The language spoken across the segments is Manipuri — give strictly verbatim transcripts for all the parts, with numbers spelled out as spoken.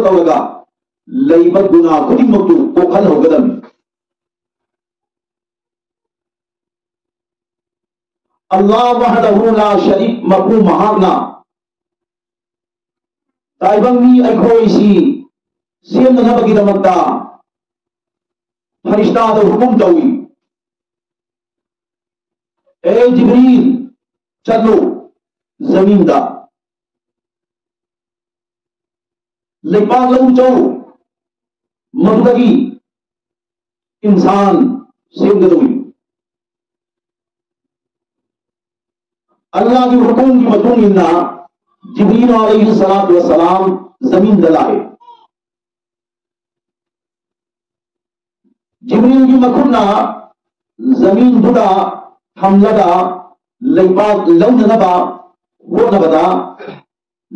ꯇꯧꯔꯒ ꯂꯩꯕ ꯒꯨꯅꯥ ꯈꯨꯗꯤꯡꯃꯛꯇꯨ ꯀꯣꯛꯍꯟꯍꯧꯒꯗꯕꯅꯤ꯫ ꯑꯜꯂꯥꯍ ꯋꯥꯍꯗꯍꯨ ꯂꯥ ꯁꯔꯤꯛ, ꯃꯄꯨ ꯃꯍꯥꯛꯅ ꯇꯥꯏꯕꯪ ꯃꯤ ꯑꯩꯈꯣꯏꯁꯤ ꯁꯦꯝꯅꯅꯕꯒꯤꯗꯃꯛꯇ ꯐꯔꯤꯁꯇꯥꯗ ꯍꯨꯀꯨꯝ ꯇꯧꯏ, "ꯑꯦ ꯖꯤꯕ꯭ꯔꯤꯜ, ꯆꯠꯂꯨ ꯖꯃꯤꯟꯗ, ꯂꯩꯄꯥꯛ ꯂꯧ ꯆꯧ, ꯃꯗꯨꯗꯒꯤ ꯏꯟꯁꯥꯟ ꯁꯦꯝꯒꯗꯧꯔꯤ"꯫ ꯑꯜꯂꯥꯍꯒꯤ ꯍꯨꯀꯨꯝꯒꯤ ꯃꯇꯨꯡ ꯏꯟꯅ ꯖꯤꯕ꯭ꯔꯤꯜ ꯑꯂꯩꯍꯤ ꯁꯂꯥꯇꯨ ꯋꯁꯁꯂꯥꯝ ꯖꯃꯤꯟꯗ ꯂꯥꯛꯑꯦ꯫ ꯖꯤꯕ꯭ꯔꯤꯜꯒꯤ ꯃꯈꯨꯠꯅ ꯖꯃꯤꯟꯗꯨꯗ ꯊꯝꯂꯒ ꯂꯩꯄꯥꯛ ꯂꯧꯅꯅꯕ ꯍꯣꯠꯅꯕꯗ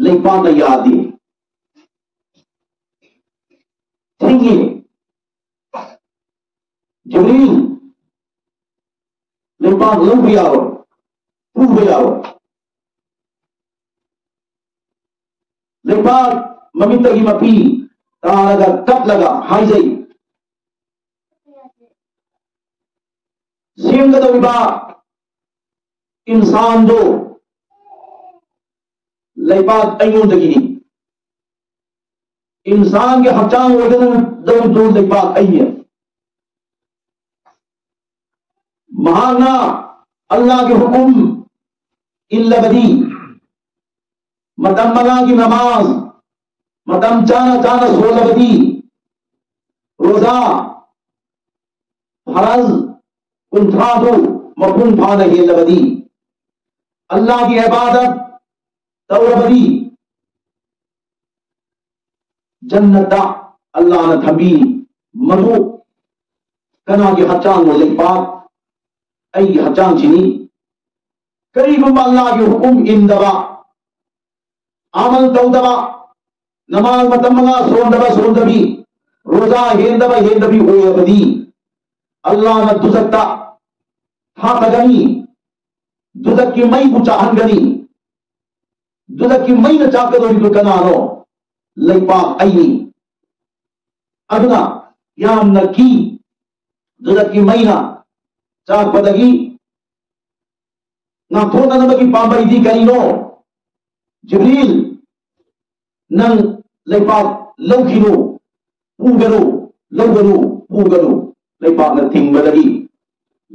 ꯂꯩꯄꯥꯛꯅ ꯌꯥꯗꯦ, ꯊꯤꯡꯉꯤ꯫ ꯖꯤꯕ꯭ꯔꯤꯜ, ꯂꯩꯄꯥꯛ ꯂꯧꯕ ꯌꯥꯔꯣꯏ, ꯄꯨꯕ ꯌꯥꯔꯣꯏ꯫ ꯂꯩꯄꯥꯛ ꯃꯃꯤꯠꯇꯒꯤ ꯃꯄꯤ ꯇꯥꯔꯒ ꯀꯞꯂꯒ ꯍꯥꯏꯖꯩ, "ꯁꯦꯝꯒꯗꯧꯔꯤꯕ ꯏꯟꯁꯥꯟꯗꯣ ꯂꯩꯄꯥꯛ ꯑꯩꯉꯣꯟꯗꯒꯤꯅꯤ, ꯏꯟꯁꯥꯟꯒꯤ ꯍꯛꯆꯥꯡ ꯑꯣꯏꯒꯗꯧꯔꯤꯕꯗꯨ ꯂꯩꯄꯥꯛ ꯑꯩꯅꯤ"꯫ ꯃꯍꯥꯛꯅ ꯑꯜꯂꯥꯍꯒꯤ ꯍꯨꯀꯨꯝ ꯏꯜꯂꯕꯗꯤ, ꯃꯇꯝ ꯃꯉꯥꯒꯤ ꯅꯃꯥꯖ ꯃꯇꯝ ꯆꯥꯅ ꯆꯥꯅ ꯁꯣꯜꯂꯕꯗꯤ, ꯔꯣꯖꯥ ꯐꯔꯖ ꯀꯨꯟꯊ꯭ꯔꯥꯗꯨ ꯃꯄꯨꯡ ꯐꯥꯅ ꯍꯦꯜꯂꯕꯗꯤ, ꯑꯜꯂꯥꯍꯒꯤ ꯏꯕꯥꯗꯠ ꯇꯧꯔꯕꯗꯤ, ꯖꯟꯅꯠꯇ ꯑꯜꯂꯥꯍꯅ ꯊꯝꯕꯤ꯫ ꯃꯗꯨ ꯀꯅꯥꯒꯤ ꯍꯛꯆꯥꯡꯅꯣ? ꯂꯩꯄꯥꯛ ꯑꯩꯒꯤ ꯍꯛꯆꯥꯡꯁꯤꯅꯤ꯫ ꯀꯔꯤꯒꯨꯝꯕ ꯑꯜꯂꯥꯍꯒꯤ ꯍꯨꯀꯨꯝ ꯏꯟꯗꯕ, ꯑꯃꯜ ꯇꯧꯗꯕ, ꯅꯃꯥꯖ ꯃꯇꯝ ꯃꯉꯥ ꯁꯣꯟꯗꯕ ꯁꯣꯟꯗꯕꯤ, ꯔꯣꯖꯥ ꯍꯦꯟꯗꯕ ꯍꯦꯟꯗꯕꯤ ꯑꯣꯏꯔꯕꯗꯤ, ꯑꯜꯂꯥꯍꯅ ꯗꯨꯖꯛꯇ ꯊꯥꯊꯒꯅꯤ, ꯗꯨꯖꯛꯀꯤ ꯃꯩꯕꯨ ꯆꯥꯍꯟꯒꯅꯤ꯫ ꯗꯨꯖꯛꯀꯤ ꯃꯩꯅ ꯆꯥꯛꯀꯗꯧꯔꯤꯗꯨ ꯀꯅꯥꯅꯣ? ꯂꯩꯄꯥꯛ ꯑꯩꯅꯤ꯫ ꯑꯗꯨꯅ ꯌꯥꯝꯅ ꯀꯤ, ꯖꯨꯗꯠꯀꯤ ꯃꯩꯅ ꯆꯥꯛꯄꯗꯒꯤ ꯉꯥꯛꯊꯣꯛꯅꯅꯕꯒꯤ ꯄꯥꯝꯕꯩꯗꯤ ꯀꯔꯤꯅꯣ? ꯖꯤꯕ꯭ꯔꯤꯜ, ꯅꯪ ꯂꯩꯄꯥꯛ ꯂꯧꯈꯤꯅꯨ, ꯄꯨꯒꯅꯨ, ꯂꯧꯒꯅꯨ, ꯄꯨꯒꯅꯨ꯫ ꯂꯩꯄꯥꯛꯅ ꯊꯤꯡꯕꯗꯒꯤ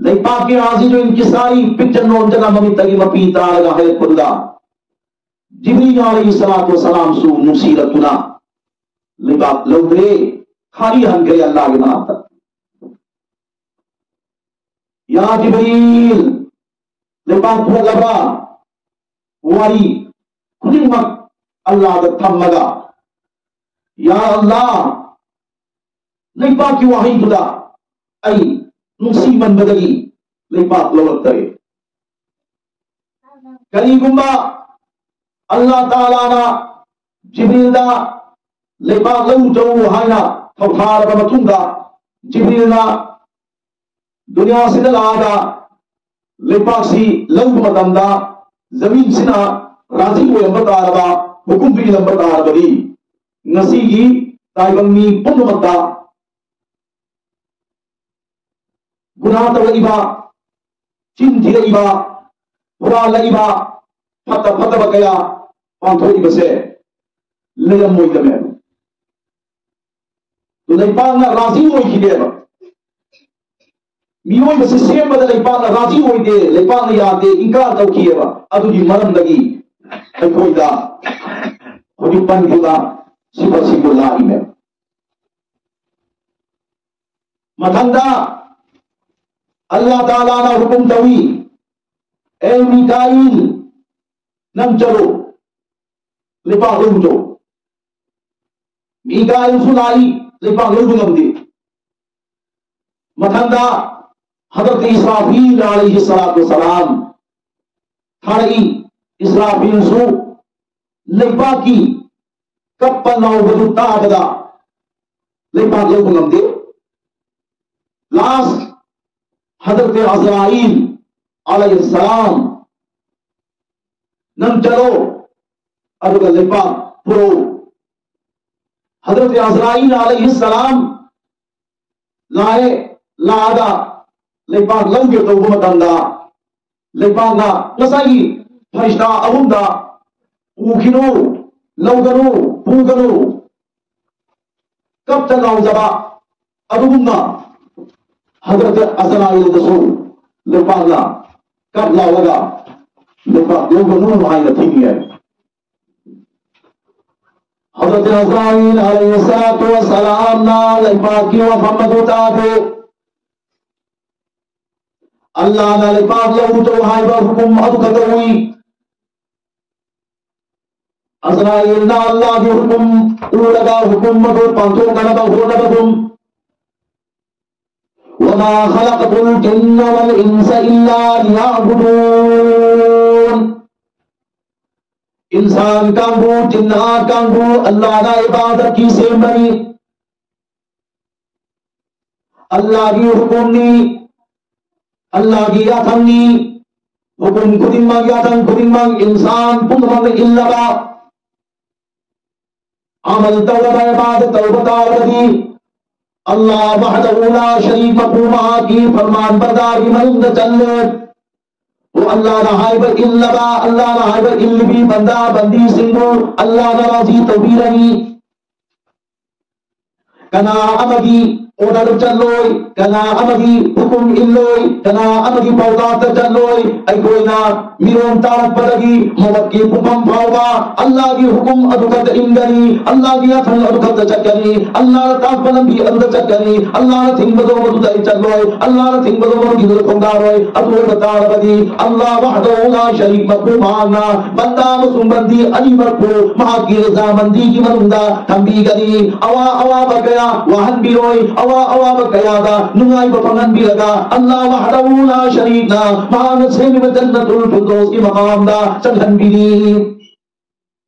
ꯂꯩꯄꯥꯛꯀꯤ ꯔꯥꯖꯤꯗꯨ ꯏꯟꯀꯤꯁꯥꯔꯤ ꯄꯤꯛꯆꯟ ꯅꯣꯟꯗꯅ ꯃꯃꯤꯠꯇꯒꯤ ꯃꯄꯤ ꯇꯥꯔꯒ ꯍꯥꯏꯔꯛꯄꯗꯨꯗ ꯖꯤꯕ꯭ꯔꯤꯜ ꯑꯂꯩꯍꯤ ꯁꯂꯥꯇꯨ ꯋꯁꯁꯂꯥꯝꯁꯨ ꯅꯨꯡꯁꯤꯔꯛꯇꯨꯅ ꯂꯩꯕꯥꯛ ꯂꯧꯗ꯭ꯔꯦ, ꯈꯥꯔꯤ ꯍꯟꯈ꯭ꯔꯦ ꯑꯜꯂꯥꯍꯒꯤ ꯃꯅꯥꯛꯇ꯫ ꯌꯥ ꯖꯤꯕ꯭ꯔꯤꯜ, ꯂꯩꯕꯥꯛ ꯄꯨꯔꯛꯂꯕ ꯋꯥꯔꯤ ꯈꯨꯗꯤꯡꯃꯛ ꯑꯜꯂꯥꯍꯗ ꯊꯝꯃꯒ, ꯌꯥ ꯑꯜꯂꯥꯍ, ꯂꯩꯕꯥꯛꯀꯤ ꯋꯥꯍꯩꯗꯨꯗ ꯑꯩ ꯅꯨꯡꯁꯤꯃꯟꯕꯗꯒꯤ ꯂꯩꯕꯥꯛ ꯂꯧꯔꯛꯇꯔꯦ꯫ ꯀꯔꯤꯒꯨꯝꯕ ꯑꯜꯂꯥꯍ ꯇꯥꯂꯥꯅ ꯖꯤꯕ꯭ꯔꯤꯜꯗ ꯂꯩꯕꯥꯛ ꯂꯧ ꯆꯠꯂꯨ ꯍꯥꯏꯅ ꯊꯧꯊꯥꯔꯕ ꯃꯇꯨꯡꯗ, ꯖꯤꯕ꯭ꯔꯤꯜꯅ ꯗꯨꯅꯤꯌꯥꯁꯤꯗ ꯂꯥꯛꯑꯒ ꯂꯩꯕꯥꯛꯁꯤ ꯂꯧꯕ ꯃꯇꯝꯗ, ꯖꯃꯤꯟꯁꯤꯅ ꯔꯥꯖꯤ ꯑꯣꯏꯔꯝꯕ ꯇꯥꯔꯕ, ꯍꯨꯀꯨꯝ ꯄꯤꯔꯝꯕ ꯇꯥꯔꯕꯗꯤ, ꯉꯁꯤꯒꯤ ꯇꯥꯏꯕꯪ ꯃꯤ ꯄꯨꯝꯅꯃꯛꯇ ꯒꯨꯅꯥ ꯇꯧꯔꯛꯏꯕ, ꯆꯤꯟ ꯊꯤꯔꯛꯏꯕ, ꯍꯨꯔꯥꯜꯂꯛꯏꯕ, ꯐꯠꯇ ꯐꯠꯇꯕ ꯀꯌꯥ ꯄꯥꯡꯊꯣꯛꯏꯕꯁꯦ ꯂꯩꯔꯝꯃꯣꯏꯗꯕꯅꯦꯕ꯫ ꯂꯩꯄꯥꯛꯅ ꯔꯥꯖꯤ ꯑꯣꯏꯈꯤꯗꯦꯕ꯫ ꯃꯤꯑꯣꯏꯕꯁꯤ ꯁꯦꯝꯕꯗ ꯂꯩꯄꯥꯛꯅ ꯔꯥꯖꯤ ꯑꯣꯏꯗꯦ, ꯂꯩꯄꯥꯛꯅ ꯌꯥꯗꯦ, ꯏꯟꯀꯥꯔ ꯇꯧꯈꯤꯑꯕ꯫ ꯑꯗꯨꯒꯤ ꯃꯔꯝꯗꯒꯤ ꯑꯩꯈꯣꯏꯗ ꯍꯧꯖꯤꯛ ꯄꯟꯈꯤꯕ ꯁꯤꯐ ꯑꯁꯤꯕꯨ ꯂꯥꯛꯏꯅꯦ꯫ ꯃꯊꯪꯗ ꯑꯜꯂꯥꯍ ꯇꯥꯂꯥꯅ ꯍꯨꯀꯨꯝ ꯇꯧꯏ, "ꯑꯦ ꯃꯤꯀꯥꯏꯜ, ꯅꯪ ꯆꯠꯂꯣ, ꯂꯩꯄꯥꯛ ꯂꯧꯔꯨꯆꯣ꯫" ꯃꯤꯀꯥꯏꯜꯁꯨ ꯂꯥꯛꯏ, ꯂꯩꯄꯥꯛ ꯂꯧꯕ ꯉꯝꯗꯦ꯫ ꯃꯊꯪꯗ ꯍꯗꯔꯠ ꯏꯁꯔꯥꯐꯤꯜ ꯑꯂꯩꯍꯤ ꯁꯂꯥꯇꯨ ꯋꯁꯁꯂꯥꯝ ꯊꯥꯔꯛꯏ꯫ ꯏꯁꯔꯥꯐꯤꯜꯁꯨ ꯂꯩꯄꯥꯛꯀꯤ ꯀꯞꯄ ꯂꯥꯎꯕꯗꯨ ꯇꯥꯕꯗ ꯂꯩꯄꯥꯛ ꯂꯧꯕ ꯉꯝꯗꯦ꯫ ꯂꯥꯁ ꯍꯗꯔꯠ ꯑꯖꯔꯥꯏꯜ ꯑꯂꯩꯍꯤ ꯁꯂꯥꯝ, "ꯅꯪ ꯆꯠꯂꯣ, ꯑꯗꯨꯒ ꯂꯩꯄꯥꯛ ꯄꯨꯔꯛꯎ, ꯍꯖꯔꯠ ꯑꯖꯔꯥꯏꯜ ꯑꯂꯩꯍꯤ ꯁꯂꯥꯝ ꯂꯥꯛꯑꯦ꯫ ꯂꯥꯛꯑꯒ ꯂꯩꯕꯥꯛ ꯂꯧꯒꯦ ꯇꯧꯕ ꯃꯇꯝꯗ, ꯂꯩꯕꯥꯛꯅ ꯉꯁꯥꯏꯒꯤ ꯐꯔꯤꯁꯇꯥ ꯑꯍꯨꯝꯗ "ꯄꯨꯈꯤꯅꯨ, ꯂꯧꯒꯅꯨ, ꯄꯨꯒꯅꯨ" ꯀꯞꯇ ꯂꯥꯎꯖꯕ ꯑꯗꯨꯒꯨꯝꯅ ꯍꯖꯔꯠ ꯑꯖꯔꯥꯏꯜꯗꯁꯨ ꯂꯩꯕꯥꯛꯅ ꯀꯞ ꯂꯥꯎꯔꯒ ꯂꯩꯕꯥꯛ ꯂꯧꯒꯅꯨ ꯍꯥꯏꯅ ꯊꯤꯡꯉꯤ ꯍꯥꯏ꯫ ꯍꯖꯔꯠ ꯑꯖꯔꯥꯏꯜ ꯑꯂꯩꯍꯤ ꯁꯂꯥꯇꯨ ꯋꯁꯁꯂꯥꯝꯅ ꯂꯩꯕꯥꯛꯀꯤ ꯋꯥꯐꯝ ꯑꯗꯨ ꯇꯥꯗꯦ꯫ ꯑꯜꯂꯥꯍꯅ ꯂꯩꯕꯥꯛ ꯂꯧꯔꯨ ꯆꯠꯂꯨ ꯍꯥꯏꯕ ꯍꯨꯀꯨꯝ ꯑꯗꯨ ꯈꯛꯇ ꯎꯏ꯫ ꯑꯖꯔꯥꯏꯜꯅ ꯑꯜꯂꯥꯍꯒꯤ ꯍꯨꯀꯨꯝ ꯎꯔꯒ ꯍꯨꯀꯨꯝ ꯑꯗꯨ ꯄꯥꯡꯊꯣꯛꯅꯅꯕ ꯍꯣꯠꯅꯕꯒꯨꯝ, "وما خلقت الجن والإنس إلا ليعبدون" ꯏꯟꯁꯥꯟ ꯀꯥꯡꯕꯨ, ꯖꯤꯟꯅꯥꯠ ꯀꯥꯡꯕꯨ ꯑꯜꯂꯥꯍꯅ ꯏꯕꯥꯗꯠꯀꯤ ꯁꯦꯝꯕꯅꯤ꯫ ꯑꯜꯂꯥꯍꯒꯤ ꯍꯨꯀꯨꯝꯅꯤ, ꯑꯜꯂꯥꯍꯒꯤ ꯌꯥꯊꯪꯅꯤ꯫ ꯍꯨꯀꯨꯝ ꯈꯨꯗꯤꯡꯃꯛ, ꯌꯥꯊꯪ ꯈꯨꯗꯤꯡꯃꯛ ꯏꯟꯁꯥꯟ ꯄꯨꯝꯅꯃꯛꯅ ꯏꯜꯂꯕ, ꯑꯃꯜ ꯇꯧꯔꯕ, ꯏꯕꯥꯗꯠ ꯇꯧꯕ ꯇꯥꯔꯕꯗꯤ, ꯑꯜꯂꯥꯍ ꯋꯥꯍꯗꯍꯨ ꯂꯥ ꯁꯔꯤꯛ ꯃꯄꯨ ꯃꯍꯥꯛꯀꯤ ꯐꯔꯃꯥꯟ ꯕꯔꯗꯥꯔꯒꯤ ꯃꯅꯨꯡꯗ ꯆꯜꯂꯦ꯫ ꯑꯣ ꯑꯜꯂꯥꯍꯅ ꯍꯥꯏꯕ ꯏꯜꯂꯕ, ꯑꯜꯂꯥꯍꯅ ꯍꯥꯏꯕ ꯏꯜꯂꯤꯕꯤ ꯕꯟꯗꯥ ꯕꯟꯗꯤꯁꯤꯡꯕꯨ ꯑꯜꯂꯥꯍꯅ ꯔꯥꯖꯤ ꯇꯧꯕꯤꯔꯅꯤ꯫ ꯀꯅꯥ ꯑꯃꯒꯤ ꯑꯣꯔꯗꯔ ꯆꯠꯂꯣꯏ, ꯀꯅꯥ ꯑꯃꯒꯤ ꯍꯨꯀꯨꯝ ꯏꯜꯂꯣꯏ, ꯀꯅꯥ ꯑꯃꯒꯤ ꯄꯥꯎꯇꯥꯛꯇ ꯆꯠꯂꯣꯏ꯫ ꯑꯩꯈꯣꯏꯅ ꯃꯤꯔꯣꯟ ꯇꯥꯔꯛꯄꯗꯒꯤ ꯃꯧꯋꯠꯀꯤ ꯄꯨꯡꯐꯝ ꯐꯥꯎꯕ ꯑꯜꯂꯥꯍꯒꯤ ꯍꯨꯀꯨꯝ ꯑꯗꯨ ꯈꯛꯇ ꯏꯟꯒꯅꯤ, ꯑꯜꯂꯥꯍꯒꯤ ꯌꯥꯊꯪ ꯑꯗꯨ ꯈꯛꯇ ꯆꯠꯀꯅꯤ, ꯑꯜꯂꯥꯍꯅ ꯇꯥꯛꯄ ꯂꯝꯕꯤ ꯑꯗꯨꯗ ꯆꯠꯀꯅꯤ, ꯑꯜꯂꯥꯍꯅ ꯊꯤꯡꯕꯗꯣ ꯃꯗꯨꯗ ꯑꯩ ꯆꯠꯂꯣꯏ, ꯑꯜꯂꯥꯍꯅ ꯊꯤꯡꯕꯗꯣ ꯃꯗꯨꯒꯤꯗꯨꯗ ꯈꯣꯡꯗꯥꯔꯣꯏ꯫ ꯑꯗꯨ ꯑꯣꯏꯕ ꯇꯥꯔꯕꯗꯤ ꯑꯜꯂꯥꯍ ꯋꯥꯍꯗꯍꯨ ꯂꯥ ꯁꯔꯤꯛ ꯃꯄꯨ ꯃꯍꯥꯛꯅ ꯕꯟꯗꯥ ꯑꯃꯁꯨꯡ ꯕꯟꯗꯤ ꯑꯅꯤꯃꯛꯄꯨ ꯃꯍꯥꯛꯀꯤ ꯔꯖꯥꯃꯟꯗꯤꯒꯤ ꯃꯅꯨꯡꯗ ꯊꯝꯕꯤꯒꯅꯤ꯫ ꯑꯋꯥ ꯑꯋꯥꯕ ꯀꯌꯥ ꯋꯥꯍꯟꯕꯤꯔꯣꯏ, ꯑꯋꯥ ꯑꯋꯥꯕ ꯀꯌꯥꯗ ꯅꯨꯡꯉꯥꯏꯕ ꯐꯪꯍꯟꯕꯤꯔꯒ ꯑꯜꯂꯥꯍ ꯋꯥꯍꯗꯍꯨ ꯂꯥ ꯁꯔꯤꯛꯅ ꯃꯍꯥꯛꯅ ꯁꯦꯝꯃꯤꯕ ꯖꯟꯅꯇꯨꯜ ꯐꯤꯔꯗꯧꯁꯀꯤ ꯃꯀꯥꯝꯗ ꯆꯪꯍꯟꯕꯤꯅꯤ꯫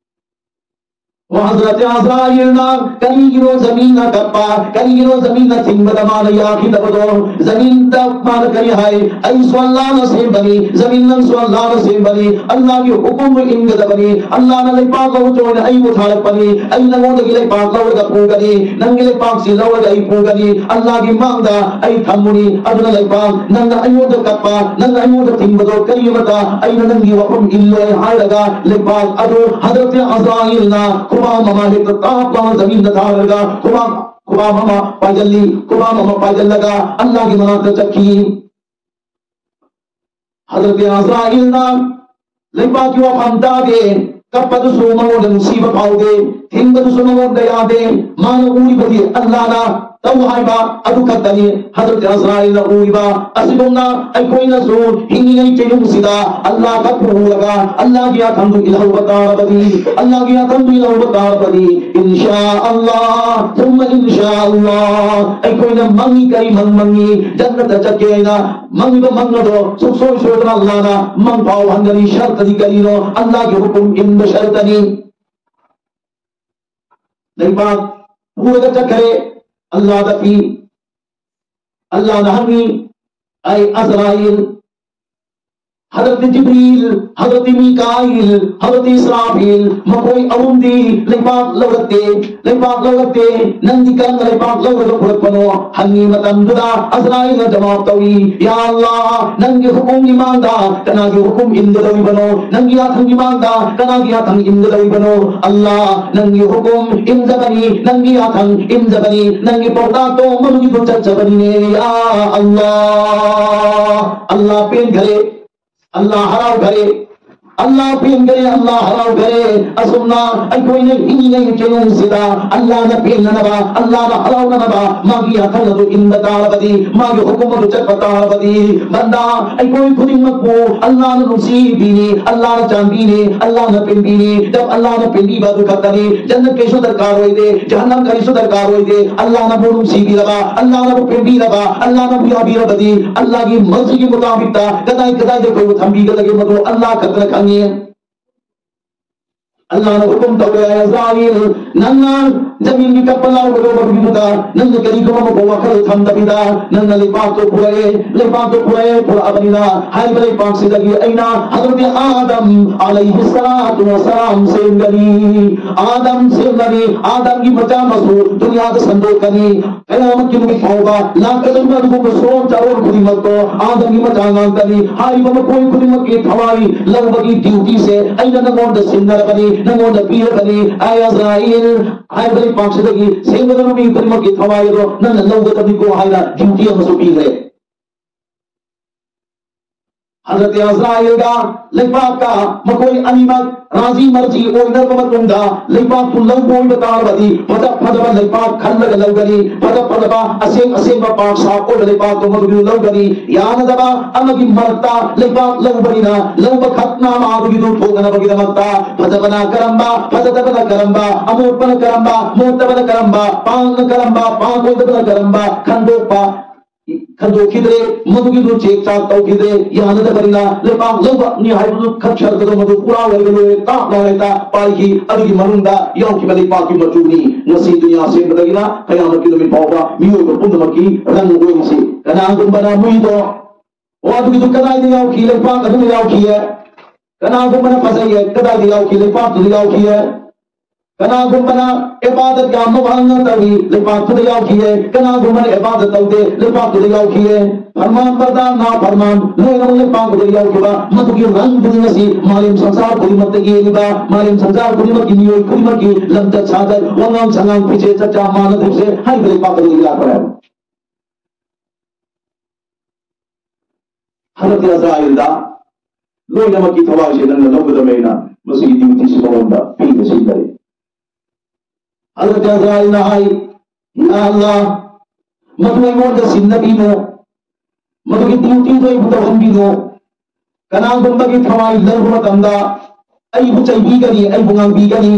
ꯍꯖꯔꯠ ꯑꯖꯔꯥꯏꯜꯅ ꯀꯔꯤꯒꯤꯅꯣ ꯖꯃꯤꯟꯅ ꯀꯞꯄ, ꯀꯔꯤꯒꯤꯅꯣ ꯖꯃꯤꯟꯅ ꯊꯤꯡꯕꯗ ꯃꯥꯅ ꯌꯥꯈꯤꯗꯕꯗꯣ? ꯖꯃꯤꯟꯗ ꯃꯥꯅ ꯀꯔꯤ ꯍꯥꯏ? ꯑꯩꯁꯨ ꯑꯜꯂꯥꯅ ꯁꯦꯝꯕꯅꯤ, ꯖꯃꯤꯟ ꯅꯪꯁꯨ ꯑꯜꯂꯥꯅ ꯁꯦꯝꯕꯅꯤ, ꯑꯜꯂꯥꯒꯤ ꯍꯨꯀꯨꯝꯕꯨ ꯏꯟꯒꯗꯕꯅꯤ, ꯑꯜꯂꯥꯅ ꯂꯩꯄꯥꯛ ꯂꯧꯔꯨꯆꯣꯅ ꯑꯩꯕꯨ ꯊꯥꯔꯛꯄꯅꯤ, ꯑꯩ ꯅꯪꯉꯣꯟꯗꯒꯤ ꯂꯩꯄꯥꯛ ꯂꯧꯔꯒ ꯄꯨꯒꯅꯤ, ꯅꯪꯒꯤ ꯂꯩꯄꯥꯛꯁꯤ ꯂꯧꯔꯒ ꯑꯩ ꯄꯨꯒꯅꯤ, ꯑꯜꯂꯥꯒꯤ ꯃꯥꯡꯗ ꯑꯩ ꯊꯝꯃꯨꯅꯤ, ꯑꯗꯨꯅ ꯂꯩꯄꯥꯛ ꯅꯪꯅ ꯑꯩꯉꯣꯟꯗ ꯀꯠꯄ, ꯅꯪꯅ ꯑꯩꯉꯣꯟꯗ ꯊꯤꯡꯕꯗꯣ ꯀꯔꯤꯃꯇ ꯑꯩꯅ ꯅꯪꯒꯤ ꯋꯥꯐꯝ ꯏꯜꯂꯣꯏ ꯍꯥꯏꯔꯒ ꯂꯩꯄꯥꯛ ꯑꯗꯨ ꯍꯖꯔꯠ ꯑꯖꯔꯥꯏꯜꯅ ꯈꯨꯕꯥꯝ ꯑꯃ ꯍꯦꯛꯇ ꯇꯥꯞ ꯂꯥꯎꯅ ꯖꯃꯤꯟꯗ ꯊꯥꯔꯒ ꯈꯨꯕꯥꯝ, ꯈꯨꯕꯥꯝ ꯑꯃ ꯄꯥꯏꯖꯜꯂꯤ, ꯈꯨꯕꯥꯝ ꯑꯃ ꯄꯥꯏꯖꯜꯂꯒ ꯑꯜꯂꯥꯒꯤ ꯃꯅꯥꯛꯇ ꯆꯠꯈꯤ꯫ ꯍꯖꯔꯠ ꯑꯖꯔꯥꯏꯜꯅ ꯂꯩꯄꯥꯛꯀꯤ ꯋꯥꯐꯝ ꯇꯥꯗꯦ, ꯀꯞꯄꯗꯨꯁꯨ ꯃꯉꯣꯟꯗ ꯅꯨꯡꯁꯤꯕ ꯐꯥꯎꯗꯦ, ꯊꯤꯡꯕꯗꯨꯁꯨ ꯃꯉꯣꯟꯗ ꯌꯥꯗꯦ꯫ ꯃꯥꯅ ꯎꯔꯤꯕꯗꯤ ꯑꯜꯂꯥꯅ ꯇꯧ ꯍꯥꯏꯕ ꯑꯗꯨ ꯈꯛꯇꯅꯤ ꯍꯖꯔꯠ ꯑꯖꯔꯥꯏꯜꯅ ꯎꯔꯤꯕ꯫ ꯑꯁꯤꯒꯨꯝꯅ ꯑꯩꯈꯣꯏꯅꯁꯨ ꯍꯤꯡꯂꯤꯉꯩ ꯆꯩꯅꯨꯡꯁꯤꯗ ꯑꯜꯂꯥ ꯈꯛꯄꯨ ꯎꯔꯒ ꯑꯜꯂꯥꯒꯤ ꯌꯥꯊꯪꯗꯨ ꯏꯜꯍꯧꯕ ꯇꯥꯔꯕꯗꯤ, ꯑꯜꯂꯥꯒꯤ ꯌꯥꯊꯪꯗꯨ ꯏꯜꯍꯧꯕ ꯇꯥꯔꯕꯗꯤ, ꯏꯟꯁꯥ ꯑꯜꯂꯥ, ꯊꯨꯝꯃ ꯏꯟꯁꯥ ꯑꯜꯂꯥ, ꯑꯩꯈꯣꯏꯅ ꯃꯪꯉꯤ ꯀꯔꯤ ꯃꯪ ꯃꯪꯉꯤ? ꯖꯟꯅꯠꯇ ꯆꯠꯀꯦ ꯍꯥꯏꯅ ꯃꯪꯉꯤꯕ ꯃꯪ ꯑꯗꯣ ꯁꯨꯡꯁꯣꯏ ꯁꯣꯏꯗꯅ ꯑꯜꯂꯥꯅ ꯃꯪ ꯐꯥꯎꯍꯟꯒꯅꯤ꯫ ꯁꯔꯇꯗꯤ ꯀꯔꯤꯅꯣ? ꯑꯜꯂꯥꯒꯤ ꯍꯨꯀꯨꯝ ꯏꯟꯕ ꯁꯔꯇꯅꯤ꯫ ꯂꯩꯕꯥꯛ ꯄꯨꯔꯒ ꯆꯠꯈ꯭ꯔꯦ꯫ ꯑꯜꯂꯥꯗ ꯄꯤ꯫ ꯑꯜꯂꯥꯅ ꯍꯪꯉꯤ, "ꯑꯩ ꯑꯖꯔꯥꯏꯜ, ꯍꯖꯔꯠ ꯖꯤꯕ꯭ꯔꯤꯜ, ꯍꯖꯔꯠ ꯃꯤꯀꯥꯏꯜ, ꯍꯖꯔꯠ ꯏꯁꯔꯥꯐꯤꯜ, ꯃꯈꯣꯏ ꯑꯍꯨꯝꯗꯤ ꯂꯩꯕꯥꯛ ꯂꯧꯔꯛꯇꯦ, ꯂꯩꯕꯥꯛ ꯂꯧꯔꯛꯇꯦ, ꯅꯪꯗꯤ ꯀꯔꯝꯅ ꯂꯩꯕꯥꯛ ꯂꯧꯔꯒ ꯄꯨꯔꯛꯄꯅꯣ?" ꯍꯪꯉꯤ ꯃꯇꯝꯗꯨꯗ ꯑꯖꯔꯥꯏꯜꯅ ꯖꯋꯥꯕ ꯇꯧꯏ, "ꯌꯥ ꯑꯜꯂꯥ, ꯅꯪꯒꯤ ꯍꯨꯀꯨꯝꯒꯤ ꯃꯥꯡꯗ ꯀꯅꯥꯒꯤ ꯍꯨꯀꯨꯝ ꯏꯟꯒꯗꯧꯔꯤꯕꯅꯣ? ꯅꯪꯒꯤ ꯌꯥꯊꯪꯒꯤ ꯃꯥꯡꯗ ꯀꯅꯥꯒꯤ ꯌꯥꯊꯪ ꯏꯟꯒꯗꯧꯔꯤꯕꯅꯣ? ꯑꯜꯂꯥ, ꯅꯪꯒꯤ ꯍꯨꯀꯨꯝ ꯏꯟꯖꯕꯅꯤ, ꯅꯪꯒꯤ ꯌꯥꯊꯪ ꯏꯟꯖꯕꯅꯤ, ꯅꯪꯒꯤ ꯄꯥꯎꯇꯥꯛ ꯇꯣꯡꯕꯗꯨꯒꯤ ꯆꯠꯆꯕꯅꯤꯅꯦ, ꯌꯥ ꯑꯜꯂꯥ!" ꯑꯜꯂꯥ ꯄꯦꯟꯈꯔꯦ, ꯑꯜꯂꯥ ꯍꯔꯥꯎꯈꯔꯦ, ꯑꯜꯂꯥ ꯄꯦꯟꯈꯔꯦ, ꯑꯜꯂꯥ ꯍꯔꯥꯎꯈꯔꯦ꯫ ꯑꯁꯨꯝꯅ ꯑꯩꯈꯣꯏꯅ ꯍꯤꯡꯂꯤꯉꯩ ꯆꯩꯅꯨꯡꯁꯤꯗ ꯑꯜꯂꯥꯅ ꯄꯦꯟꯅꯅꯕ, ꯑꯜꯂꯥꯅ ꯍꯔꯥꯎꯅꯅꯕ ꯃꯥꯒꯤ ꯌꯥꯊꯪ ꯑꯗꯨ ꯏꯟꯕ ꯇꯥꯔꯕꯗꯤ, ꯃꯥꯒꯤ ꯍꯨꯀꯨꯝ ꯑꯗꯨ ꯆꯠꯄ ꯇꯥꯔꯕꯗꯤ, ꯕꯟꯗꯥ, ꯑꯩꯈꯣꯏ ꯈꯨꯗꯤꯡꯃꯛꯄꯨ ꯑꯜꯂꯥꯅ ꯅꯨꯡꯁꯤꯕꯤꯅꯤ, ꯑꯜꯂꯥꯅ ꯆꯥꯟꯕꯤꯅꯤ, ꯑꯜꯂꯥꯅ ꯄꯦꯟꯕꯤꯅꯤ꯫ ꯖꯕ ꯑꯜꯂꯥꯅ ꯄꯦꯟꯕꯤꯕ ꯑꯗꯨ ꯈꯛꯇꯅꯤ꯫ ꯖꯟꯅꯠ ꯀꯔꯤꯁꯨ ꯗꯔꯀꯥꯔ ꯑꯣꯏꯗꯦ, ꯖꯍꯟꯅꯝ ꯀꯔꯤꯁꯨ ꯗꯔꯀꯥꯔ ꯑꯣꯏꯗꯦ꯫ ꯑꯜꯂꯥꯅꯕꯨ ꯅꯨꯡꯁꯤꯕꯤꯔꯕ, ꯑꯜꯂꯥꯅꯕꯨ ꯄꯦꯟꯕꯤꯔꯕ, ꯑꯜꯂꯥꯅꯕꯨ ꯌꯥꯕꯤꯔꯕꯗꯤ, ꯑꯜꯂꯥꯒꯤ ꯃꯔꯖꯤꯒꯤ ꯃꯨꯇꯥꯕꯤꯛꯇ ꯀꯗꯥꯏ ꯀꯗꯥꯏꯗ ꯑꯩꯈꯣꯏꯕꯨ ꯊꯝꯕꯤꯒꯗꯒꯦ ꯃꯗꯨ ꯑꯜꯂꯥ ꯈꯛꯇꯅ ꯈꯪꯉꯤ꯫ ꯑꯜꯂꯥꯍꯅ ꯍꯨꯀꯨꯝ ꯇꯧꯔꯦ, "ꯑꯦ ꯑꯖꯔꯥꯏꯜ, ꯅꯪꯅ ꯖꯃꯤꯟꯒꯤ ꯀꯞꯄ ꯂꯥꯎꯕꯗꯣ ꯃꯗꯨꯒꯤꯗꯨꯗ ꯅꯪꯅ ꯀꯔꯤꯒꯨꯝꯕ ꯑꯃꯐꯥꯎ ꯋꯥꯈꯜ ꯊꯝꯗꯕꯤꯗ ꯅꯪꯅ ꯂꯩꯄꯥꯛꯇꯣ ꯄꯨꯔꯛꯑꯦ, ꯂꯩꯄꯥꯛꯇꯣ ꯄꯨꯔꯛꯑꯦ, ꯄꯨꯔꯛꯑꯕꯅꯤꯅ ꯍꯥꯏꯔꯤꯕ ꯂꯩꯄꯥꯛꯁꯤꯗꯒꯤ ꯑꯩꯅ ꯍꯖꯔꯠ ꯑꯥꯗꯝ ꯑꯂꯩꯍꯤ ꯁꯂꯥꯇꯨ ꯋꯁꯁꯂꯥꯝ ꯁꯦꯝꯒꯅꯤ, ꯑꯥꯗꯝ ꯁꯦꯝꯒꯅꯤ, ꯑꯥꯗꯝꯒꯤ ꯃꯆꯥ ꯃꯁꯨ ꯗꯨꯅꯤꯌꯥꯗ ꯁꯟꯗꯣꯛꯀꯅꯤ꯫ ꯀꯌꯥꯃꯠꯀꯤ ꯅꯨꯃꯤꯠ ꯐꯥꯎꯕ ꯂꯥꯛꯀꯗꯧꯔꯤꯕ ꯑꯗꯨꯒꯨꯝꯕ ꯁꯣꯟ ꯆꯥꯔꯣꯟ ꯈꯨꯗꯤꯡꯃꯛꯇꯣ ꯑꯥꯗꯝꯒꯤ ꯃꯆꯥ ꯉꯥꯛꯇꯅꯤ꯫ ꯍꯥꯏꯔꯤꯕ ꯃꯈꯣꯏ ꯈꯨꯗꯤꯡꯃꯛꯀꯤ ꯊꯋꯥꯏ ꯂꯧꯕꯒꯤ ꯗ꯭ꯌꯨꯇꯤꯁꯦ ꯑꯩꯅ ꯅꯪꯉꯣꯟꯗ ꯁꯤꯟꯅꯔꯕꯅꯤ, ꯅꯪꯉꯣꯟꯗ ꯄꯤꯔꯕꯅꯤ꯫ ꯑꯩ ꯑꯖꯔꯥꯏꯜ ꯍꯥꯏꯔꯤꯕ ꯂꯩꯄꯥꯛꯁꯤꯗꯒꯤ ꯁꯦꯝꯒꯗꯕ ꯃꯤ ꯈꯨꯗꯤꯡꯃꯛꯀꯤ ꯊꯋꯥꯏ ꯑꯗꯣ ꯅꯪꯅ ꯂꯧꯒꯗꯕꯅꯤꯀꯣ" ꯍꯥꯏꯅ ꯗ꯭ꯌꯨꯇꯤ ꯑꯃꯁꯨ ꯄꯤꯈ꯭ꯔꯦ꯫ ꯍꯖꯔꯠ ꯑꯖꯔꯥꯏꯜꯒ ꯂꯩꯄꯥꯛꯀ ꯃꯈꯣꯏ ꯑꯅꯤꯃꯛ ꯔꯥꯖꯤ ꯃꯔꯖꯤ ꯑꯣꯏꯅꯔꯕ ꯃꯇꯨꯡꯗ, ꯂꯩꯄꯥꯛꯇꯨ ꯂꯧꯕ ꯑꯣꯏꯕ ꯇꯥꯔꯕꯗꯤ ꯐꯖ ꯐꯖꯕ ꯂꯩꯄꯥꯛ ꯈꯜꯂꯒ ꯂꯧꯒꯅꯤ, ꯐꯖ ꯐꯖꯕ ꯑꯁꯦꯡ ꯑꯁꯦꯡꯕ ꯄꯥꯛ ꯁꯥꯞ ꯑꯣꯏꯕ ꯂꯩꯄꯥꯛꯇꯣ ꯃꯗꯨꯒꯤꯗꯨ ꯂꯧꯒꯅꯤ꯫ ꯌꯥꯅꯗꯕ ꯑꯃꯒꯤ ꯃꯔꯛꯇ ꯂꯩꯄꯥꯛ ꯂꯧꯕꯅꯤꯅ ꯂꯧꯕ ꯈꯛꯅ ꯃꯥꯗꯨꯒꯤꯗꯨ ꯊꯣꯛꯅꯅꯕꯒꯤꯗꯃꯛꯇ ꯐꯖꯕꯅ ꯀꯔꯝꯕ, ꯐꯖꯗꯕꯅ ꯀꯔꯝꯕ, ꯑꯃꯣꯠꯄꯅ ꯀꯔꯝꯕ, ꯃꯣꯠꯇꯕꯅ ꯀꯔꯝꯕ, ꯄꯥꯛꯅ ꯀꯔꯝꯕ, ꯄꯥꯛ ꯑꯣꯏꯗꯕꯅ ꯀꯔꯝꯕ ꯈꯟꯗꯣꯛꯄ ꯈꯟꯗꯣꯛꯈꯤꯗ꯭ꯔꯦ, ꯃꯗꯨꯒꯤꯗꯨ ꯆꯦꯛ ꯆꯥꯛ ꯇꯧꯈꯤꯗ꯭ꯔꯦ, ꯌꯥꯅꯗꯕꯅꯤꯅ ꯂꯩꯄꯥꯛ ꯂꯧꯕꯅꯤ ꯍꯥꯏꯕꯗꯨ ꯈꯛ ꯁꯔꯨꯛ ꯑꯗꯨ ꯃꯗꯨ ꯄꯨꯔꯥ ꯑꯣꯏꯔꯒ ꯂꯣꯏꯔꯦ, ꯇꯥꯞ ꯂꯥꯎꯔꯦ, ꯇꯥ ꯄꯥꯏꯈꯤ꯫ ꯑꯗꯨꯒꯤ ꯃꯅꯨꯡꯗ ꯌꯥꯎꯈꯤꯕ ꯂꯩꯄꯥꯛꯀꯤ ꯃꯆꯨꯅꯤ꯫ ꯉꯁꯤ ꯗꯨꯅꯤꯌꯥ ꯁꯦꯝꯕꯗꯒꯤꯅ ꯀꯌꯥꯃꯠꯀꯤ ꯅꯨꯃꯤꯠ ꯐꯥꯎꯕ ꯃꯤꯑꯣꯏꯕ ꯄꯨꯝꯅꯃꯛꯀꯤ ꯔꯪ ꯑꯣꯏꯔꯤꯁꯤ꯫ ꯀꯅꯥꯒꯨꯝꯕꯅ ꯃꯨꯏꯗꯣ, ꯑꯣ, ꯑꯗꯨꯒꯤꯗꯨ ꯀꯗꯥꯏꯗ ꯌꯥꯎꯈꯤ? ꯂꯩꯄꯥꯛ ꯑꯗꯨꯗ ꯌꯥꯎꯈꯤꯌꯦ꯫ ꯀꯅꯥꯒꯨꯝꯕꯅ ꯐꯖꯩꯌꯦ, ꯀꯗꯥꯏꯗ ꯌꯥꯎꯈꯤ? ꯂꯩꯄꯥꯛꯇꯨꯗ ꯌꯥꯎꯈꯤꯌꯦ꯫ ꯀꯅꯥꯒꯨꯝꯕꯅ ꯏꯕꯥꯗꯠ ꯌꯥꯝꯅ ꯋꯥꯡꯅ ꯇꯧꯏ, ꯂꯩꯄꯥꯛꯇꯨꯗ ꯌꯥꯎꯈꯤꯌꯦ꯫ ꯀꯅꯥꯒꯨꯝꯕꯅ ꯏꯕꯥꯗꯠ ꯇꯧꯗꯦ, ꯂꯩꯄꯥꯛꯇꯨꯗ ꯌꯥꯎꯈꯤꯌꯦ꯫ ꯐꯔꯃꯥꯟ ꯕꯔꯗꯥꯔ, ꯅꯥꯐꯔꯃꯥꯟ, ꯂꯣꯏꯅꯃꯛ ꯂꯩꯄꯥꯛꯇꯨꯗ ꯌꯥꯎꯈꯤꯕ꯫ ꯃꯗꯨꯒꯤ ꯔꯪꯗꯨꯅꯤ ꯉꯁꯤ ꯃꯥꯂꯦꯝ ꯁꯪꯁꯥꯔ ꯈꯨꯗꯤꯡꯃꯛꯇ ꯌꯦꯡꯂꯤꯕ, ꯃꯥꯂꯦꯝ ꯁꯪꯁꯥꯔ ꯈꯨꯗꯤꯡꯃꯛꯀꯤ ꯃꯤꯑꯣꯏ ꯈꯨꯗꯤꯡꯃꯛꯀꯤ ꯂꯝꯆꯠ ꯁꯥꯖꯠ, ꯋꯥꯉꯥꯡ ꯁꯉꯥꯡ, ꯐꯤꯖꯦꯠ ꯆꯠꯆꯥ ꯃꯥꯟꯅꯗ꯭ꯔꯤꯕꯁꯦ ꯍꯥꯏꯔꯤꯕ ꯂꯩꯄꯥꯛ ꯑꯗꯨꯗꯒꯤ ꯂꯥꯛꯄꯅꯦ ꯍꯥꯏꯕ꯫ ꯍꯟꯗꯛꯇꯤ ꯑꯖꯔꯥꯏꯜꯗ ꯂꯣꯏꯅꯃꯛꯀꯤ ꯊꯋꯥꯏꯁꯦ ꯅꯪꯅ ꯂꯧꯒꯗꯕꯅꯤꯅ ꯃꯁꯤꯒꯤ ꯗ꯭ꯌꯨꯇꯤꯁꯤ ꯃꯉꯣꯟꯗ ꯄꯤꯕꯁꯤ ꯂꯩ꯫ ꯍꯟꯗꯛꯇꯤ ꯑꯖꯔꯥꯏꯜꯅ ꯍꯥꯏ, "ꯌꯥ ꯑꯜꯂꯥꯍ, ꯃꯗꯨ ꯑꯩꯉꯣꯟꯗ ꯁꯤꯟꯅꯕꯤꯅꯣ, ꯃꯗꯨꯒꯤ ꯗ꯭ꯌꯨꯇꯤꯗꯨ ꯑꯩꯕꯨ ꯇꯧꯍꯟꯕꯤꯅꯣ꯫ ꯀꯅꯥꯒꯨꯝꯕꯒꯤ ꯊꯋꯥꯏ ꯂꯧꯕ ꯃꯇꯝꯗ ꯑꯩꯕꯨ ꯆꯩꯕꯤꯒꯅꯤ, ꯑꯩꯕꯨ ꯉꯥꯡꯕꯤꯒꯅꯤ꯫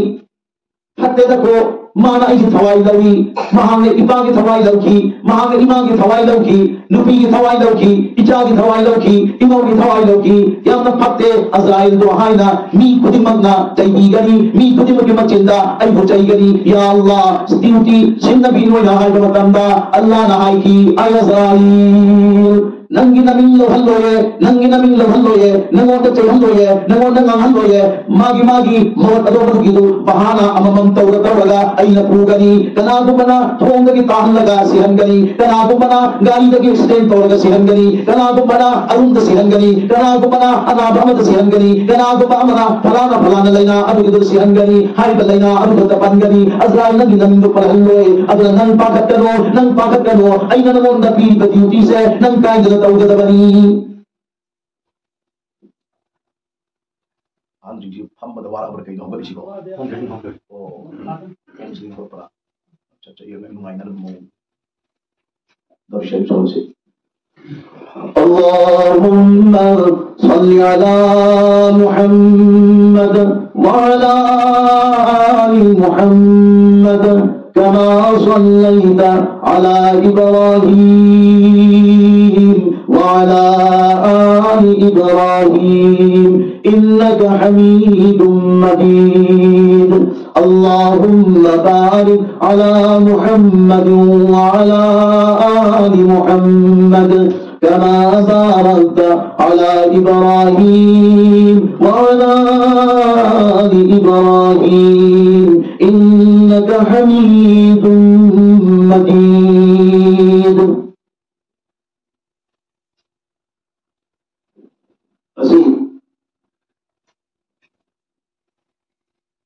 ꯐꯠꯇꯦꯗꯀꯣ, ꯃꯥꯅ ꯑꯩꯒꯤ ꯊꯋꯥꯏ ꯂꯧꯏ, ꯃꯍꯥꯛꯅ ꯏꯄꯥꯒꯤ ꯊꯋꯥꯏ ꯂꯧꯈꯤ, ꯃꯍꯥꯛꯅ ꯏꯃꯥꯒꯤ ꯊꯋꯥꯏ ꯂꯧꯈꯤ, ꯅꯨꯄꯤꯒꯤ ꯊꯋꯥꯏ ꯂꯧꯈꯤ, ꯏꯆꯥꯒꯤ ꯊꯋꯥꯏ ꯂꯧꯈꯤ, ꯏꯃꯧꯒꯤ ꯊꯋꯥꯏ ꯂꯧꯈꯤ꯫ ꯌꯥꯝꯅ ꯐꯠꯇꯦ, ꯑꯖꯔꯥꯏꯜꯗꯣ ꯍꯥꯏꯅ ꯃꯤ ꯈꯨꯗꯤꯡꯃꯛꯅ ꯆꯩꯕꯤꯒꯅꯤ, ꯃꯤ ꯈꯨꯗꯤꯡꯃꯛꯀꯤ ꯃꯆꯤꯟꯗ ꯑꯩꯕꯨ ꯆꯩꯒꯅꯤ꯫ ꯌꯥ ꯑꯜꯂꯥ, ꯗ꯭ꯌꯨꯇꯤ ꯁꯤꯟꯅꯕꯤꯅꯣꯅ ꯍꯥꯏꯕ ꯃꯇꯝꯗ ꯑꯜꯂꯥꯅ ꯍꯥꯏꯈꯤ, "ꯑꯩ ꯑꯖꯔꯥꯏꯜ, ꯅꯪꯒꯤ ꯅꯃꯤꯡ ꯂꯧꯍꯜꯂꯣꯏꯌꯦ, ꯅꯪꯒꯤ ꯅꯃꯤꯡ ꯂꯧꯍꯜꯂꯣꯏꯌꯦ, ꯅꯪꯉꯣꯟꯗ ꯆꯩꯍꯜꯂꯣꯏꯌꯦ, ꯅꯪꯉꯣꯟꯗ ꯉꯥꯡꯍꯜꯂꯣꯏꯌꯦ꯫ ꯃꯥꯒꯤ ꯃꯥꯒꯤ ꯃꯣꯠ ꯑꯗꯣ ꯃꯗꯨꯒꯤꯗꯨ ꯕꯍꯥꯅꯥ ꯑꯃꯃꯝ ꯇꯧꯔ ꯇꯧꯔꯒ ꯑꯩꯅ ꯄꯨꯒꯅꯤ꯫ ꯀꯅꯥꯒꯨꯝꯕꯅ ꯊꯣꯡꯗꯒꯤ ꯇꯥꯍꯜꯂꯒ ꯁꯤꯍꯟꯒꯅꯤ, ꯀꯅꯥꯒꯨꯝꯕꯅ ꯒꯥꯔꯤꯗꯒꯤ ꯑꯦꯛꯁꯤꯗꯦꯟ ꯇꯧꯔꯒ ꯁꯤꯍꯟꯒꯅꯤ, ꯀꯅꯥꯒꯨꯝꯕꯅ ꯑꯔꯨꯝꯗ ꯁꯤꯍꯟꯒꯅꯤ, ꯀꯅꯥꯒꯨꯝꯕꯅ ꯑꯅꯥꯕ ꯑꯃꯗ ꯁꯤꯍꯟꯒꯅꯤ, ꯀꯅꯥꯒꯨꯝꯕ ꯑꯃꯅ ꯐꯂꯥꯅ ꯐꯂꯥꯅ ꯂꯥꯏꯅꯥ ꯑꯗꯨꯒꯤꯗꯨ ꯁꯤꯍꯟꯒꯅꯤ꯫ ꯍꯥꯏꯔꯤꯕ ꯂꯥꯏꯅꯥ ꯑꯗꯨ ꯈꯛꯇ ꯄꯟꯒꯅꯤ꯫ ꯑꯖꯔꯥꯏꯜ ꯅꯪꯒꯤ ꯅꯃꯤꯡꯗꯨ ꯄꯜꯍꯜꯂꯣꯏ꯫ ꯑꯗꯨꯅ ꯅꯪ ꯄꯥꯈꯠꯀꯅꯣ, ꯅꯪ ꯄꯥꯈꯠꯀꯅꯣ꯫ ꯑꯩꯅ ꯅꯉꯣꯟꯗ ꯄꯤꯔꯤꯕ ꯗ꯭ꯌꯨꯇꯤꯁꯦ ꯅꯪ ꯀꯥꯏꯗꯅ ꯇꯧꯒꯗꯕꯅꯤ"꯫ ꯑꯍꯟꯁꯤꯡꯁꯤ ꯐꯝꯕꯗ ꯋꯥꯔꯛꯑꯕ꯭ꯔꯥ ꯀꯩꯅꯣ ꯍꯧꯒꯠꯂꯤꯁꯤꯕꯣ? ꯑꯣ, ꯀꯩꯅꯣ ꯁꯤꯗꯤ ꯍꯧꯒꯠꯄ꯭ꯔꯥ? ꯑꯠꯆꯥ, ꯑꯠꯆꯥ, ꯌꯥꯝ ꯅꯨꯡꯉꯥꯏꯅꯔꯝꯃꯣ꯫ ꯗꯔꯁꯟ ꯇꯧꯁꯤ꯫ اللهم صل على محمد وعلى آل محمد كما صليت على إبراهيم وعلى آل إبراهيم إنك حميد مجيد. اللهم بارك على محمد وعلى آل محمد كما باركت على إبراهيم وعلى آل إبراهيم إنك حميد مجيد. ꯑꯁꯤ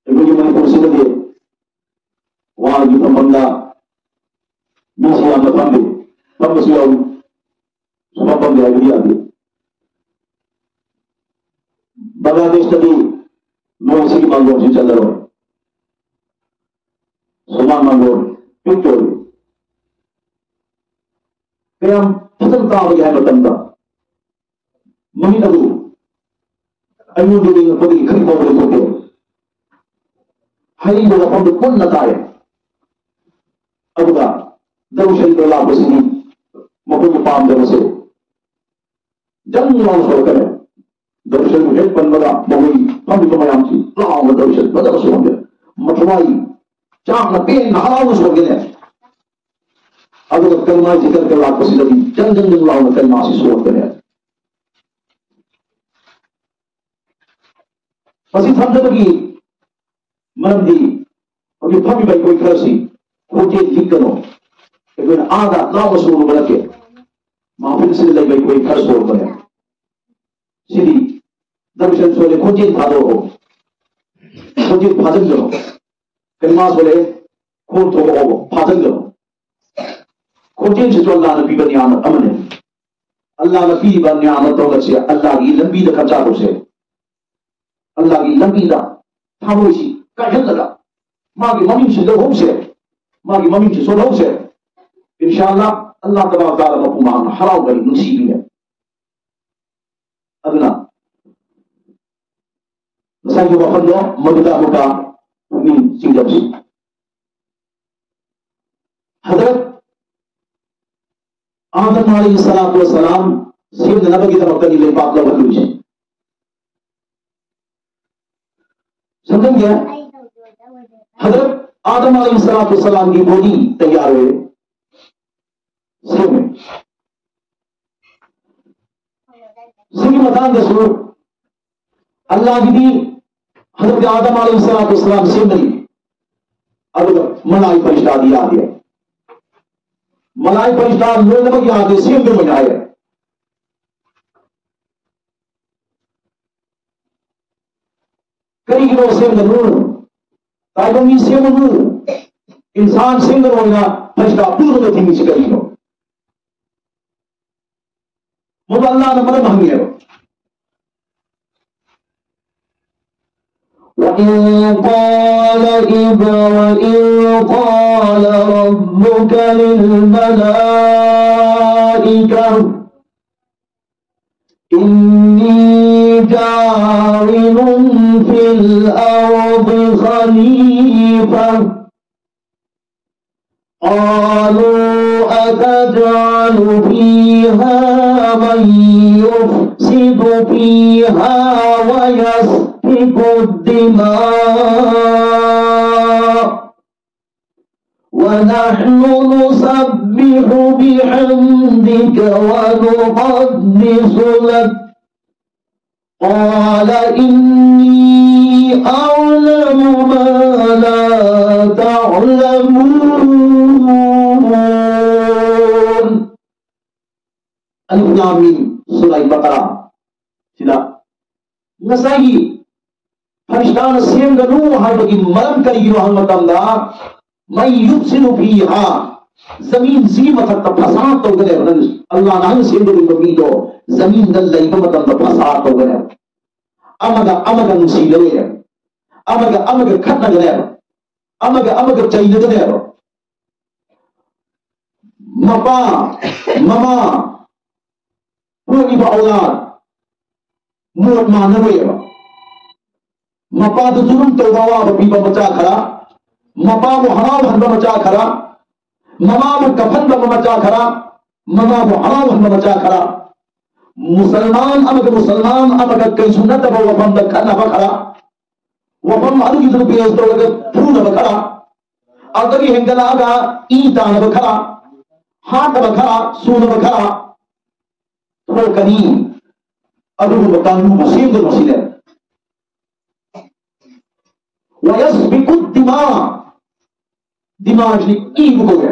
ꯑꯩꯈꯣꯏꯒꯤ ꯃꯅꯤꯄꯨꯔꯁꯤꯗꯗꯤ ꯋꯥꯒꯤ ꯐꯝꯐꯝꯗ ꯃꯤꯁꯤ ꯌꯥꯝꯅ ꯐꯝꯃꯤ, ꯐꯝꯕꯁꯨ ꯌꯥꯎꯏ, ꯁꯨꯐꯝ ꯐꯝꯗꯦ ꯍꯥꯏꯕꯗꯤ ꯌꯥꯗꯦ꯫ ꯕꯪꯒ꯭ꯂꯥꯗꯦꯁꯇꯗꯤ ꯃꯣꯏ ꯁꯤꯒꯤ ꯃꯥꯡꯒꯣꯜꯁꯤ ꯆꯠꯂꯔꯣꯏ꯫ ꯁꯨꯃꯥꯡ ꯃꯥꯡꯒꯣꯜ ꯄꯤꯛ ꯇꯧꯏ꯫ ꯀꯌꯥꯝ ꯐꯖꯅ ꯇꯥꯕꯒꯦ ꯍꯥꯏꯕ ꯃꯇꯝꯗ, ꯃꯃꯤꯠ ꯑꯗꯨ ꯑꯩꯉꯣꯟꯗ ꯌꯦꯡꯉꯛꯄꯗꯒꯤ ꯀꯔꯤ ꯐꯥꯎꯕ ꯂꯩꯊꯣꯛꯇꯦ꯫ ꯍꯩꯕ ꯃꯐꯝꯗ ꯄꯨꯟꯅ ꯇꯥꯏ꯫ ꯑꯗꯨꯒ ꯗꯔꯨ ꯁꯔꯤꯐꯇ ꯂꯥꯛꯄꯁꯤꯗꯤ ꯃꯈꯣꯏꯕꯨ ꯄꯥꯝꯗꯕꯁꯦ ꯖꯪ ꯂꯥꯎꯅ ꯁꯣꯔꯛꯀꯅꯤ꯫ ꯗꯔꯨ ꯁꯔꯤꯐ ꯍꯦꯛ ꯄꯟꯕꯗ ꯃꯈꯣꯏ ꯐꯝꯃꯤꯕ ꯃꯌꯥꯝꯁꯤ ꯂꯥꯎꯅ ꯗꯔꯨ ꯁꯔꯤꯐ ꯐꯖꯅ ꯁꯣꯟꯒꯅꯤ꯫ ꯃꯊ꯭ꯋꯥꯏ ꯆꯥꯛꯅ ꯄꯦꯟꯅ ꯍꯔꯥꯎꯅ ꯁꯣꯟꯒꯅꯤ꯫ ꯑꯗꯨꯒ ꯀꯂꯃꯥ ꯖꯤꯀꯔꯒ ꯂꯥꯛꯄꯁꯤꯗꯗꯤ ꯖꯪ ꯖꯪ ꯖꯪ ꯂꯥꯎꯅ ꯀꯂꯃꯥꯁꯤ ꯁꯣꯟꯒꯅꯤ꯫ ꯃꯁꯤ ꯊꯝꯖꯕꯒꯤ ꯃꯔꯝꯗꯤ ꯍꯧꯖꯤꯛ ꯐꯝꯃꯤꯕ ꯑꯩꯈꯣꯏ ꯈꯔꯁꯤ ꯈꯣꯟꯖꯦꯜ ꯂꯤꯛꯀꯅꯣ꯫ ꯑꯩꯈꯣꯏꯅ ꯑꯥꯗ ꯂꯥꯎꯅ ꯁꯣꯜꯂꯨꯕ ꯅꯠꯇꯦ꯫ ꯃꯍꯐꯤꯜꯁꯤꯗ ꯂꯩꯕ ꯑꯩꯈꯣꯏ ꯈꯔ ꯁꯣꯜꯂꯨꯕꯅꯦ꯫ ꯁꯤꯗꯤ ꯗꯔꯨ ꯁꯔꯤꯐ ꯁꯣꯜꯂꯦ, ꯈꯣꯟꯖꯦꯜ ꯊꯥꯗꯣꯛꯑꯣ, ꯈꯣꯟꯖꯦꯜ ꯐꯥꯖꯤꯟꯒꯅꯣ꯫ ꯀꯂꯃꯥ ꯁꯣꯜꯂꯦ, ꯈꯣꯟ ꯊꯣꯛꯂꯛꯑꯣ, ꯐꯥꯖꯤꯟꯒꯅꯣ꯫ ꯈꯣꯟꯖꯦꯜꯁꯤꯁꯨ ꯑꯜꯂꯥꯍꯅ ꯄꯤꯕ ꯅꯤꯌꯥꯃꯠ ꯑꯃꯅꯤ꯫ ꯑꯜꯂꯥꯍꯅ ꯄꯤꯔꯤꯕ ꯅꯤꯌꯥꯃꯠ ꯇꯧꯕꯁꯦ ꯑꯜꯂꯥꯍꯒꯤ ꯂꯝꯕꯤꯗ ꯈꯟꯆꯥ ꯇꯧꯁꯦ꯫ ꯑꯜꯂꯥꯍꯒꯤ ꯂꯝꯕꯤꯗ ꯊꯃꯣꯏꯁꯤ ꯀꯥꯏꯍꯜꯂꯒ ꯃꯥꯒꯤ ꯃꯃꯤꯡꯁꯤ ꯂꯧꯍꯧꯁꯦ, ꯃꯥꯒꯤ ꯃꯃꯤꯡꯁꯤ ꯁꯣꯜꯍꯧꯁꯦ꯫ ꯏꯟꯁꯥ ꯑꯜꯂꯥꯍ, ꯑꯜꯂꯥꯍ ꯇꯕꯥꯔꯛ ꯇꯥꯂꯥ ꯃꯄꯨꯡ ꯐꯥꯅ ꯍꯔꯥꯎꯒꯅꯤ, ꯅꯨꯡꯁꯤꯕꯤꯅꯦ꯫ ꯑꯗꯨꯅ ꯉꯁꯥꯏꯒꯤ ꯋꯥꯐꯝꯗꯣ ꯃꯗꯨꯗ ꯑꯃꯨꯛꯀ ꯄꯨꯛꯅꯤꯡ ꯆꯤꯡꯗꯕꯁꯤ꯫ ꯍꯖꯔꯠ ꯑꯥꯗꯝ ꯑꯂꯩꯍꯤ ꯁꯂꯥꯇꯨ ꯋꯁꯁꯂꯥꯝ ꯁꯦꯝꯅꯅꯕꯒꯤꯗꯃꯛꯇꯅꯤ ꯂꯩꯕꯥꯛ ꯂꯧꯍꯜꯂꯨꯏꯁꯦ꯫ ꯁꯝꯖꯟꯒꯦ? ꯍꯖꯔꯠ ꯑꯥꯗꯝ ꯑꯂꯩꯍꯤ ꯁꯂꯥꯇꯨ ꯋꯁꯁꯂꯥꯝꯒꯤ ꯕꯣꯗꯤ ꯇꯌꯥꯔ ꯑꯣꯏꯔꯦ, ꯁꯦꯝꯃꯦ꯫ ꯁꯤꯒꯤ ꯃꯇꯥꯡꯗꯁꯨ ꯑꯜꯂꯥꯍꯒꯤꯗꯤ ꯍꯖꯔꯠ ꯑꯥꯗꯝ ꯑꯂꯩꯍꯤ ꯁꯂꯥꯇꯨ ꯋꯁꯁꯂꯥꯝ ꯁꯦꯝꯕꯅꯤ, ꯑꯗꯨꯒ ꯃꯂꯥꯏ ꯐꯔꯤꯁꯇꯥꯗꯤ ꯌꯥꯗꯦ꯫ ꯃꯂꯥꯏ ꯐꯔꯤꯁꯇꯥ ꯂꯣꯏꯅꯃꯛ ꯌꯥꯗꯦ, ꯁꯦꯝꯕ ꯑꯣꯏꯅ ꯍꯥꯏꯌꯦ꯫ ꯀꯔꯤꯒꯤꯅꯣ ꯁꯦꯝꯒꯅꯨ? ꯇꯥꯏꯕꯪ ꯃꯤ ꯁꯦꯝꯒꯅꯨ, ꯏꯟꯁꯥꯟ ꯁꯦꯝꯒꯅꯨ ꯍꯥꯏꯅ ꯐꯔꯤꯁꯇꯥ ꯄꯨꯝꯅꯃꯛ ꯊꯤꯡꯉꯤꯁꯤ ꯀꯔꯤꯒꯤꯅꯣ? ꯃꯗꯨ ꯑꯜꯂꯥꯍꯅ ꯃꯔꯝ ꯍꯪꯉꯦꯕ꯫ وإذ قال إبراهيم، وإذ قال ربك للملائكة إني جاعل في الأرض خليفة. قالوا أتجعل فيها من يفسد فيها ويسفك الدماء ونحن نسبح بحمدك ونقدس لك قال إني أعلم ما لا تعلمون. Alif Lam Mim, Surah Al-Baqarah. Sila. ꯉꯁꯥꯏꯒꯤ ꯐꯔꯤꯁꯇꯥꯅ ꯁꯦꯝꯒꯅꯨ ꯍꯥꯏꯕꯒꯤ ꯃꯔꯝ ꯀꯔꯤꯒꯤꯅꯣ ꯍꯥꯏꯕ ꯃꯇꯝꯗ, ꯃꯩ ꯌꯨꯞꯁꯤꯅꯨ ꯐꯤꯍꯥ, ꯖꯃꯤꯟꯁꯤꯒꯤ ꯃꯊꯛꯇ ꯐꯁꯥꯗ ꯇꯧꯒꯅꯦꯕ꯫ ꯅꯪ, ꯑꯜꯂꯥꯍꯅ ꯅꯪ ꯁꯦꯝꯒꯗꯧꯔꯤꯕ ꯃꯤꯗꯣ ꯖꯃꯤꯟꯗ ꯂꯩꯕ ꯃꯇꯝꯗ ꯐꯁꯥꯗ ꯇꯧꯒꯅꯦꯕ꯫ ꯑꯃꯒ ꯑꯃꯒ ꯅꯨꯡꯁꯤꯅꯔꯣꯏꯅꯦꯕ꯫ ꯑꯃꯒ ꯑꯃꯒ ꯈꯠꯅꯒꯅꯦꯕ꯫ ꯑꯃꯒ ꯑꯃꯒ ꯆꯩꯅꯒꯅꯦꯕ꯫ ꯃꯄꯥ, ꯃꯃꯥ, ꯄꯣꯛꯏꯕ ꯑꯧꯂꯥꯗ ꯃꯣꯠ ꯃꯥꯟꯅꯔꯣꯏꯕ꯫ ꯃꯄꯥꯗ ꯖꯨꯂꯨꯝ ꯇꯧꯕ, ꯑꯋꯥꯕ ꯄꯤꯕ ꯃꯆꯥ ꯈꯔ, ꯃꯄꯥꯕꯨ ꯍꯔꯥꯎꯍꯟꯕ ꯃꯆꯥ ꯈꯔ, ꯃꯃꯥꯕꯨ ꯀꯞꯍꯟꯕ ꯃꯆꯥ ꯈꯔ, ꯃꯃꯥꯕꯨ ꯍꯔꯥꯎꯍꯟꯕ ꯃꯆꯥ ꯈꯔ, ꯃꯨꯁꯜꯃꯥꯟ ꯑꯃꯒ ꯃꯨꯁꯜꯃꯥꯟ ꯑꯃꯒ ꯀꯩꯁꯨ ꯅꯠꯇꯕ ꯋꯥꯐꯝꯗ ꯈꯠꯅꯕ ꯈꯔ, ꯋꯥꯐꯝ ꯑꯗꯨꯒꯤꯗꯨ ꯕꯦꯁ ꯇꯧꯔꯒ ꯐꯨꯅꯕ ꯈꯔ, ꯑꯗꯨꯗꯒꯤ ꯍꯦꯟꯒꯠꯂꯛꯑꯒ ꯏ ꯇꯥꯅꯕ ꯈꯔ, ꯍꯥꯠꯅꯕ ꯈꯔ, ꯁꯨꯅꯕ ꯈꯔ ꯊꯣꯛꯀꯅꯤ꯫ ꯑꯗꯨꯒꯨꯝꯕ ꯀꯥꯡꯕꯨꯕꯨ ꯁꯦꯝꯒꯅꯨ ꯁꯤꯅꯦ꯫ ꯋꯌꯁꯐꯤꯀꯨ ꯗꯤꯃꯥ꯫ ꯗꯤꯃꯥꯁꯤ ꯏꯕꯨ ꯀꯧꯋꯦ꯫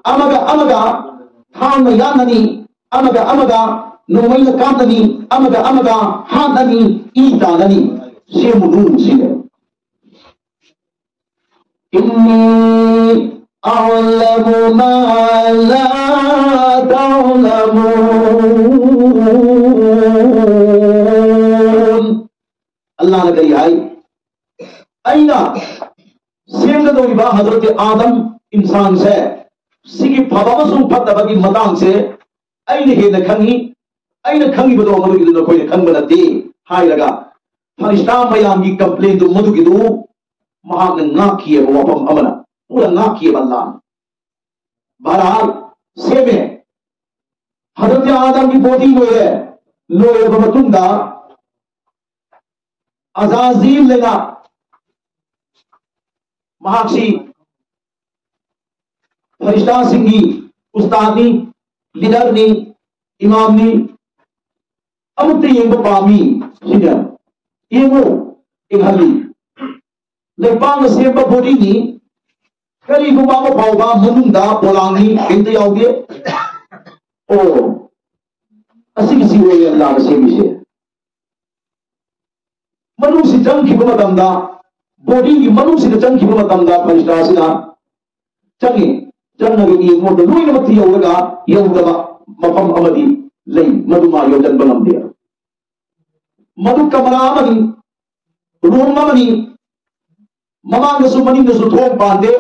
ꯑꯃꯒ ꯑꯃꯒ ꯊꯥꯡꯅ ꯌꯥꯟꯅꯅꯤ, ꯑꯃꯒ ꯑꯃꯒ ꯅꯣꯡꯃꯩꯅ ꯀꯥꯞꯅꯅꯤ, ꯑꯃꯒ ꯑꯃꯒ ꯍꯥꯠꯅꯅꯤ, ꯏ ꯇꯥꯅꯅꯤ꯫ ꯁꯦꯝꯒꯅꯨ ꯁꯤꯅꯦ꯫ إني أعلم ما لا تعلمون. ꯑꯜꯂꯥꯍꯅ ꯀꯔꯤ ꯍꯥꯏ? ꯑꯩꯅ ꯁꯦꯝꯒꯗꯧꯔꯤꯕ ꯍꯖꯔꯠ ꯑꯥꯗꯝ ꯏꯟꯁꯥꯟꯁꯦ, ꯁꯤꯒꯤ ꯐꯕ ꯑꯃꯁꯨꯡ ꯐꯠꯇꯕꯒꯤ ꯃꯇꯥꯡꯁꯦ ꯑꯩꯅ ꯍꯦꯟꯅ ꯈꯪꯉꯤ, ꯑꯩꯅ ꯈꯪꯉꯤꯕꯗꯣ ꯃꯗꯨꯒꯤꯗꯨ ꯅꯈꯣꯏꯅ ꯈꯪꯕ ꯅꯠꯇꯦ ꯍꯥꯏꯔꯒ ꯐꯔꯤꯁꯇꯥ ꯃꯌꯥꯝꯒꯤ ꯀꯝꯄ꯭ꯂꯦꯟꯗꯨ ꯃꯗꯨꯒꯤꯗꯨ ꯃꯍꯥꯛꯅ ꯉꯥꯛꯈꯤꯑꯕ ꯋꯥꯐꯝ ꯑꯃꯅ꯫ ꯄꯨꯔꯥ ꯉꯥꯛꯈꯤꯑꯕ ꯑꯜꯂꯥꯍꯅ꯫ ꯕꯍꯔꯍꯥꯜ, ꯁꯦꯝꯃꯦ꯫ ꯍꯖꯔꯠ ꯑꯥꯗꯝꯒꯤ ꯕꯣꯗꯤ ꯂꯣꯏꯔꯦ꯫ ꯂꯣꯏꯔꯕ ꯃꯇꯨꯡꯗ ꯑꯖꯥꯖꯤꯜ ꯂꯩꯅ ꯃꯍꯥꯛꯁꯤ ꯐꯔꯤꯁꯇꯥꯁꯤꯡꯒꯤ ꯎꯁꯇꯥꯗꯅꯤ, ꯂꯤꯗꯔꯅꯤ, ꯏꯃꯥꯝꯅꯤ, ꯑꯃꯨꯛꯇ ꯌꯦꯡꯕ ꯄꯥꯝꯃꯤ꯫ ꯁꯤꯅ ꯌꯦꯡꯉꯨ, ꯌꯦꯡꯍꯜꯂꯤ꯫ ꯂꯩꯕꯥꯛꯅ ꯁꯦꯝꯕ ꯕꯣꯗꯤꯅꯤ, ꯀꯔꯤꯒꯨꯝꯕ ꯑꯃ ꯐꯥꯎꯕ ꯃꯅꯨꯡꯗ ꯄꯣꯂꯥꯡꯅꯤ ꯀꯩꯝꯇ ꯌꯥꯎꯗꯦ꯫ ꯑꯣ, ꯑꯁꯤꯒꯤꯁꯤ ꯑꯣꯏꯌꯦ ꯑꯜꯂꯥꯍꯅ ꯁꯦꯝꯃꯤꯁꯦ꯫ ꯃꯅꯨꯡꯁꯤ ꯆꯪꯈꯤꯕ ꯃꯇꯝꯗ, ꯕꯣꯗꯤꯒꯤ ꯃꯅꯨꯡꯁꯤꯗ ꯆꯪꯈꯤꯕ ꯃꯇꯝꯗ ꯐꯔꯤꯁꯇꯥꯁꯤꯅ ꯆꯪꯉꯤ꯫ ꯆꯪꯉꯒ ꯌꯦꯡꯕꯗ ꯂꯣꯏꯅꯃꯛꯇ ꯌꯧꯔꯒ ꯌꯧꯗꯕ ꯃꯐꯝ ꯑꯃꯗꯤ ꯂꯩ, ꯃꯗꯨ ꯃꯥ ꯌꯧꯁꯤꯟꯕ ꯉꯝꯗꯦ꯫ ꯃꯗꯨ ꯀꯃꯔꯥ ꯑꯃꯅꯤ, ꯔꯨꯝ ꯑꯃꯅꯤ, ꯃꯃꯥꯡꯗꯁꯨ ꯃꯅꯤꯡꯗꯁꯨ ꯊꯣꯡ ꯄꯥꯟꯗꯦ,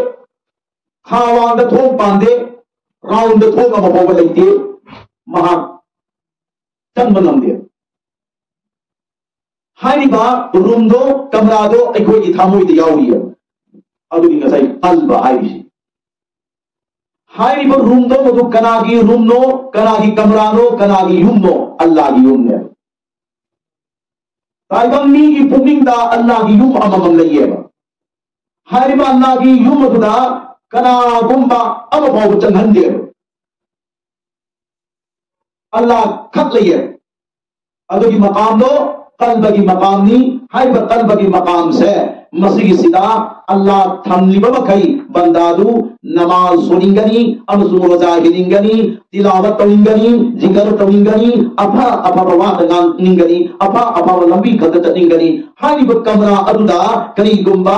ꯈꯥ ꯋꯥꯡꯗ ꯊꯣꯡ ꯄꯥꯟꯗꯦ, ꯔꯥꯎꯟꯗ ꯊꯣꯡ ꯑꯃ ꯐꯥꯎꯕ ꯂꯩꯇꯦ꯫ ꯃꯍꯥꯛ ꯆꯪꯕ ꯉꯝꯗꯦ꯫ ꯍꯥꯏꯔꯤꯕ ꯔꯨꯝꯗꯣ, ꯀꯃꯔꯥꯗꯣ ꯑꯩꯈꯣꯏꯒꯤ ꯊꯃꯣꯏꯗ ꯌꯥꯎꯔꯤꯑꯕ꯫ ꯑꯗꯨꯗꯤ ꯉꯁꯥꯏ ꯀꯜꯕ ꯍꯥꯏꯔꯤꯁꯤ꯫ ꯍꯥꯏꯔꯤꯕ ꯔꯨꯝꯗꯣ ꯃꯗꯨ ꯀꯅꯥꯒꯤ ꯔꯨꯝꯅꯣ, ꯀꯅꯥꯒꯤ ꯀꯃꯔꯥꯅꯣ, ꯀꯅꯥꯒꯤ ꯌꯨꯝꯅꯣ? ꯑꯜꯂꯥꯒꯤ ꯌꯨꯝꯅꯦꯕ꯫ ꯇꯥꯏꯕꯪ ꯃꯤꯒꯤ ꯄꯨꯛꯅꯤꯡꯗ ꯑꯜꯂꯥꯒꯤ ꯌꯨꯝ ꯑꯃꯃꯝ ꯂꯩꯌꯦꯕ꯫ ꯍꯥꯏꯔꯤꯕ ꯑꯜꯂꯥꯒꯤ ꯌꯨꯝ ꯑꯗꯨꯗ ꯀꯅꯥꯒꯨꯝꯕ ꯑꯃ ꯐꯥꯎꯕ ꯆꯪꯍꯟꯗꯦꯕ꯫ ꯑꯜꯂꯥ ꯈꯛ ꯂꯩꯌꯦ꯫ ꯑꯗꯨꯒꯤ ꯃꯀꯥꯝꯗꯣ ꯀꯜꯕꯒꯤ ꯃꯀꯥꯝꯅꯤ꯫ ꯍꯥꯏꯔꯤꯕ ꯀꯜꯕꯒꯤ ꯃꯀꯥꯝꯁꯦ, ꯃꯁꯤꯒꯤꯁꯤꯗ ꯑꯜꯂꯥ ꯊꯝꯂꯤꯕ ꯃꯈꯩ ꯕꯟꯗꯥꯗꯨ ꯅꯃꯥꯖ ꯁꯣꯟꯅꯤꯡꯒꯅꯤ ꯑꯃꯁꯨꯡ ꯔꯣꯖꯥ ꯍꯦꯟꯅꯤꯡꯒꯅꯤ, ꯇꯤꯂꯥꯋꯠ ꯇꯧꯅꯤꯡꯒꯅꯤ, ꯖꯤꯀꯔ ꯇꯧꯅꯤꯡꯒꯅꯤ, ꯑꯐ ꯑꯐꯕ ꯋꯥꯗ ꯉꯥꯡꯅꯤꯡꯒꯅꯤ, ꯑꯐ ꯑꯐꯕ ꯂꯝꯕꯤ ꯈꯛꯇ ꯆꯠꯅꯤꯡꯒꯅꯤ꯫ ꯍꯥꯏꯔꯤꯕ ꯀꯃꯔꯥ ꯑꯗꯨꯗ ꯀꯔꯤꯒꯨꯝꯕ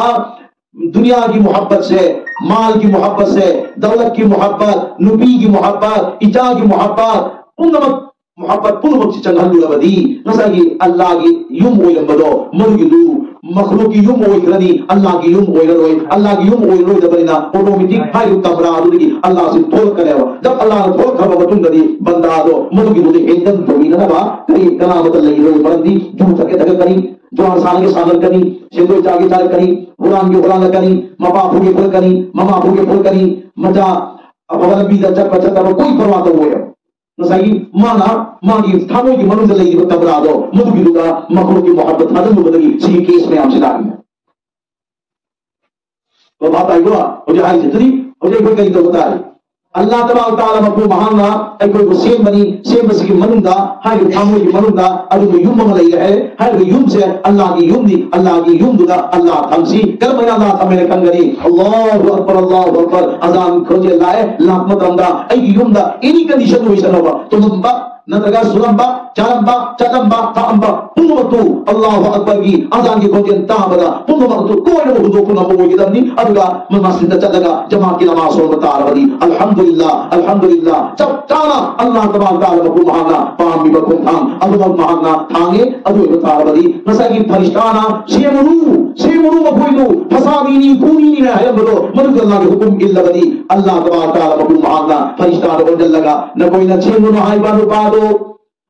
ꯗꯨꯅꯤꯌꯥꯒꯤ ꯃꯨꯍꯕꯠꯁꯦ, ꯃꯥꯜꯒꯤ ꯃꯨꯍꯕꯠꯁꯦ, ꯗꯧꯂꯠꯀꯤ ꯃꯨꯍꯕꯠ, ꯅꯨꯄꯤꯒꯤ ꯃꯨꯍꯕꯠ, ꯏꯆꯥꯒꯤ ꯃꯨꯍꯕꯠ, ꯄꯨꯝꯅꯃꯛ ꯃꯨꯍꯕꯠ ꯄꯨꯝꯅꯃꯛꯁꯤ ꯆꯪꯍꯜꯂꯨꯔꯕꯗꯤ, ꯉꯁꯥꯏꯒꯤ ꯑꯜꯂꯥꯒꯤ ꯌꯨꯝ ꯑꯣꯏꯔꯝꯕꯗꯣ, ꯃꯗꯨꯒꯤꯗꯨ ꯃꯈꯂꯨꯛꯀꯤ ꯌꯨꯝ ꯑꯣꯏꯈ꯭ꯔꯅꯤ, ꯑꯜꯂꯥꯒꯤ ꯌꯨꯝ ꯑꯣꯏꯔꯔꯣꯏ꯫ ꯑꯜꯂꯥꯒꯤ ꯌꯨꯝ ꯑꯣꯏꯔꯔꯣꯏꯗꯕꯅꯤꯅ, ꯑꯣꯇꯣꯃꯦꯇꯤꯛ ꯍꯥꯏꯔꯤꯕ ꯀꯃꯔꯥ ꯑꯗꯨꯗꯒꯤ ꯑꯜꯂꯥꯁꯤ ꯊꯣꯛꯂꯛꯀꯅꯦꯕ꯫ ꯖꯕ ꯑꯜꯂꯥꯅ ꯊꯣꯛꯂꯛꯈ꯭ꯔꯕ ꯃꯇꯨꯡꯗꯗꯤ, ꯕꯟꯗꯥꯗꯣ ꯃꯗꯨꯒꯤꯗꯨꯗ ꯍꯦꯟꯗꯜ ꯇꯧꯕꯤꯅꯅꯕ ꯀꯔꯤ ꯀꯅꯥꯃꯠꯇ ꯂꯩꯔꯣꯏ꯫ ꯃꯔꯝꯗꯤ ꯖꯨ ꯊꯛꯀꯦ ꯊꯛꯀꯅꯤ, ꯖꯨꯋꯥꯔ ꯁꯥꯟꯅꯒꯦ ꯁꯥꯟꯅꯔꯛꯀꯅꯤ, ꯁꯦꯟꯗꯣꯏ ꯆꯥꯒꯦ ꯆꯥꯔꯛꯀꯅꯤ, ꯍꯨꯔꯥꯟꯒꯦ ꯍꯨꯔꯥꯜꯂꯛꯀꯅꯤ, ꯃꯄꯥ ꯐꯨꯒꯦ ꯐꯨꯔꯛꯀꯅꯤ, ꯃꯃꯥ ꯐꯨꯒꯦ ꯐꯨꯔꯛꯀꯅꯤ, ꯃꯆꯥ ꯑꯐꯕ ꯂꯝꯕꯤꯗ ꯆꯠꯄ ꯆꯠꯇꯕ ꯀꯣꯏ ꯄꯔꯋꯥ ꯇꯧꯔꯣꯏ꯫ ꯉꯁꯥꯏꯒꯤ ꯃꯥꯅ ꯃꯥꯒꯤ ꯊꯃꯣꯏꯒꯤ ꯃꯅꯨꯡꯗ ꯂꯩꯔꯤꯕ ꯀꯕꯔꯥꯗꯣ, ꯃꯗꯨꯒꯤꯗꯨꯗ ꯃꯈꯣꯏꯒꯤ ꯃꯣꯍꯕꯠ ꯊꯥꯖꯤꯜꯂꯨꯕꯗꯒꯤ ꯁꯤꯒꯤ ꯀꯦꯁ ꯃꯌꯥꯝꯁꯤ ꯂꯥꯛꯏꯅꯦ꯫ ꯚꯥꯞ ꯇꯥꯏꯀꯣ? ꯍꯧꯖꯤꯛ ꯍꯥꯏꯔꯤꯁꯦ꯫ ꯑꯗꯨꯗꯤ ꯍꯧꯖꯤꯛ ꯑꯩꯈꯣꯏ ꯀꯔꯤ ꯇꯧꯕ ꯇꯥꯔꯦ? ꯑꯜꯂꯥ ꯇꯕꯥꯔꯛ ꯇꯥꯂꯥ ꯃꯄꯨ ꯃꯍꯥꯛꯅ ꯑꯩꯈꯣꯏꯕꯨ ꯁꯦꯝꯕꯅꯤ꯫ ꯁꯦꯝꯕꯁꯤꯒꯤ ꯃꯅꯨꯡꯗ, ꯍꯥꯏꯔꯤꯕ ꯊꯃꯣꯏꯒꯤ ꯃꯅꯨꯡꯗ ꯑꯗꯨꯒꯤ ꯌꯨꯝ ꯑꯃ ꯂꯩꯔꯦ ꯍꯥꯏ꯫ ꯍꯥꯏꯔꯤꯕ ꯌꯨꯝꯁꯦ ꯑꯜꯂꯥꯒꯤ ꯌꯨꯝꯅꯤ꯫ ꯑꯜꯂꯥꯒꯤ ꯌꯨꯝꯗꯨꯗ ꯑꯜꯂꯥ ꯊꯝꯁꯤ꯫ ꯀꯔꯝꯍꯥꯏꯅ ꯑꯜꯂꯥ ꯊꯝꯃꯦꯅ ꯈꯪꯒꯅꯤ? ꯑꯜꯂꯥꯍꯨ ꯑꯛꯕꯔ, ꯑꯜꯂꯥꯍꯨ ꯑꯛꯕꯔ꯫ ꯑꯖꯥꯟ ꯈꯣꯟꯖꯦꯜ ꯂꯥꯛꯑꯦ꯫ ꯂꯥꯛꯄ ꯃꯇꯝꯗ ꯑꯩꯒꯤ ꯌꯨꯝꯗ ꯑꯦꯅꯤ ꯀꯟꯗꯤꯁꯟ ꯑꯣꯏꯁꯅꯣꯕ, ꯇꯨꯝꯃꯝꯕ ꯅꯠꯇ꯭ꯔꯒ ꯁꯨꯔꯝꯕ, ꯆꯥꯔꯝꯕ, ꯆꯠꯂꯝꯕ, ꯊꯛꯑꯝꯕ ꯄꯨꯝꯅꯃꯛꯇꯨ ꯑꯜꯂꯥꯍꯨ ꯑꯛꯕꯔꯒꯤ ꯑꯖꯥꯟꯒꯤ ꯈꯣꯟꯖꯦꯜ ꯇꯥꯕꯗ ꯄꯨꯝꯅꯃꯛꯇꯨ ꯂꯣꯏꯅꯃꯛ ꯍꯨꯟꯗꯣꯛꯄ ꯉꯝꯕ ꯑꯣꯏꯒꯗꯕꯅꯤ꯫ ꯑꯗꯨꯒ ꯃꯁꯖꯤꯗꯇ ꯆꯠꯂꯒ ꯖꯃꯥꯠꯀꯤ ꯅꯃꯥꯖ ꯁꯣꯟꯕ ꯇꯥꯔꯕꯗꯤ, ꯑꯜꯍꯝꯗꯨꯂꯤꯜꯂꯥ, ꯑꯜꯍꯝꯗꯨꯂꯤꯜꯂꯥ, ꯆꯞ ꯆꯥꯅ ꯑꯜꯂꯥꯍ ꯇꯕꯥꯔꯛ ꯇꯥꯂꯥ ꯃꯄꯨ ꯃꯍꯥꯛꯅ ꯄꯥꯝꯃꯤꯕ ꯈꯣꯡꯊꯥꯡ ꯑꯗꯨꯃꯛ ꯃꯍꯥꯛꯅ ꯊꯥꯡꯉꯦ꯫ ꯑꯗꯨ ꯑꯣꯏꯕ ꯇꯥꯔꯕꯗꯤ ꯉꯁꯥꯏꯒꯤ ꯐꯔꯤꯁꯇꯥꯅ "ꯁꯦꯝꯃꯨꯔꯨ, ꯁꯦꯝꯃꯨꯔꯨ ꯃꯈꯣꯏꯗꯨ, ꯐꯁꯥꯗꯤꯅꯤ, ꯈꯨꯅꯤꯅꯤ" ꯍꯥꯏꯔꯝꯕꯗꯣ, ꯃꯗꯨꯗ ꯑꯜꯂꯥꯍꯒꯤ ꯍꯨꯀꯨꯝ ꯏꯜꯂꯕꯗꯤ, ꯑꯜꯂꯥꯍ ꯇꯕꯥꯔꯛ ꯇꯥꯂꯥ ꯃꯄꯨ ꯃꯍꯥꯛꯅ ꯐꯔꯤꯁꯇꯥꯗ ꯑꯣꯟꯁꯤꯜꯂꯒ, "ꯅꯈꯣꯏꯅ ꯁꯦꯝꯒꯅꯨ ꯍꯥꯏꯕ ꯅꯨꯄꯥꯗꯣ,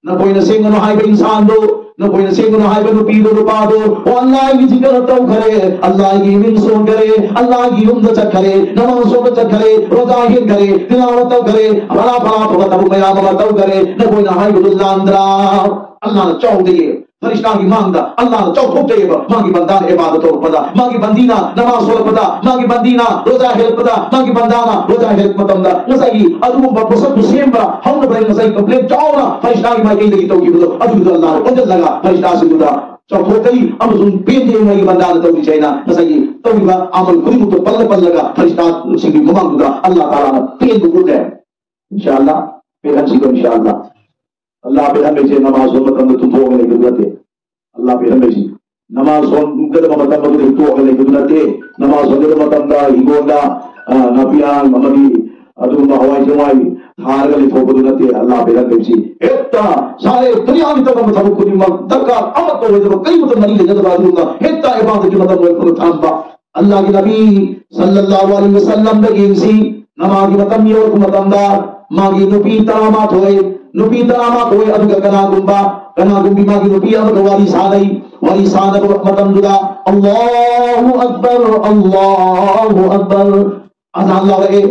ꯅꯈꯣꯏꯅ ꯁꯦꯝꯒꯅꯨ ꯍꯥꯏꯕ ꯏꯟꯁꯥꯟꯗꯣ, ꯅꯈꯣꯏꯅ ꯁꯦꯝꯒꯅꯨ ꯍꯥꯏꯕ ꯅꯨꯄꯤꯗꯣ, ꯅꯨꯄꯥꯗꯣ, ꯑꯣ, ꯑꯜꯂꯥꯍꯒꯤ ꯖꯤꯀꯔ ꯇꯧꯈꯔꯦ, ꯑꯜꯂꯥꯍꯒꯤ ꯃꯤꯡ ꯁꯣꯟꯈꯔꯦ, ꯑꯜꯂꯥꯍꯒꯤ ꯌꯨꯝꯗ ꯆꯠꯈꯔꯦ, ꯅꯃꯥꯖ ꯁꯣꯟꯕ ꯆꯠꯈꯔꯦ, ꯔꯣꯖꯥ ꯍꯦꯟꯈꯔꯦ, ꯇꯤꯂꯥꯋꯠ ꯇꯧꯈꯔꯦ, ꯐꯔꯥ ꯐꯔꯥ ꯐꯕ ꯊꯕꯛ ꯃꯌꯥꯝ ꯑꯃ ꯇꯧꯈꯔꯦ, ꯅꯈꯣꯏꯅ ꯍꯥꯏꯕꯗꯨ ꯂꯥꯟꯗ꯭ꯔꯥ?" ꯑꯜꯂꯥꯍꯅ ꯆꯥꯎꯗꯩꯌꯦ꯫ ꯐꯔꯤꯁꯇꯥꯒꯤ ꯃꯥꯡꯗ ꯑꯜꯂꯥꯍꯅ ꯆꯥꯎꯊꯣꯛꯆꯩꯑꯕ꯫ ꯃꯥꯒꯤ ꯕꯟꯗꯥꯅ ꯏꯕꯥꯗ ꯇꯧꯔꯛꯄꯗ, ꯃꯥꯒꯤ ꯕꯟꯗꯤꯅ ꯅꯃꯥꯖ ꯁꯣꯜꯂꯛꯄꯗ, ꯃꯥꯒꯤ ꯕꯟꯗꯤꯅ ꯔꯣꯖꯥ ꯍꯦꯜꯂꯛꯄꯗ, ꯃꯥꯒꯤ ꯕꯟꯗꯥꯅ ꯔꯣꯖꯥ ꯍꯦꯜꯂꯛꯄ ꯃꯇꯝꯗ ꯉꯁꯥꯏꯒꯤ ꯑꯗꯨꯒꯨꯝꯕ ꯄꯣꯠꯁꯛꯇꯨ ꯁꯦꯝꯕ ꯍꯧꯅꯕ ꯉꯁꯥꯏꯒꯤ ꯀꯝꯄ꯭ꯂꯦꯟ ꯆꯥꯎꯅ ꯐꯔꯤꯁꯇꯥꯒꯤ ꯃꯥꯏꯀꯩꯗꯒꯤ ꯇꯧꯈꯤꯕꯗꯣ, ꯑꯗꯨꯒꯤꯗꯣ ꯑꯜꯂꯥꯍꯅ ꯑꯣꯟꯁꯤꯜꯂꯒ ꯐꯔꯤꯁꯇꯥꯁꯤꯡꯗꯨꯗ ꯆꯥꯎꯊꯣꯛꯀꯅꯤ ꯑꯃꯁꯨꯡ ꯄꯦꯟꯗꯦ ꯃꯥꯒꯤ ꯕꯟꯗꯥꯅ ꯇꯧꯔꯤꯁꯦ ꯍꯥꯏꯅ ꯉꯁꯥꯏꯒꯤ ꯇꯧꯔꯤꯕ ꯑꯃꯜ ꯈꯨꯗꯤꯡꯃꯛꯇꯣ ꯄꯜꯂ ꯄꯜꯂꯒ ꯐꯔꯤꯁꯇꯥꯁꯤꯡꯒꯤ ꯃꯃꯥꯡꯗꯨꯗ ꯑꯜꯂꯥꯍ ꯇꯥꯂꯥꯅ ꯄꯦꯟꯕ ꯎꯠꯂꯦ꯫ ꯏꯟꯁꯥ ꯑꯜꯂꯥꯍ ꯄꯦꯟꯍꯟꯁꯤꯀꯣ, ꯏꯟꯁꯥ ꯑꯜꯂꯥꯍ꯫ ꯑꯜꯂꯥꯍ ꯄꯦꯟꯍꯟꯕꯩꯁꯦ ꯅꯃꯥꯖ ꯁꯣꯟꯕ ꯃꯇꯝꯗ ꯇꯨꯝꯊꯣꯛꯑꯒ ꯂꯩꯕꯗꯨ ꯅꯠꯇꯦ꯫ ꯑꯜꯂꯥꯍ ꯄꯦꯟꯍꯟꯕꯩꯁꯤ ꯅꯃꯥꯖ ꯁꯣꯟꯒꯗꯕ ꯃꯇꯝ ꯑꯗꯨꯗ ꯇꯣꯛꯑꯒ ꯂꯩꯕꯗꯨ ꯅꯠꯇꯦ꯫ ꯅꯃꯥꯖ ꯁꯣꯟꯒꯗꯕ ꯃꯇꯝꯗ ꯍꯤꯡꯒꯣꯜꯗ, ꯑ, ꯅꯥꯄꯤ ꯑꯉꯥꯡ ꯑꯃꯗꯤ ꯑꯗꯨꯒꯨꯝꯕ ꯍꯋꯥꯏ ꯆꯦꯡꯋꯥꯏ ꯊꯥꯔꯒ ꯂꯩꯊꯣꯛꯄꯗꯨ ꯅꯠꯇꯦ ꯑꯜꯂꯥꯍ ꯄꯤꯔꯛꯂꯤꯕꯁꯤ꯫ ꯍꯦꯛꯇ ꯁꯥꯔꯦ ꯗꯨꯅꯤꯌꯥꯒꯤ ꯇꯧꯔꯝꯕ ꯊꯕꯛ ꯈꯨꯗꯤꯡꯃꯛ ꯗꯔꯀꯥꯔ ꯑꯃꯠꯇ ꯑꯣꯏꯗꯕ, ꯀꯔꯤꯃꯠꯇ ꯃꯔꯤ ꯂꯩꯅꯗꯕ ꯑꯗꯨꯒꯨꯝꯅ ꯍꯦꯛꯇ ꯏꯕꯥꯗꯠꯀꯤ ꯃꯇꯝ ꯂꯣꯏꯔꯛꯄꯗ ꯊꯝꯕ꯫ ꯑꯜꯂꯥꯍꯒꯤ ꯅꯕꯤ ꯁꯜꯂꯜꯂꯥꯍꯨ ꯑꯂꯩꯍꯤ ꯋꯁꯜꯂꯝꯗ ꯌꯦꯡꯁꯤ, ꯅꯃꯥꯖꯒꯤ ꯃꯇꯝ ꯌꯧꯔꯛꯄ ꯃꯇꯝꯗ ꯃꯥꯒꯤ ꯅꯨꯄꯤ ꯇꯔꯥꯃꯥꯊꯣꯏ, ꯅꯨꯄꯤ ꯇꯔꯥꯃꯥꯊꯣꯏ ꯑꯗꯨꯒ ꯀꯅꯥꯒꯨꯝꯕ, ꯀꯅꯥꯒꯨꯝꯕꯤ ꯃꯥꯒꯤ ꯅꯨꯄꯤ ꯑꯃꯒ ꯋꯥꯔꯤ ꯁꯥꯅꯩ꯫ ꯋꯥꯔꯤ ꯁꯥꯟꯅꯕ ꯃꯇꯝꯗꯨꯗ "ꯑꯜꯂꯥꯍꯨ ꯑꯛꯕꯔ, ꯑꯜꯂꯥꯍꯨ ꯑꯛꯕꯔ" ꯑꯖꯥꯟ ꯂꯥꯎꯔꯛꯑꯦ꯫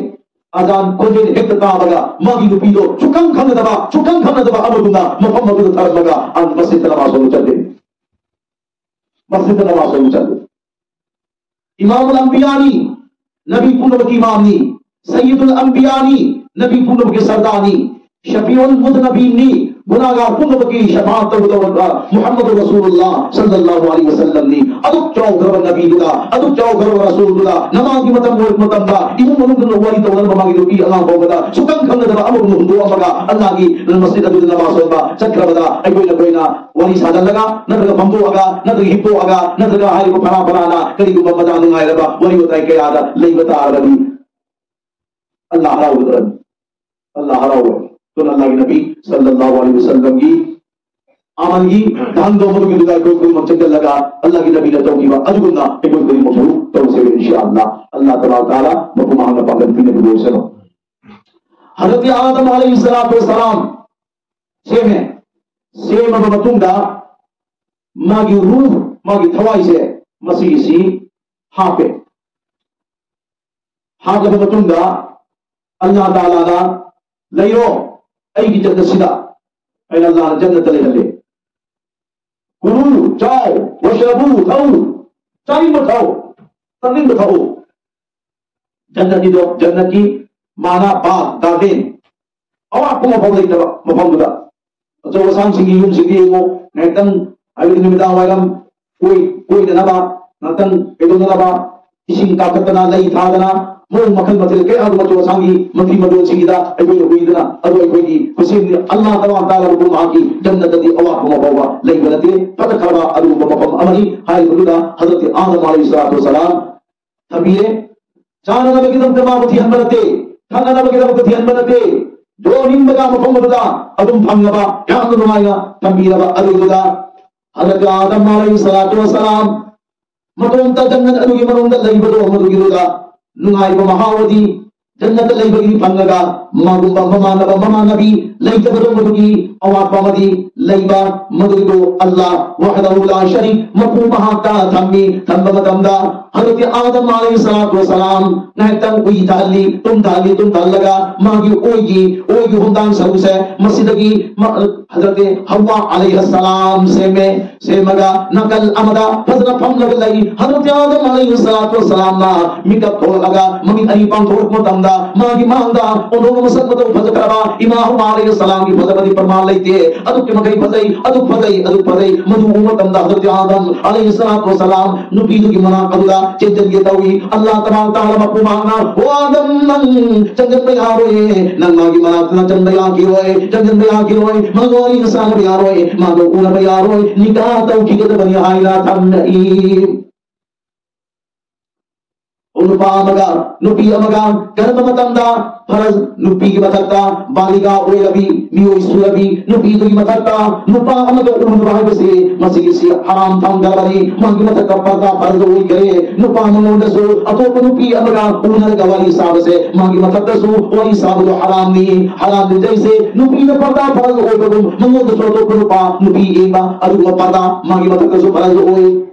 ꯑꯖꯥꯟ ꯈꯣꯟꯖꯦꯜ ꯍꯦꯛꯇ ꯇꯥꯕꯒ ꯃꯥꯒꯤ ꯅꯨꯄꯤꯗꯣ ꯁꯨꯈꯪ ꯈꯪꯅꯗꯕ, ꯁꯨꯈꯪ ꯈꯪꯅꯗꯕ ꯑꯃꯗꯨꯅ ꯃꯐꯝ ꯑꯗꯨꯗ ꯊꯔꯝꯃꯒ ꯑ ꯃꯁꯖꯤꯗ ꯅꯃꯥꯖ ꯁꯣꯟꯕ ꯆꯠꯂꯦ꯫ ꯃꯁꯖꯤꯗ ꯅꯃꯥꯖ ꯁꯣꯟꯕ ꯆꯠꯂꯦ꯫ ꯏꯃꯥꯃꯨꯜ ꯑꯝꯕꯤꯌꯥꯅꯤ, ꯅꯕꯤ ꯄꯨꯝꯅꯃꯛꯀꯤ ꯏꯃꯥꯝꯅꯤ꯫ ꯁꯌꯤꯗꯨꯜ ꯑꯝꯕꯤꯌꯥꯅꯤ, ꯅꯕꯤ ꯄꯨꯝꯅꯃꯛꯀꯤ ꯁꯔꯗꯥꯔꯅꯤ꯫ ꯁꯐꯤꯎꯜ ꯃꯨꯗꯅꯕꯤꯟꯅꯤ, ꯒꯨꯅꯥꯒꯥꯔ ꯄꯨꯝꯅꯃꯛꯀꯤ ꯁꯐꯥꯑꯠ ꯇꯧꯕ ꯇꯧꯔꯕ ꯃꯨꯍꯝꯃꯗꯨ ꯔꯁꯨꯂꯨꯜꯂꯥꯍ ꯁꯜꯂꯜꯂꯥꯍꯨ ꯑꯂꯩꯍꯤ ꯋꯁꯜꯂꯝꯅꯤ꯫ ꯑꯗꯨꯛ ꯆꯥꯎꯈ꯭ꯔꯕ ꯅꯕꯤꯗꯨꯗ, ꯑꯗꯨꯛ ꯆꯥꯎꯈ꯭ꯔꯕ ꯔꯁꯨꯜꯗꯨꯗ, ꯅꯃꯥꯖꯒꯤ ꯃꯇꯝ ꯑꯣꯏꯔꯛꯄ ꯃꯇꯝꯗ ꯏꯃꯨꯡ ꯃꯅꯨꯡꯗꯨꯅ ꯋꯥꯔꯤ ꯇꯧꯅꯔꯝꯕ ꯃꯥꯒꯤ ꯅꯨꯄꯤ ꯑꯉꯥꯡ ꯐꯥꯎꯕꯗ ꯁꯨꯈꯪ ꯈꯪꯅꯗꯕ ꯑꯃꯒꯨꯝꯅ ꯍꯨꯟꯗꯣꯛꯑꯝꯃꯒ ꯑꯜꯂꯥꯍꯒꯤ ꯃꯁꯖꯤꯗ ꯑꯗꯨꯗ ꯅꯃꯥꯖ ꯁꯣꯟꯕ ꯆꯠꯈ꯭ꯔꯕꯗ ꯑꯩꯈꯣꯏꯅ ꯑꯩꯈꯣꯏꯅ ꯋꯥꯔꯤ ꯁꯥꯖꯜꯂꯒ, ꯅꯠꯇ꯭ꯔꯒ ꯐꯝꯗꯣꯛꯑꯒ, ꯅꯠꯇ꯭ꯔꯒ ꯍꯤꯞꯇꯣꯛꯑꯒ, ꯅꯠꯇ꯭ꯔꯒ ꯍꯥꯏꯔꯤꯕ ꯐꯔꯥ ꯐꯔꯥꯅ ꯀꯔꯤꯒꯨꯝꯕ ꯃꯗꯥ ꯅꯨꯡꯉꯥꯏꯔꯕ ꯋꯥꯔꯤ ꯋꯥꯇꯥꯏ ꯀꯌꯥꯗ ꯂꯩꯕ ꯇꯥꯔꯒꯗꯤ ꯑꯜꯂꯥꯍ ꯍꯔꯥꯎꯒꯗ꯭ꯔꯅꯤ? ꯑꯜꯂꯥꯍ ꯍꯔꯥꯎꯔꯣꯏ꯫ ꯑꯗꯨꯅ ꯑꯜꯂꯥꯍꯒꯤ ꯅꯕꯤ ꯁꯜꯂꯜꯂꯥꯍꯨ ꯑꯂꯩꯍꯤ ꯋꯁꯜꯂꯝꯒꯤ ꯑꯃꯜꯒꯤ ꯙꯟꯗꯣ ꯃꯗꯨꯒꯤꯗꯨꯗ ꯑꯩꯈꯣꯏ ꯈꯨꯗꯤꯡꯃꯛ ꯆꯦꯟꯁꯤꯜꯂꯒ ꯑꯜꯂꯥꯍꯒꯤ ꯅꯕꯤꯅ ꯇꯧꯈꯤꯕ ꯑꯗꯨꯒꯨꯝꯅ ꯑꯩꯈꯣꯏ ꯈꯨꯗꯤꯡꯃꯛꯁꯨ ꯇꯧꯁꯦ ꯏꯟꯁꯥ ꯑꯜꯂꯥꯍ꯫ ꯑꯜꯂꯥꯍ ꯇꯕꯥꯔꯛ ꯇꯥꯂꯥ ꯃꯄꯨꯡ ꯐꯥꯅ ꯄꯥꯡꯒꯜ ꯄꯤꯅꯕꯤꯕ ꯑꯣꯏꯁꯅꯨ꯫ ꯍꯖꯔꯠ ꯑꯥꯗꯝ ꯑꯂꯩꯍꯤ ꯁꯂꯥꯇꯨ ꯋꯁꯁꯂꯥꯝ ꯁꯦꯝꯃꯦ꯫ ꯁꯦꯝꯃꯕ ꯃꯇꯨꯡꯗ ꯃꯥꯒꯤ ꯔꯨꯍ, ꯃꯥꯒꯤ ꯊꯋꯥꯏꯁꯦ ꯃꯁꯤꯒꯤꯁꯤ ꯍꯥꯞꯄꯦ꯫ ꯍꯥꯞꯂꯕ ꯃꯇꯨꯡꯗ ꯑꯜꯂꯥꯍ ꯇꯥꯂꯥꯅ "ꯂꯩꯔꯣ ꯑꯩꯒꯤ ꯖꯟꯅꯠꯁꯤꯗ", ꯑꯩꯅ ꯑꯜꯂꯥꯍꯅ ꯖꯟꯅꯠꯇ ꯂꯩꯍꯜꯂꯦ꯫ "ꯀꯨꯂꯨ", ꯆꯥꯎ, "ꯋꯥꯁ꯭ꯔꯕꯨ", ꯊꯛꯎ, ꯆꯥꯅꯤꯡꯕ ꯊꯛꯎ, ꯊꯛꯅꯤꯡꯕ ꯊꯛꯎ꯫ ꯖꯟꯅꯠꯀꯤꯗꯣ, ꯖꯟꯅꯠꯀꯤ ꯃꯥꯅ ꯕꯥꯒ, ꯒꯥꯔꯗꯦꯟ, ꯑꯋꯥꯠꯄ ꯑꯃꯐꯥꯎ ꯂꯩꯇꯕ ꯃꯐꯝꯗꯨꯗ꯫ ꯑꯆꯧ ꯑꯁꯥꯡꯁꯤꯡꯒꯤ ꯌꯨꯝꯁꯤꯡꯗꯤ ꯌꯦꯡꯉꯨ, ꯉꯥꯏꯍꯥꯛꯇꯪ ꯍꯥꯏꯕꯗꯤ ꯅꯨꯃꯤꯗꯥꯡ ꯋꯥꯏꯔꯝ ꯀꯣꯏ-, ꯀꯣꯏꯅꯅꯕ, ꯉꯥꯏꯍꯥꯛꯇꯪ ꯀꯩꯗꯧꯅꯅꯕ, ꯏꯁꯤꯡ ꯀꯥꯈꯠꯇꯅ, ꯂꯩ ꯊꯥꯗꯅ, ꯃꯑꯣꯡ ꯃꯈꯜ ꯃꯊꯦꯜ ꯀꯌꯥ ꯑꯗꯨ ꯑꯆꯧ ꯑꯁꯥꯡꯒꯤ ꯃꯊꯤ ꯃꯗꯣꯟꯁꯤꯡꯒꯤꯗ ꯑꯩꯈꯣꯏꯅ ꯎꯏꯗꯅ, ꯑꯗꯨ ꯑꯩꯈꯣꯏꯒꯤ ꯈꯨꯠꯁꯦꯝꯅꯤ꯫ ꯑꯜꯂꯥꯍ ꯇꯕꯥꯔꯛ ꯇꯥꯂꯥ ꯃꯄꯨ ꯃꯍꯥꯛꯀꯤ ꯖꯟꯅꯠꯇꯗꯤ ꯑꯋꯥꯠꯄ ꯑꯃ ꯐꯥꯎꯕ ꯂꯩꯕ ꯅꯠꯇꯦ꯫ ꯐꯖꯈ꯭ꯔꯕ ꯑꯗꯨꯒꯨꯝꯕ ꯃꯐꯝ ꯑꯃꯅꯤ꯫ ꯍꯥꯏꯔꯤꯕꯗꯨꯗ ꯍꯖꯔꯠ ꯑꯥꯗꯝ ꯑꯂꯩꯍꯤ ꯁꯂꯥꯇꯨ ꯋꯁꯁꯂꯥꯝ ꯊꯝꯕꯤꯔꯦ꯫ ꯆꯥꯅꯅꯕꯒꯤꯗꯃꯛꯇ ꯃꯥꯕꯨ ꯊꯤꯍꯟꯕ ꯅꯠꯇꯦ, ꯊꯛꯅꯅꯕꯒꯤꯗꯃꯛꯇ ꯊꯤꯍꯟꯕ ꯅꯠꯇꯦ, ꯌꯣꯟꯅꯤꯡꯕꯒ ꯃꯐꯝ ꯑꯗꯨꯗ ꯑꯗꯨꯝ ꯐꯪꯅꯕ ꯌꯥꯝꯅ ꯅꯨꯡꯉꯥꯏꯅ ꯊꯝꯕꯤꯔꯕ ꯑꯗꯨꯗꯨꯗ ꯍꯖꯔꯠ ꯑꯥꯗꯝ ꯑꯂꯩꯍꯤ ꯁꯂꯥꯇꯨ ꯋꯁꯁꯂꯥꯝ ꯃꯇꯣꯝꯇ ꯖꯟꯅꯠ ꯑꯗꯨꯒꯤ ꯃꯅꯨꯡꯗ ꯂꯩꯕꯗꯣ ꯃꯗꯨꯒꯤꯗꯨꯗ ꯅꯨꯡꯉꯥꯏꯕ ꯃꯍꯥꯎ ꯑꯗꯤ ꯖꯟꯅꯠꯇ ꯂꯩꯕꯒꯤ ꯐꯪꯉꯒ ꯃꯥꯒꯨꯝꯕ ꯃꯃꯥꯟꯅꯕ ꯃꯃꯥꯟꯅꯕꯤ ꯂꯩꯇꯕꯗꯣ ꯃꯗꯨꯒꯤ ꯑꯋꯥꯠꯄ ꯑꯃꯗꯤ ꯂꯩꯕ ꯃꯗꯨꯒꯤꯗꯣ ꯑꯜꯂꯥꯍ ꯋꯥꯍꯗꯍꯨ ꯂꯥ ꯁꯔꯤꯛ ꯃꯄꯨ ꯃꯍꯥꯛꯇ ꯊꯝꯃꯤ꯫ ꯊꯝꯕ ꯃꯇꯝꯗ ꯍꯖꯔꯠ ꯑꯥꯗꯝ ꯑꯂꯩꯍꯤ ꯁꯂꯥꯇꯨ ꯋꯁꯁꯂꯥꯝ ꯉꯥꯏꯍꯥꯛꯇꯪ ꯎꯏꯊꯍꯜꯂꯤ, ꯇꯨꯝꯊꯍꯜꯂꯤ, ꯇꯨꯝꯊꯍꯜꯂꯒ ꯃꯥꯒꯤ ꯑꯣꯏꯒꯤ ꯑꯣꯏꯒꯤ ꯍꯣꯡꯗꯥꯡ ꯁꯔꯨꯛꯁꯦ ꯃꯁꯤꯗꯒꯤ ꯃ-, ꯍꯖꯔꯠ ꯍꯋꯥ ꯑꯂꯩꯍꯤ ꯁꯂꯥꯝ ꯁꯦꯝꯃꯦ꯫ ꯁꯦꯝꯃꯒ ꯅꯥꯀꯜ ꯑꯃꯗ ꯐꯖꯅ ꯐꯝꯂꯒ ꯂꯩ꯫ ꯍꯖꯔꯠ ꯑꯥꯗꯝ ꯑꯂꯩꯍꯤ ꯁꯂꯥꯇꯨ ꯋꯁꯁꯂꯥꯝꯅ ꯃꯤꯀꯞ ꯊꯣꯛꯂꯛꯂꯒ ꯃꯃꯤꯠ ꯑꯅꯤ ꯄꯥꯡꯊꯣꯔꯛꯄ ꯃꯇꯝꯗ ꯃꯥꯒꯤ ꯃꯥꯡꯗ ꯑꯣꯟꯊꯣꯛꯅ ꯃꯁꯛ ꯃꯇꯧ ꯐꯖꯈ꯭ꯔꯕ ꯏꯃꯥ ꯍꯋꯥ ꯑꯂꯩꯍꯤ ꯁꯂꯥꯝꯒꯤ ꯐꯖꯕꯗꯤ ꯄ꯭ꯔꯃꯥꯟ ꯂꯩꯇꯦ꯫ ꯑꯗꯨꯛꯀꯤ ꯃꯈꯩ ꯐꯖꯩ, ꯑꯗꯨꯛ ꯐꯖꯩ, ꯑꯗꯨꯛ ꯐꯖꯩ꯫ ꯃꯗꯨ ꯎꯕ ꯃꯇꯝꯗ ꯍꯖꯔꯠ ꯑꯥꯗꯝ ꯑꯂꯩꯍꯤ ꯁꯂꯥꯇꯨ ꯋꯁꯁꯂꯥꯝ ꯅꯨꯄꯤꯗꯨꯒꯤ ꯃꯅꯥꯛ ꯑꯗꯨꯗ ꯆꯦꯟꯖꯟꯒꯦ ꯇꯧꯏ꯫ ꯑꯜꯂꯥꯍ ꯇꯕꯥꯔꯛ ꯇꯥꯂꯥ ꯃꯄꯨ ꯃꯍꯥꯛꯅ, "ꯑꯣ ꯑꯥꯗꯝ, ꯅꯪ ꯆꯪꯖꯟꯕ ꯌꯥꯔꯣꯏ, ꯅꯪ ꯃꯥꯒꯤ ꯃꯅꯥꯛꯇ ꯆꯪꯕ ꯌꯥꯈꯤꯔꯣꯏ, ꯆꯪꯖꯟꯕ ꯌꯥꯈꯤꯔꯣꯏ, ꯃꯥꯒ ꯋꯥꯔꯤ ꯁꯥꯟꯅꯕ ꯌꯥꯔꯣꯏ, ꯃꯥꯒ ꯎꯅꯕ ꯌꯥꯔꯣꯏ, ꯅꯤꯀꯥ ꯇꯧꯈꯤꯒꯗꯕꯅꯤ" ꯍꯥꯏꯅ ꯊꯝꯂꯛꯏ꯫ ꯅꯨꯄꯥ ꯑꯃꯒ ꯅꯨꯄꯤ ꯑꯃꯒ ꯀꯔꯝꯕ ꯃꯇꯝꯗ ꯐꯔꯖ ꯅꯨꯄꯤꯒꯤ ꯃꯊꯛꯇ ꯕꯥꯂꯤꯒꯥ ꯑꯣꯏꯔꯕꯤ, ꯃꯤꯑꯣꯏ ꯁꯨꯔꯕꯤ ꯅꯨꯄꯤꯗꯨꯒꯤ ꯃꯊꯛꯇ ꯅꯨꯄꯥ ꯑꯃꯒ ꯎꯅꯕ ꯍꯥꯏꯕꯁꯤ ꯃꯁꯤꯒꯤꯁꯤ ꯍꯔꯥꯝ ꯊꯝꯈ꯭ꯔꯕꯅꯤ꯫ ꯃꯥꯒꯤ ꯃꯊꯛꯇ ꯄꯔꯗꯥ ꯐꯔꯖ ꯑꯣꯏꯈ꯭ꯔꯦ꯫ ꯅꯨꯄꯥ ꯃꯉꯣꯟꯗꯁꯨ ꯑꯇꯣꯞꯄ ꯅꯨꯄꯤ ꯑꯃꯒ ꯎꯅꯔꯒ ꯋꯥꯔꯤ ꯁꯥꯕꯁꯦ ꯃꯥꯒꯤ ꯃꯊꯛꯇꯁꯨ ꯋꯥꯔꯤ ꯁꯥꯕꯗꯣ ꯍꯔꯥꯝꯅꯤ꯫ ꯍꯔꯥꯝꯅꯤ ꯍꯥꯏꯁꯦ ꯅꯨꯄꯤꯅ ꯄꯔꯗꯥ ꯐꯔꯖ ꯑꯣꯏꯕꯒꯨꯝ ꯃꯉꯣꯟꯗꯁꯨ ꯑꯇꯣꯞꯄ ꯅꯨꯄꯥ ꯅꯨꯄꯤ ꯌꯦꯡꯕ ꯑꯗꯨꯒꯨꯝꯕ ꯄꯔꯗꯥ ꯃꯥꯒꯤ ꯃꯊꯛꯇꯁꯨ ꯐꯔꯖ ꯑꯣꯏ꯫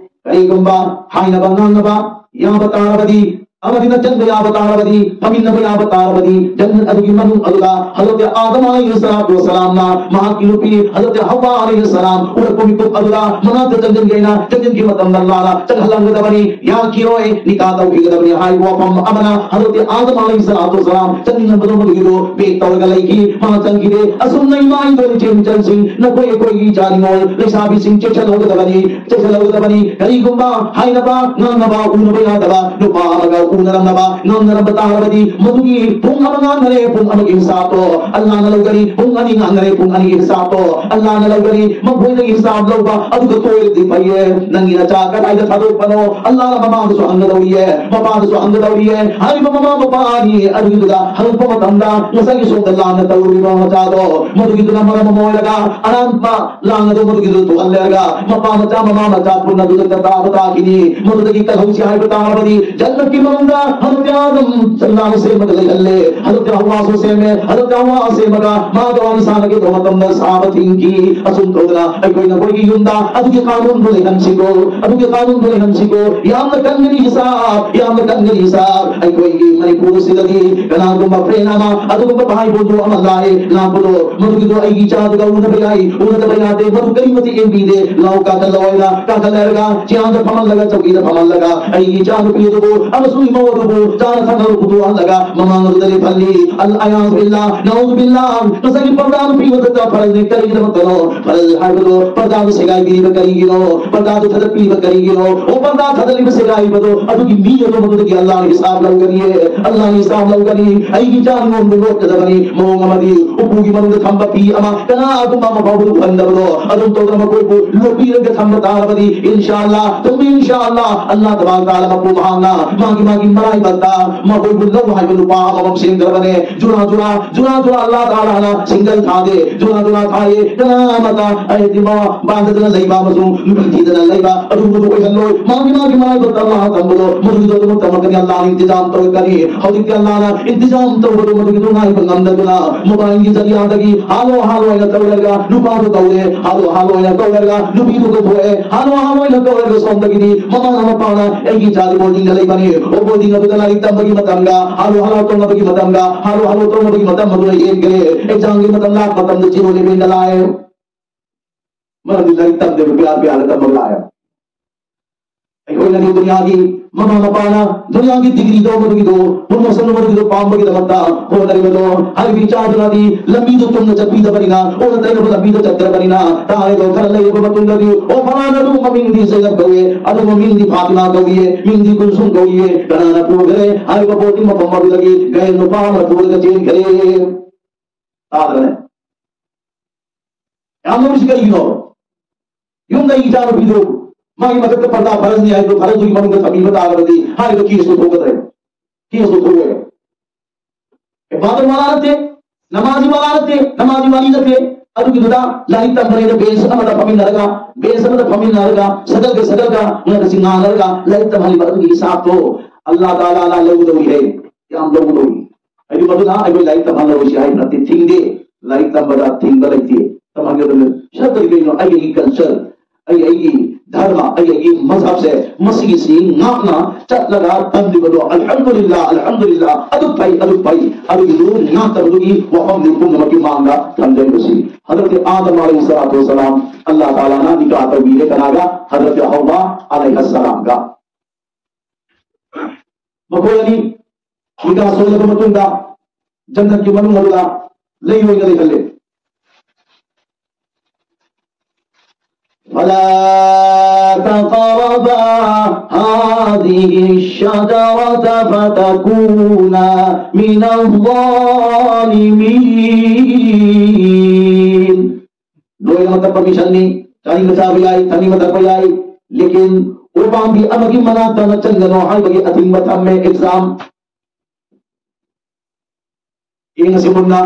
ꯀꯔꯤꯒꯨꯝꯕ ꯍꯥꯏꯅꯕ ꯉꯥꯡꯅꯕ ꯌꯥꯕ ꯇꯥꯔꯕꯗꯤ ꯑꯃꯗꯤ ꯅꯆꯟꯕ ꯌꯥꯕ ꯇꯥꯔꯕꯗꯤ, ꯐꯝꯃꯤꯟꯅꯕ ꯌꯥꯕ ꯇꯥꯔꯕꯗꯤ, ꯖꯟꯅꯠ ꯑꯗꯨꯒꯤ ꯃꯅꯨꯡ ꯑꯗꯨꯗ ꯍꯖꯔꯠ ꯑꯥꯗꯝ ꯑꯂꯩꯍꯤ ꯁꯂꯥꯇꯨ ꯋꯁꯁꯂꯥꯝꯅ ꯃꯍꯥꯛꯀꯤ ꯅꯨꯄꯤ ꯍꯖꯔꯠ ꯍꯋꯥ ꯑꯂꯩꯍꯤ ꯁꯂꯥꯝ ꯎꯔꯛꯄ ꯃꯤꯀꯨꯞ ꯑꯗꯨꯗ ꯃꯅꯥꯛꯇ ꯆꯪꯁꯤꯟꯒꯦꯅ ꯆꯪꯁꯤꯟꯈꯤꯕ ꯃꯇꯝꯗ ꯑꯜꯂꯥꯍꯅ ꯆꯪꯍꯜꯂꯝꯒꯗꯕꯅꯤ, ꯌꯥꯈꯤꯔꯣꯏ, ꯅꯤꯀꯥ ꯇꯧꯈꯤꯒꯗꯕꯅꯤ ꯍꯥꯏꯕ ꯋꯥꯐꯝ ꯑꯃꯅ ꯍꯖꯔꯠ ꯑꯥꯗꯝ ꯑꯂꯩꯍꯤ ꯁꯂꯥꯇꯨ ꯋꯁꯁꯂꯥꯝ ꯆꯪꯅꯤꯡꯉꯝꯕꯗꯣ ꯃꯗꯨꯒꯤꯗꯣ ꯕꯦꯛ ꯇꯧꯔꯒ ꯂꯩꯈꯤ꯫ ꯃꯥ ꯆꯪꯈꯤꯗꯦ꯫ ꯑꯁꯨꯝꯅ ꯏꯃꯥ ꯏꯟꯗꯣꯜ ꯏꯆꯦ ꯏꯆꯟꯁꯤꯡ, ꯅꯈꯣꯏ ꯑꯩꯈꯣꯏꯒꯤ ꯏꯆꯥ ꯅꯤꯉꯣꯜ ꯂꯩꯁꯥꯕꯤꯁꯤꯡ ꯆꯦꯛꯁꯤꯜꯍꯧꯒꯗꯕꯅꯤ, ꯆꯦꯛꯁꯤꯜꯍꯧꯒꯗꯕꯅꯤ꯫ ꯀꯔꯤꯒꯨꯝꯕ ꯍꯥꯏꯅꯕ ꯉꯥꯡꯅꯕ ꯎꯅꯕ ꯌꯥꯗꯕ ꯅꯨꯄꯥ ꯑꯃꯒ ꯎꯅꯔꯝꯅꯕ ꯉꯝꯅꯔꯝꯕ ꯇꯥꯔꯕꯗꯤ, ꯃꯗꯨꯒꯤ ꯄꯨꯡ ꯑꯃ ꯉꯥꯡꯅꯔꯦ, ꯄꯨꯡ ꯑꯃꯒꯤ ꯍꯤꯁꯥꯕꯇꯣ ꯑꯜꯂꯥꯍꯅ ꯂꯧꯒꯅꯤ, ꯄꯨꯡ ꯑꯅꯤ ꯉꯥꯡꯅꯔꯦ, ꯄꯨꯡ ꯑꯅꯤꯒꯤ ꯍꯤꯁꯥꯕꯇꯣ ꯑꯜꯂꯥꯍꯅ ꯂꯧꯒꯅꯤ꯫ ꯃꯈꯣꯏꯗꯒꯤ ꯍꯤꯁꯥꯕ ꯂꯧꯕ ꯑꯗꯨꯒ ꯇꯣꯏꯔꯗꯤ ꯐꯩꯌꯦ꯫ ꯅꯪꯒꯤ ꯅꯆꯥ ꯀꯗꯥꯏꯗ ꯊꯥꯗꯣꯛꯄꯅꯣ? ꯑꯜꯂꯥꯍꯅ ꯃꯃꯥꯗꯁꯨ ꯍꯪꯒꯗꯧꯔꯤꯌꯦ, ꯃꯄꯥꯗꯁꯨ ꯍꯪꯒꯗꯧꯔꯤꯌꯦ꯫ ꯍꯥꯏꯔꯤꯕ ꯃꯃꯥ ꯃꯄꯥ ꯑꯅꯤ ꯑꯗꯨꯒꯤꯗꯨꯗ ꯍꯪꯉꯛꯄ ꯃꯇꯝꯗ, ꯉꯁꯥꯏꯒꯤ ꯁꯣꯝꯗ ꯂꯥꯟꯅ ꯇꯧꯔꯨꯔꯤꯕ ꯃꯆꯥꯗꯣ, ꯃꯗꯨꯒꯤꯗꯨꯅ ꯃꯔꯝ ꯑꯃ ꯑꯣꯏꯔꯒ ꯑꯔꯥꯟꯕ ꯂꯥꯡ ꯑꯗꯨ ꯃꯗꯨꯒꯤꯗꯨ ꯊꯣꯛꯍꯜꯂꯦꯔꯒ, ꯃꯄꯥ ꯃꯆꯥ, ꯃꯃꯥ ꯃꯆꯥ ꯄꯨꯟꯅ ꯑꯗꯨꯗ ꯇꯥꯕ ꯇꯥꯈꯤꯅꯤ꯫ ꯃꯗꯨꯗꯒꯤ ꯀꯜꯍꯧꯁꯤ ꯍꯥꯏꯕ ꯇꯥꯔꯕꯗꯤ, ꯖꯟꯅꯠꯀꯤ ꯃꯅꯨꯡꯗ ꯍꯖꯔꯠ ꯑꯥꯗꯝ ꯁꯜꯂꯥꯍꯨ ꯁꯦꯝꯃꯒ ꯂꯩꯍꯜꯂꯦ꯫ ꯍꯖꯔꯠ ꯍꯋꯥꯁꯨ ꯁꯦꯝꯃꯦ꯫ ꯍꯖꯔꯠ ꯍꯋꯥ ꯁꯦꯝꯃꯒ ꯃꯥꯒ ꯋꯥꯔꯤ ꯁꯥꯟꯅꯒꯦ ꯇꯧꯕ ꯃꯇꯝꯗ ꯁꯥꯕ ꯊꯤꯡꯈꯤ꯫ ꯑꯁꯨꯝ ꯇꯧꯗꯅ ꯑꯩꯈꯣꯏꯅ ꯑꯩꯈꯣꯏꯒꯤ ꯌꯨꯝꯗ ꯑꯗꯨꯒꯤ ꯀꯥꯅꯨꯟꯗꯨ ꯂꯩꯍꯟꯁꯤꯀꯣ, ꯑꯗꯨꯒꯤ ꯀꯥꯅꯨꯟꯗꯨ ꯂꯩꯍꯟꯁꯤꯀꯣ꯫ ꯌꯥꯝꯅ ꯀꯟꯒꯅꯤ ꯍꯤꯁꯥꯕ, ꯌꯥꯝꯅ ꯀꯟꯒꯅꯤ ꯍꯤꯁꯥꯕ꯫ ꯑꯩꯈꯣꯏꯒꯤ ꯃꯅꯤꯄꯨꯔꯁꯤꯗꯗꯤ ꯀꯅꯥꯒꯨꯝꯕ ꯐ꯭ꯔꯦꯟ ꯑꯃ, ꯑꯗꯨꯒꯨꯝꯕ ꯚꯥꯏ ꯕꯣꯟꯗꯨ ꯑꯃ ꯂꯥꯛꯑꯦ, ꯂꯥꯛꯄꯗꯣ ꯃꯗꯨꯒꯤꯗꯣ ꯑꯩꯒꯤ ꯏꯆꯥꯗꯨꯒ ꯎꯅꯕ ꯌꯥꯏ, ꯎꯅꯗꯕ ꯌꯥꯗꯦ, ꯃꯗꯨ ꯀꯔꯤꯃꯇ ꯌꯦꯡꯕꯤꯗꯦ꯫ ꯂꯥꯎ ꯀꯥꯈꯠꯂꯣ ꯍꯥꯏꯅ ꯀꯥꯈꯠꯂꯔꯒ ꯆꯤꯌꯥꯟꯗ ꯐꯝꯍꯜꯂꯒ, ꯆꯧꯀꯤꯗ ꯐꯝꯍꯜꯂꯒ ꯑꯩꯒꯤ ꯏꯆꯥ ꯅꯨꯄꯤ ꯑꯗꯨꯕꯨ ꯑꯃꯁꯨꯡ ꯏꯃꯧ ꯑꯗꯨꯕꯨ ꯆꯥꯅ ꯊꯛꯅꯕ ꯄꯨꯊꯣꯛꯍꯜꯂꯒ ꯃꯃꯥꯡ ꯑꯗꯨꯗ ꯂꯦꯞꯍꯜꯂꯤ꯫ ꯑꯜ ꯑꯌꯥꯖ ꯕꯤꯜꯂꯥ, ꯅꯎꯖꯨ ꯕꯤꯜꯂꯥ꯫ ꯉꯁꯥꯏꯒꯤ ꯄꯔꯗꯥ ꯅꯨꯄꯤ ꯃꯊꯛꯇ ꯐꯔꯖꯅꯤ꯫ ꯀꯔꯤꯒꯤꯗꯃꯛꯇꯅꯣ? ꯐꯔꯖ ꯍꯥꯏꯕꯗꯣ ꯄꯔꯗꯥꯗꯨ ꯁꯦꯒꯥꯏꯕꯤꯔꯤꯕ ꯀꯔꯤꯒꯤꯅꯣ? ꯄꯔꯗꯥꯗꯨ ꯊꯥꯗꯠꯄꯤꯔꯤꯕ ꯀꯔꯤꯒꯤꯅꯣ? ꯑꯣ, ꯄꯔꯗꯥ ꯊꯥꯗꯠꯂꯤꯕ ꯁꯦꯒꯥꯏꯕꯗꯣ ꯑꯗꯨꯒꯤ ꯃꯤ ꯑꯗꯨ ꯃꯗꯨꯗꯒꯤ ꯑꯜꯂꯥꯍꯅ ꯍꯤꯁꯥꯕ ꯂꯧꯒꯅꯤꯌꯦ, ꯑꯜꯂꯥꯍꯅ ꯍꯤꯁꯥꯕ ꯂꯧꯒꯅꯤ꯫ ꯑꯩꯒꯤ ꯏꯆꯥ ꯅꯉꯣꯟꯗ ꯂꯣꯠꯀꯗꯕꯅꯤ꯫ ꯃꯑꯣꯡ ꯑꯃꯗꯤ ꯎꯄꯨꯒꯤ ꯃꯅꯨꯡꯗ ꯊꯝꯕ ꯐꯤ ꯑꯃ ꯀꯅꯥꯒꯨꯝꯕ ꯑꯃ ꯐꯥꯎꯕꯗ ꯎꯍꯟꯗꯕꯗꯣ, ꯑꯗꯨꯝ ꯇꯧꯗꯅ ꯃꯈꯣꯏꯕꯨ ꯂꯣꯠꯄꯤꯔꯒ ꯊꯝꯕ ꯇꯥꯔꯕꯗꯤ, ꯏꯟꯁꯥ ꯑꯜꯂꯥ, ꯊꯨꯝ ꯏꯟꯁꯥ ꯑꯜꯂꯥ, ꯑꯜꯂꯥ ꯇꯕꯥꯔꯛ ꯇꯥꯂꯥ ꯃꯄꯨ ꯃꯍꯥꯛꯅ ꯃꯥꯒꯤ, ꯃꯥꯒꯤ ꯃꯔꯥꯏꯕꯛꯇ ꯃꯈꯣꯏꯕꯨ ꯂꯧ ꯍꯥꯏꯕ ꯅꯨꯄꯥ ꯑꯃꯃꯝ ꯁꯦꯝꯈ꯭ꯔꯕꯅꯦ꯫ ꯖꯨꯔꯥ ꯖꯨꯔꯥ, ꯖꯨꯔꯥ ꯖꯨꯔꯥ ꯑꯜꯂꯥ ꯇꯥꯂꯥꯅ ꯁꯤꯡꯒꯜ ꯊꯥꯗꯦ, ꯖꯨꯔꯥ ꯖꯨꯔꯥ ꯊꯥꯏꯌꯦ꯫ ꯀꯅꯥꯃꯠꯇ ꯍꯥꯏꯗꯤ ꯃꯥ ꯄꯥꯟꯗꯗꯅ ꯂꯩꯕ ꯑꯃꯁꯨꯡ ꯅꯨꯄꯤ ꯊꯤꯗꯅ ꯂꯩꯕ ꯑꯗꯨꯒꯨꯝꯕꯗꯨ ꯑꯣꯏꯍꯜꯂꯣꯏ꯫ ꯃꯥꯒꯤ, ꯃꯥꯒꯤ ꯃꯔꯥꯏꯕꯛꯇ ꯑꯜꯂꯥꯍ ꯇꯝꯕꯗꯣ ꯃꯗꯨꯒꯤꯗꯣ ꯑꯗꯨꯃꯛ ꯇꯝꯃꯛꯀꯅꯤ꯫ ꯑꯜꯂꯥꯍꯅ ꯏꯟꯇꯤꯖꯥꯝ ꯇꯧꯔꯛꯀꯅꯤ꯫ ꯍꯧꯖꯤꯛꯇꯤ ꯑꯜꯂꯥꯍꯅ ꯏꯟꯇꯤꯖꯥꯝ ꯇꯧꯕꯗꯣ ꯃꯗꯨꯒꯤꯗꯣ ꯉꯥꯏꯕ ꯉꯝꯗꯗꯨꯅ ꯃꯣꯕꯥꯏꯜꯒꯤ ꯖꯔꯤꯌꯥꯗꯒꯤ ꯍꯥꯂꯣ ꯍꯥꯂꯣ ꯍꯥꯏꯅ ꯇꯧꯔꯒ ꯅꯨꯄꯥꯗꯨ ꯀꯧꯔꯦ, ꯍꯥꯂꯣ ꯍꯥꯂꯣ ꯍꯥꯏꯅ ꯇꯧꯔꯒ ꯅꯨꯄꯤꯗꯨ ꯀꯧꯊꯣꯛꯑꯦ, ꯍꯥꯂꯣ ꯍꯥꯂꯣ ꯍꯥꯏꯅ ꯇꯧꯔꯒ ꯁꯣꯝꯗꯒꯤꯗꯤ ꯃꯃꯥꯅ, ꯃꯄꯥꯅ ꯑꯩꯒꯤ ꯏꯆꯥꯗꯤ ꯕꯣꯔꯗꯤꯡꯗ ꯂꯩꯕꯅꯤ, ꯑꯣ ꯕꯣꯔꯗꯤꯡ ꯑꯗꯨꯗ ꯂꯥꯏꯔꯤꯛ ꯇꯝꯕꯒꯤ ꯃꯇꯝꯗ ꯍꯥꯂꯣ ꯍꯥꯂꯣ ꯇꯧꯅꯕꯒꯤ ꯃꯇꯝꯗ ꯍꯥꯂꯣ ꯍꯥꯂꯣ ꯇꯧꯅꯕꯒꯤ ꯃꯇꯝ ꯑꯗꯨ ꯍꯦꯟꯈ꯭ꯔꯦ꯫ ꯑꯦꯛꯖꯥꯝꯒꯤ ꯃꯇꯝ ꯂꯥꯛꯄ ꯃꯇꯝꯗ ꯖꯤꯔꯣ ꯂꯦꯚꯦꯜꯗ ꯂꯥꯛꯑꯦ꯫ ꯃꯔꯝꯗꯤ ꯂꯥꯏꯔꯤꯛ ꯇꯝꯗꯦꯕ, ꯄꯤꯌꯥ ꯄꯤꯌꯥꯅ ꯇꯝꯕ ꯂꯥꯛꯑꯦ꯫ ꯑꯩꯈꯣꯏꯅꯗꯤ ꯗꯨꯅꯤꯌꯥꯒꯤ ꯃꯃꯥ ꯃꯄꯥꯅ ꯗꯨꯅꯤꯌꯥꯒꯤ ꯗꯤꯒ꯭ꯔꯤꯗꯣ, ꯃꯗꯨꯒꯤꯗꯣ ꯄ꯭ꯔꯣꯃꯣꯁꯟ, ꯃꯗꯨꯒꯤꯗꯣ ꯄꯥꯝꯕꯒꯤꯗꯃꯛꯇ ꯍꯣꯠꯅꯔꯤꯕꯗꯣ, ꯍꯥꯏꯔꯤꯕ ꯏꯆꯥꯗꯨꯅꯗꯤ ꯂꯝꯕꯤꯗꯣ ꯆꯨꯝꯅ ꯆꯠꯄꯤꯗꯕꯅꯤꯅ, ꯑꯣꯟꯅ ꯇꯩꯅꯕ ꯂꯝꯕꯤꯗ ꯆꯠꯇ꯭ꯔꯕꯅꯤꯅ, ꯇꯥꯔꯦꯗꯣ ꯈꯔ ꯂꯩꯔꯕ ꯃꯇꯨꯡꯗꯗꯤ, ꯑꯣ, ꯐꯂꯥꯅ ꯑꯗꯨ ꯃꯃꯤꯡꯗꯤ ꯖꯩꯅꯕ ꯀꯧꯏ, ꯑꯗꯨ ꯃꯃꯤꯡꯗꯤ ꯐꯥꯇꯤꯃꯥ ꯀꯧꯏ, ꯃꯤꯡꯗꯤ ꯀꯨꯜꯁꯨꯝ ꯀꯧꯏ, ꯀꯅꯥꯅ ꯄꯨꯈ꯭ꯔꯦ? ꯍꯥꯏꯔꯤꯕ ꯄꯣꯠꯇꯤ ꯃꯐꯝ ꯑꯗꯨꯗꯒꯤ ꯒꯥꯌꯟ ꯅꯨꯄꯥ ꯑꯃꯅ ꯄꯨꯔꯒ ꯆꯦꯟꯈ꯭ꯔꯦ꯫ ꯇꯥꯗ꯭ꯔꯅꯦ? ꯌꯥꯝ ꯅꯣꯛꯏꯁꯤ ꯀꯩꯒꯤꯅꯣ? ꯌꯨꯝꯗ ꯑꯩꯒꯤ ꯏꯆꯥꯅꯨꯄꯤꯗꯨ ꯃꯥꯒꯤ ꯃꯊꯛꯇ ꯄꯔꯗꯥ ꯐꯔꯁꯅꯤ ꯍꯥꯏꯕꯗꯨ ꯐꯔꯁꯇꯨꯒꯤ ꯃꯅꯨꯡꯗ ꯊꯝꯕꯤꯕ ꯇꯥꯔꯕꯗꯤ ꯍꯥꯏꯔꯤꯕ ꯀꯦꯁꯇꯨ ꯊꯣꯛꯀꯗ꯭ꯔꯦ? ꯀꯦꯁꯇꯨ ꯊꯣꯛꯑꯣꯏ꯫ ꯏꯕꯥꯗꯠ ꯋꯥꯂꯥ ꯅꯠꯇꯦ, ꯅꯃꯥꯖꯤ ꯋꯥꯂꯥ ꯅꯠꯇꯦ, ꯅꯃꯥꯖꯤ ꯋꯥꯂꯤ ꯅꯠꯇꯦ꯫ ꯑꯗꯨꯒꯤꯗꯨꯗ ꯂꯥꯏꯔꯤꯛ ꯇꯝꯕꯅꯦꯅ ꯕꯦꯟꯁ ꯑꯃꯗ ꯐꯝꯃꯤꯟꯅꯔꯒ, ꯕꯦꯟꯁ ꯑꯃꯗ ꯐꯝꯃꯤꯟꯅꯔꯒ ꯁꯒꯜꯒ ꯁꯒꯜꯒ ꯉꯥꯡꯅꯁꯤ ꯉꯥꯡꯅꯔꯒ ꯂꯥꯏꯔꯤꯛ ꯇꯝꯍꯜꯂꯤꯕ ꯑꯗꯨꯒꯤ ꯍꯤꯁꯥꯕꯇꯣ ꯑꯜꯂꯥ ꯇꯥꯂꯥꯅ ꯂꯧꯒꯗꯧꯔꯤ ꯍꯦ, ꯌꯥꯝ ꯂꯧꯒꯗꯧꯔꯤ꯫ ꯑꯗꯨ ꯃꯗꯨꯅ ꯑꯩꯈꯣꯏ ꯂꯥꯏꯔꯤꯛ ꯇꯝꯍꯜꯂꯔꯣꯏꯁꯤ ꯍꯥꯏꯕ ꯅꯠꯇꯦ, ꯊꯤꯡꯗꯦ꯫ ꯂꯥꯏꯔꯤꯛ ꯇꯝꯕꯗ ꯊꯤꯡꯕ ꯂꯩꯇꯦ, ꯇꯝꯍꯟꯒꯗꯕꯅꯤ꯫ ꯁꯤꯗ ꯀꯔꯤ ꯀꯔꯤꯅꯣ? ꯑꯩꯒꯤ ꯀꯜꯆꯔ, ꯑꯩ ꯑꯩꯒꯤ ꯙꯔꯃ, ꯑꯩ ꯑꯩꯒꯤ ꯃꯖꯍꯕꯁꯦ ꯃꯁꯤꯒꯤꯁꯤ ꯉꯥꯛꯅ ꯆꯠꯂꯒ ꯇꯝꯂꯤꯕꯗꯣ, ꯑꯜꯍꯝꯗꯨꯂꯤꯜꯂꯥ, ꯑꯜꯍꯝꯗꯨꯂꯤꯜꯂꯥ, ꯑꯗꯨ ꯐꯩ, ꯑꯗꯨ ꯐꯩ, ꯑꯗꯨꯒꯤꯗꯨ ꯉꯥꯛꯇꯕꯗꯨꯒꯤ ꯋꯥꯐꯝꯅꯤ ꯄꯨꯝꯅꯃꯛꯀꯤ ꯃꯥꯡꯗ ꯊꯝꯖꯔꯤꯕꯁꯤ꯫ ꯍꯖꯔꯠ ꯑꯥꯗꯝ ꯑꯂꯩꯍꯤ ꯁꯂꯥꯇꯨ ꯋꯁꯂꯥꯝ, ꯑꯜꯂꯥ ꯇꯥꯂꯥꯅ ꯅꯤꯀꯥ ꯇꯧꯕꯤꯔꯦ ꯀꯅꯥꯒ? ꯍꯖꯔꯠ ꯍꯧꯋꯥ ꯑꯂꯩꯍꯥ ꯁꯂꯥꯝꯒ꯫ ꯃꯈꯣꯏ ꯑꯅꯤ ꯅꯤꯀꯥ ꯁꯣꯜꯂꯕ ꯃꯇꯨꯡꯗ ꯖꯟꯅꯠꯀꯤ ꯃꯅꯨꯡ ꯑꯗꯨꯗ ꯂꯩ ꯑꯣꯏꯅ ꯂꯩꯍꯜꯂꯦ꯫ ولا تقربا هذه الشجرة فتكونا من الظالمين. ꯂꯣꯏꯅꯃꯛꯇ ꯄꯔꯃꯤꯁꯟꯅꯤ, ꯆꯥꯅꯤꯡꯕ ꯆꯥꯕ ꯌꯥꯏ, ꯊꯛꯅꯤꯡꯕ ꯊꯛꯄ ꯌꯥꯏ, ꯂꯦꯀꯤꯟ ꯎꯄꯥꯝꯕꯤ ꯑꯃꯒꯤ ꯃꯅꯥꯛꯇ ꯅꯆꯟꯒꯅꯣ ꯍꯥꯏꯕꯒꯤ ꯑꯊꯤꯡꯕ ꯊꯝꯃꯦ꯫ ꯑꯦꯛꯖꯥꯝ ꯌꯦꯡꯉꯁꯤ ꯃꯨꯟꯅ꯫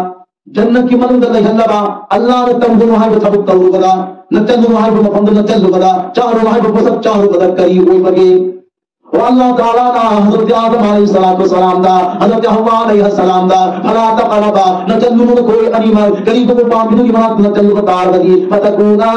ꯖꯟꯅꯠꯀꯤ ꯃꯅꯨꯡꯗ ꯂꯩꯍꯜꯂꯕ, ꯑꯜꯂꯥꯍꯅ ꯇꯝꯒꯅꯨ ꯍꯥꯏꯕ ꯊꯕꯛ ꯇꯧꯔꯨꯕꯗ, ꯅꯆꯜꯂꯨꯅꯨ ꯍꯥꯏꯕ ꯃꯐꯝꯗ ꯅꯆꯜꯂꯨꯕꯗ, ꯆꯥꯔꯨꯅꯨ ꯍꯥꯏꯕ ꯄꯣꯠꯁꯛ ꯆꯥꯔꯨꯕꯗ ꯀꯔꯤ ꯑꯣꯏꯕꯒꯦ? ꯑꯣ ꯑꯜꯂꯥꯍ ꯇꯥꯂꯥꯅ ꯍꯖꯔꯠ ꯑꯥꯗꯝ ꯑꯂꯩꯍꯤ ꯁꯂꯥꯇꯨ ꯋꯁꯂꯥꯝꯗ, ꯍꯖꯔꯠ ꯍꯋꯥ ꯑꯂꯩꯍꯥ ꯁꯂꯥꯝꯗ, "ꯐꯂꯥ ꯇꯛꯔꯕꯥ", ꯅꯆꯜꯂꯨꯅꯨ ꯅꯈꯣꯏ ꯑꯅꯤꯃꯛ ꯀꯔꯤꯒꯨꯝꯕ ꯄꯥꯝꯕꯤꯗꯨꯒꯤ ꯃꯅꯥꯛꯇ ꯅꯆꯜꯂꯨꯕ ꯇꯥꯔꯒꯗꯤ, "ꯐꯇꯀꯨꯅꯥ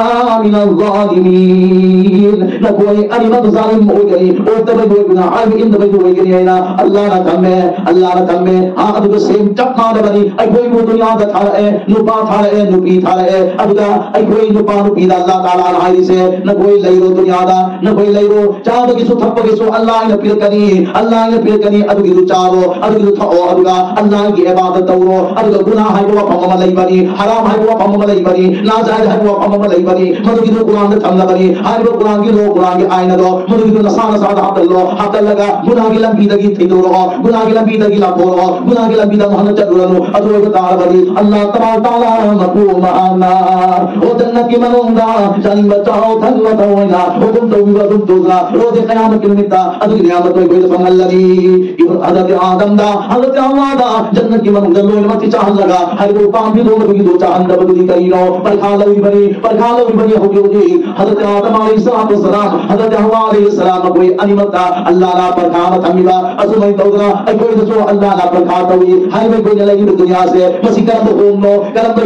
ꯃꯤꯅ ꯖꯥꯂꯤꯃꯤꯟ", ꯅꯈꯣꯏ ꯑꯅꯤꯃꯛ ꯖꯥꯂꯤꯝ ꯑꯣꯏꯒꯅꯤ, ꯑꯣꯛꯇꯕ ꯑꯣꯏꯒꯅꯤ, ꯍꯥꯏꯕ ꯏꯟꯗꯕ ꯑꯣꯏꯒꯅꯤ ꯍꯥꯏꯅ ꯑꯜꯂꯥꯍꯅ ꯊꯝꯃꯦ, ꯑꯜꯂꯥꯍꯅ ꯊꯝꯃꯦ꯫ ꯑꯥ, ꯑꯗꯨꯒ ꯁꯦꯝ ꯆꯞ ꯃꯥꯟꯅꯕꯅꯤ꯫ ꯑꯩꯈꯣꯏꯕꯨ ꯗꯨꯅꯤꯌꯥꯗ ꯊꯥꯔꯛꯑꯦ, ꯅꯨꯄꯥ ꯊꯥꯔꯛꯑꯦ, ꯅꯨꯄꯤ ꯊꯥꯔꯛꯑꯦ꯫ ꯑꯗꯨꯒ ꯑꯩꯈꯣꯏ ꯅꯨꯄꯥ ꯅꯨꯄꯤꯗ ꯑꯜꯂꯥꯍ ꯇꯥꯂꯥꯅ ꯍꯥꯏꯔꯤꯁꯦ, "ꯅꯈꯣꯏ ꯂꯩꯔꯣ ꯗꯨꯅꯤꯌꯥꯗ, ꯅꯈꯣꯏ ꯂꯩꯔꯣ, ꯆꯥꯕꯒꯤꯁꯨ ꯊꯛꯄꯒꯤꯁꯨ ꯑꯜꯂꯥꯍꯅ ꯄꯤꯔꯛꯀꯅꯤ, ꯑꯜꯂꯥꯍꯅ ꯄꯤꯔꯛꯀꯅꯤ, ꯑꯗꯨꯒꯤꯗꯨ ꯆꯥꯔꯣ, ꯑꯗꯨꯒꯤꯗꯨ ꯊꯛꯑꯣ, ꯑꯗꯨꯒ ꯑꯜꯂꯥꯍꯒꯤ ꯏꯕꯥꯗꯠ ꯇꯧꯔꯣ꯫ ꯑꯗꯨꯒ ꯒꯨꯅꯥ ꯍꯥꯏꯕ ꯋꯥꯐꯝ ꯑꯃ ꯂꯩꯕꯅꯤ, ꯍꯔꯥꯝ ꯍꯥꯏꯕ ꯋꯥꯐꯝ ꯑꯃ ꯂꯩꯕꯅꯤ, ꯅꯥꯖꯥꯏꯖ ꯍꯥꯏꯕ ꯋꯥꯐꯝ ꯑꯃ ꯂꯩꯕꯅꯤ, ꯃꯗꯨꯒꯤꯗꯨ ꯀꯨꯔꯥꯟꯗ ꯊꯝꯂꯕꯅꯤ꯫ ꯍꯥꯏꯔꯤꯕ ꯀꯨꯔꯥꯟꯒꯤ ꯂꯣ, ꯀꯨꯔꯥꯟꯒꯤ ꯑꯥꯏꯟ ꯑꯗꯣ ꯃꯗꯨꯒꯤꯗꯨ ꯅꯁꯥ ꯅꯁꯥꯗ ꯍꯥꯞꯆꯜꯂꯣ, ꯍꯥꯞꯆꯜꯂꯒ ꯒꯨꯅꯥꯒꯤ ꯂꯝꯕꯤꯗꯒꯤ ꯊꯩꯗꯣꯔꯛꯑꯣ, ꯒꯨꯅꯥꯒꯤ ꯂꯝꯕꯤꯗꯒꯤ ꯂꯥꯞꯊꯣꯔꯛꯑꯣ, ꯒꯨꯅꯥꯒꯤ ꯂꯝꯕꯤꯗ ꯑꯃꯨꯛ ꯍꯟꯅ ꯆꯠꯂꯨꯔꯅꯨ꯫ ꯑꯗꯨ ꯑꯣꯏꯕ ꯇꯥꯔꯕꯗꯤ ꯑꯜꯂꯥꯍ ꯇꯕꯥꯔꯛ ꯇꯥꯂꯥ ꯃꯄꯨ ꯃꯍꯥꯛꯅ ꯑꯣ ꯖꯟꯅꯠꯀꯤ ꯃꯅꯨꯡꯗ ꯆꯥꯅꯤꯡꯕ ꯆꯥꯎ, ꯊꯛꯅꯤꯡꯕ ꯊꯛꯑꯣ ꯍꯥꯏꯅ ꯍꯨꯀꯨꯝ ꯇꯧꯕꯤꯕ ꯑꯗꯨꯝ ꯇꯧꯗꯅ ꯔꯣꯖꯦ ꯀꯌꯥꯃꯠꯀꯤ ꯅꯨꯃꯤꯠꯇ ꯑꯗꯨꯒꯤ ꯅꯤꯌꯥꯃꯠꯇꯣ ꯑꯩꯈꯣꯏꯗ ꯐꯪꯍꯜꯂꯅꯤ꯫ ꯍꯖꯔꯠ ꯑꯥꯗꯝꯗ, ꯍꯖꯔꯠ ꯍꯋꯥꯗ ꯖꯟꯅꯠꯀꯤ ꯃꯅꯨꯡꯗ ꯂꯣꯏꯅꯃꯛꯇꯤ ꯆꯥꯍꯜꯂꯒ ꯍꯥꯏꯔꯤꯕ ꯎꯄꯥꯝꯕꯤꯗꯣ ꯃꯗꯨꯒꯤꯗꯣ ꯆꯥꯍꯟꯗꯕꯗꯨꯗꯤ ꯀꯔꯤꯅꯣ? ꯄꯔꯤꯈꯥ ꯂꯧꯔꯤꯕꯅꯤ, ꯄꯔꯤꯈꯥ ꯂꯧꯔꯤꯕꯅꯤ ꯍꯧꯖꯤꯛ ꯍꯧꯖꯤꯛ꯫ ꯍꯖꯔꯠ ꯑꯥꯗꯝ ꯑꯂꯩꯍꯤ ꯁꯂꯥꯇꯨ ꯋꯁꯁꯂꯥꯝ, ꯍꯖꯔꯠ ꯍꯋꯥ ꯑꯂꯩꯍꯤ ꯁꯂꯥꯝ ꯃꯈꯣꯏ ꯑꯅꯤꯃꯛꯇ ꯑꯜꯂꯥꯍꯅ ꯄꯔꯤꯈꯥ ꯑꯃ ꯊꯝꯃꯤꯕ꯫ ꯑꯁꯨꯃꯥꯏꯅ ꯇꯧꯗꯅ ꯑꯩꯈꯣꯏꯗꯁꯨ ꯑꯜꯂꯥꯍꯅ ꯄꯔꯤꯈꯥ ꯇꯧꯏ꯫ ꯍꯥꯏꯔꯤꯕ ꯑꯩꯈꯣꯏꯅ ꯂꯩꯔꯤꯕ ꯗꯨꯅꯤꯌꯥꯁꯦ, ꯃꯁꯤ ꯀꯔꯝꯕ ꯍꯣꯝꯅꯣ, ꯀꯔꯝꯕ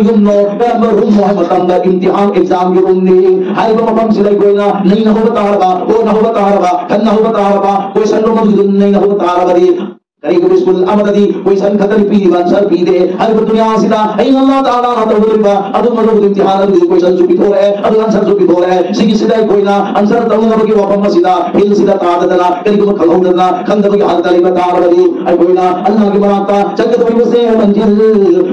ꯔꯨꯝꯅꯣ ꯍꯥꯏꯕ ꯃꯇꯝꯗ ꯏꯝꯇꯤꯍꯥꯟ, ꯑꯦꯛꯖꯥꯝꯒꯤ ꯔꯨꯝꯅꯤ꯫ ꯍꯥꯏꯔꯤꯕ ꯃꯐꯝꯁꯤꯗ ꯑꯩꯈꯣꯏꯅ ꯅꯩꯅꯍꯧꯕ ꯇꯥꯔꯕ, ꯍꯣꯠꯅꯍꯧꯕ ꯇꯥꯔꯕ, ꯈꯟꯅꯍꯧꯕ ꯇꯥꯔꯕ, ꯀꯣꯏꯁꯟꯗꯣ ꯃꯗꯨꯒꯤꯗꯨ ꯅꯩꯅꯍꯧꯕ ꯇꯥꯔꯕꯗꯤ, ꯀꯔꯤꯒꯨꯝꯕ ꯁ꯭ꯀꯨꯜ ꯑꯃꯗꯗꯤ ꯀꯣꯏꯁꯟ ꯈꯛꯇꯅꯤ ꯄꯤꯔꯤꯕ, ꯑꯟꯁꯔ ꯄꯤꯗꯦ꯫ ꯍꯥꯏꯔꯤꯕ ꯗꯨꯅꯤꯌꯥꯁꯤꯗ ꯑꯩꯅ ꯑꯜꯂꯥꯍ ꯇꯥꯂꯥꯅ ꯇꯧꯒꯗꯧꯔꯤꯕ ꯑꯗꯨꯒꯨꯝꯕ ꯏꯝꯇꯤꯍꯥꯟ ꯑꯗꯨꯒꯤ ꯀꯣꯏꯁꯟꯁꯨ ꯄꯤꯊꯣꯔꯛꯑꯦ, ꯑꯗꯨꯒ ꯑꯟꯁꯔꯁꯨ ꯄꯤꯊꯣꯔꯛꯑꯦ꯫ ꯁꯤꯒꯤꯁꯤꯗ ꯑꯩꯈꯣꯏꯅ ꯑꯟꯁꯔ ꯇꯧꯅꯕꯒꯤ ꯋꯥꯐꯝ ꯑꯁꯤꯗ ꯐꯤꯜꯁꯤꯗ ꯇꯥꯗꯗꯅ, ꯀꯔꯤꯒꯨꯝꯕ ꯈꯪꯍꯧꯗꯅ, ꯈꯪꯗꯕꯒꯤ ꯍꯥꯂꯠꯇ ꯂꯩꯕ ꯇꯥꯔꯕꯗꯤ ꯑꯩꯈꯣꯏꯅ ꯑꯜꯂꯥꯍꯒꯤ ꯃꯅꯥꯛꯇ ꯆꯠꯀꯗꯧꯔꯤꯕꯁꯦ ꯃꯟꯖꯤꯜ,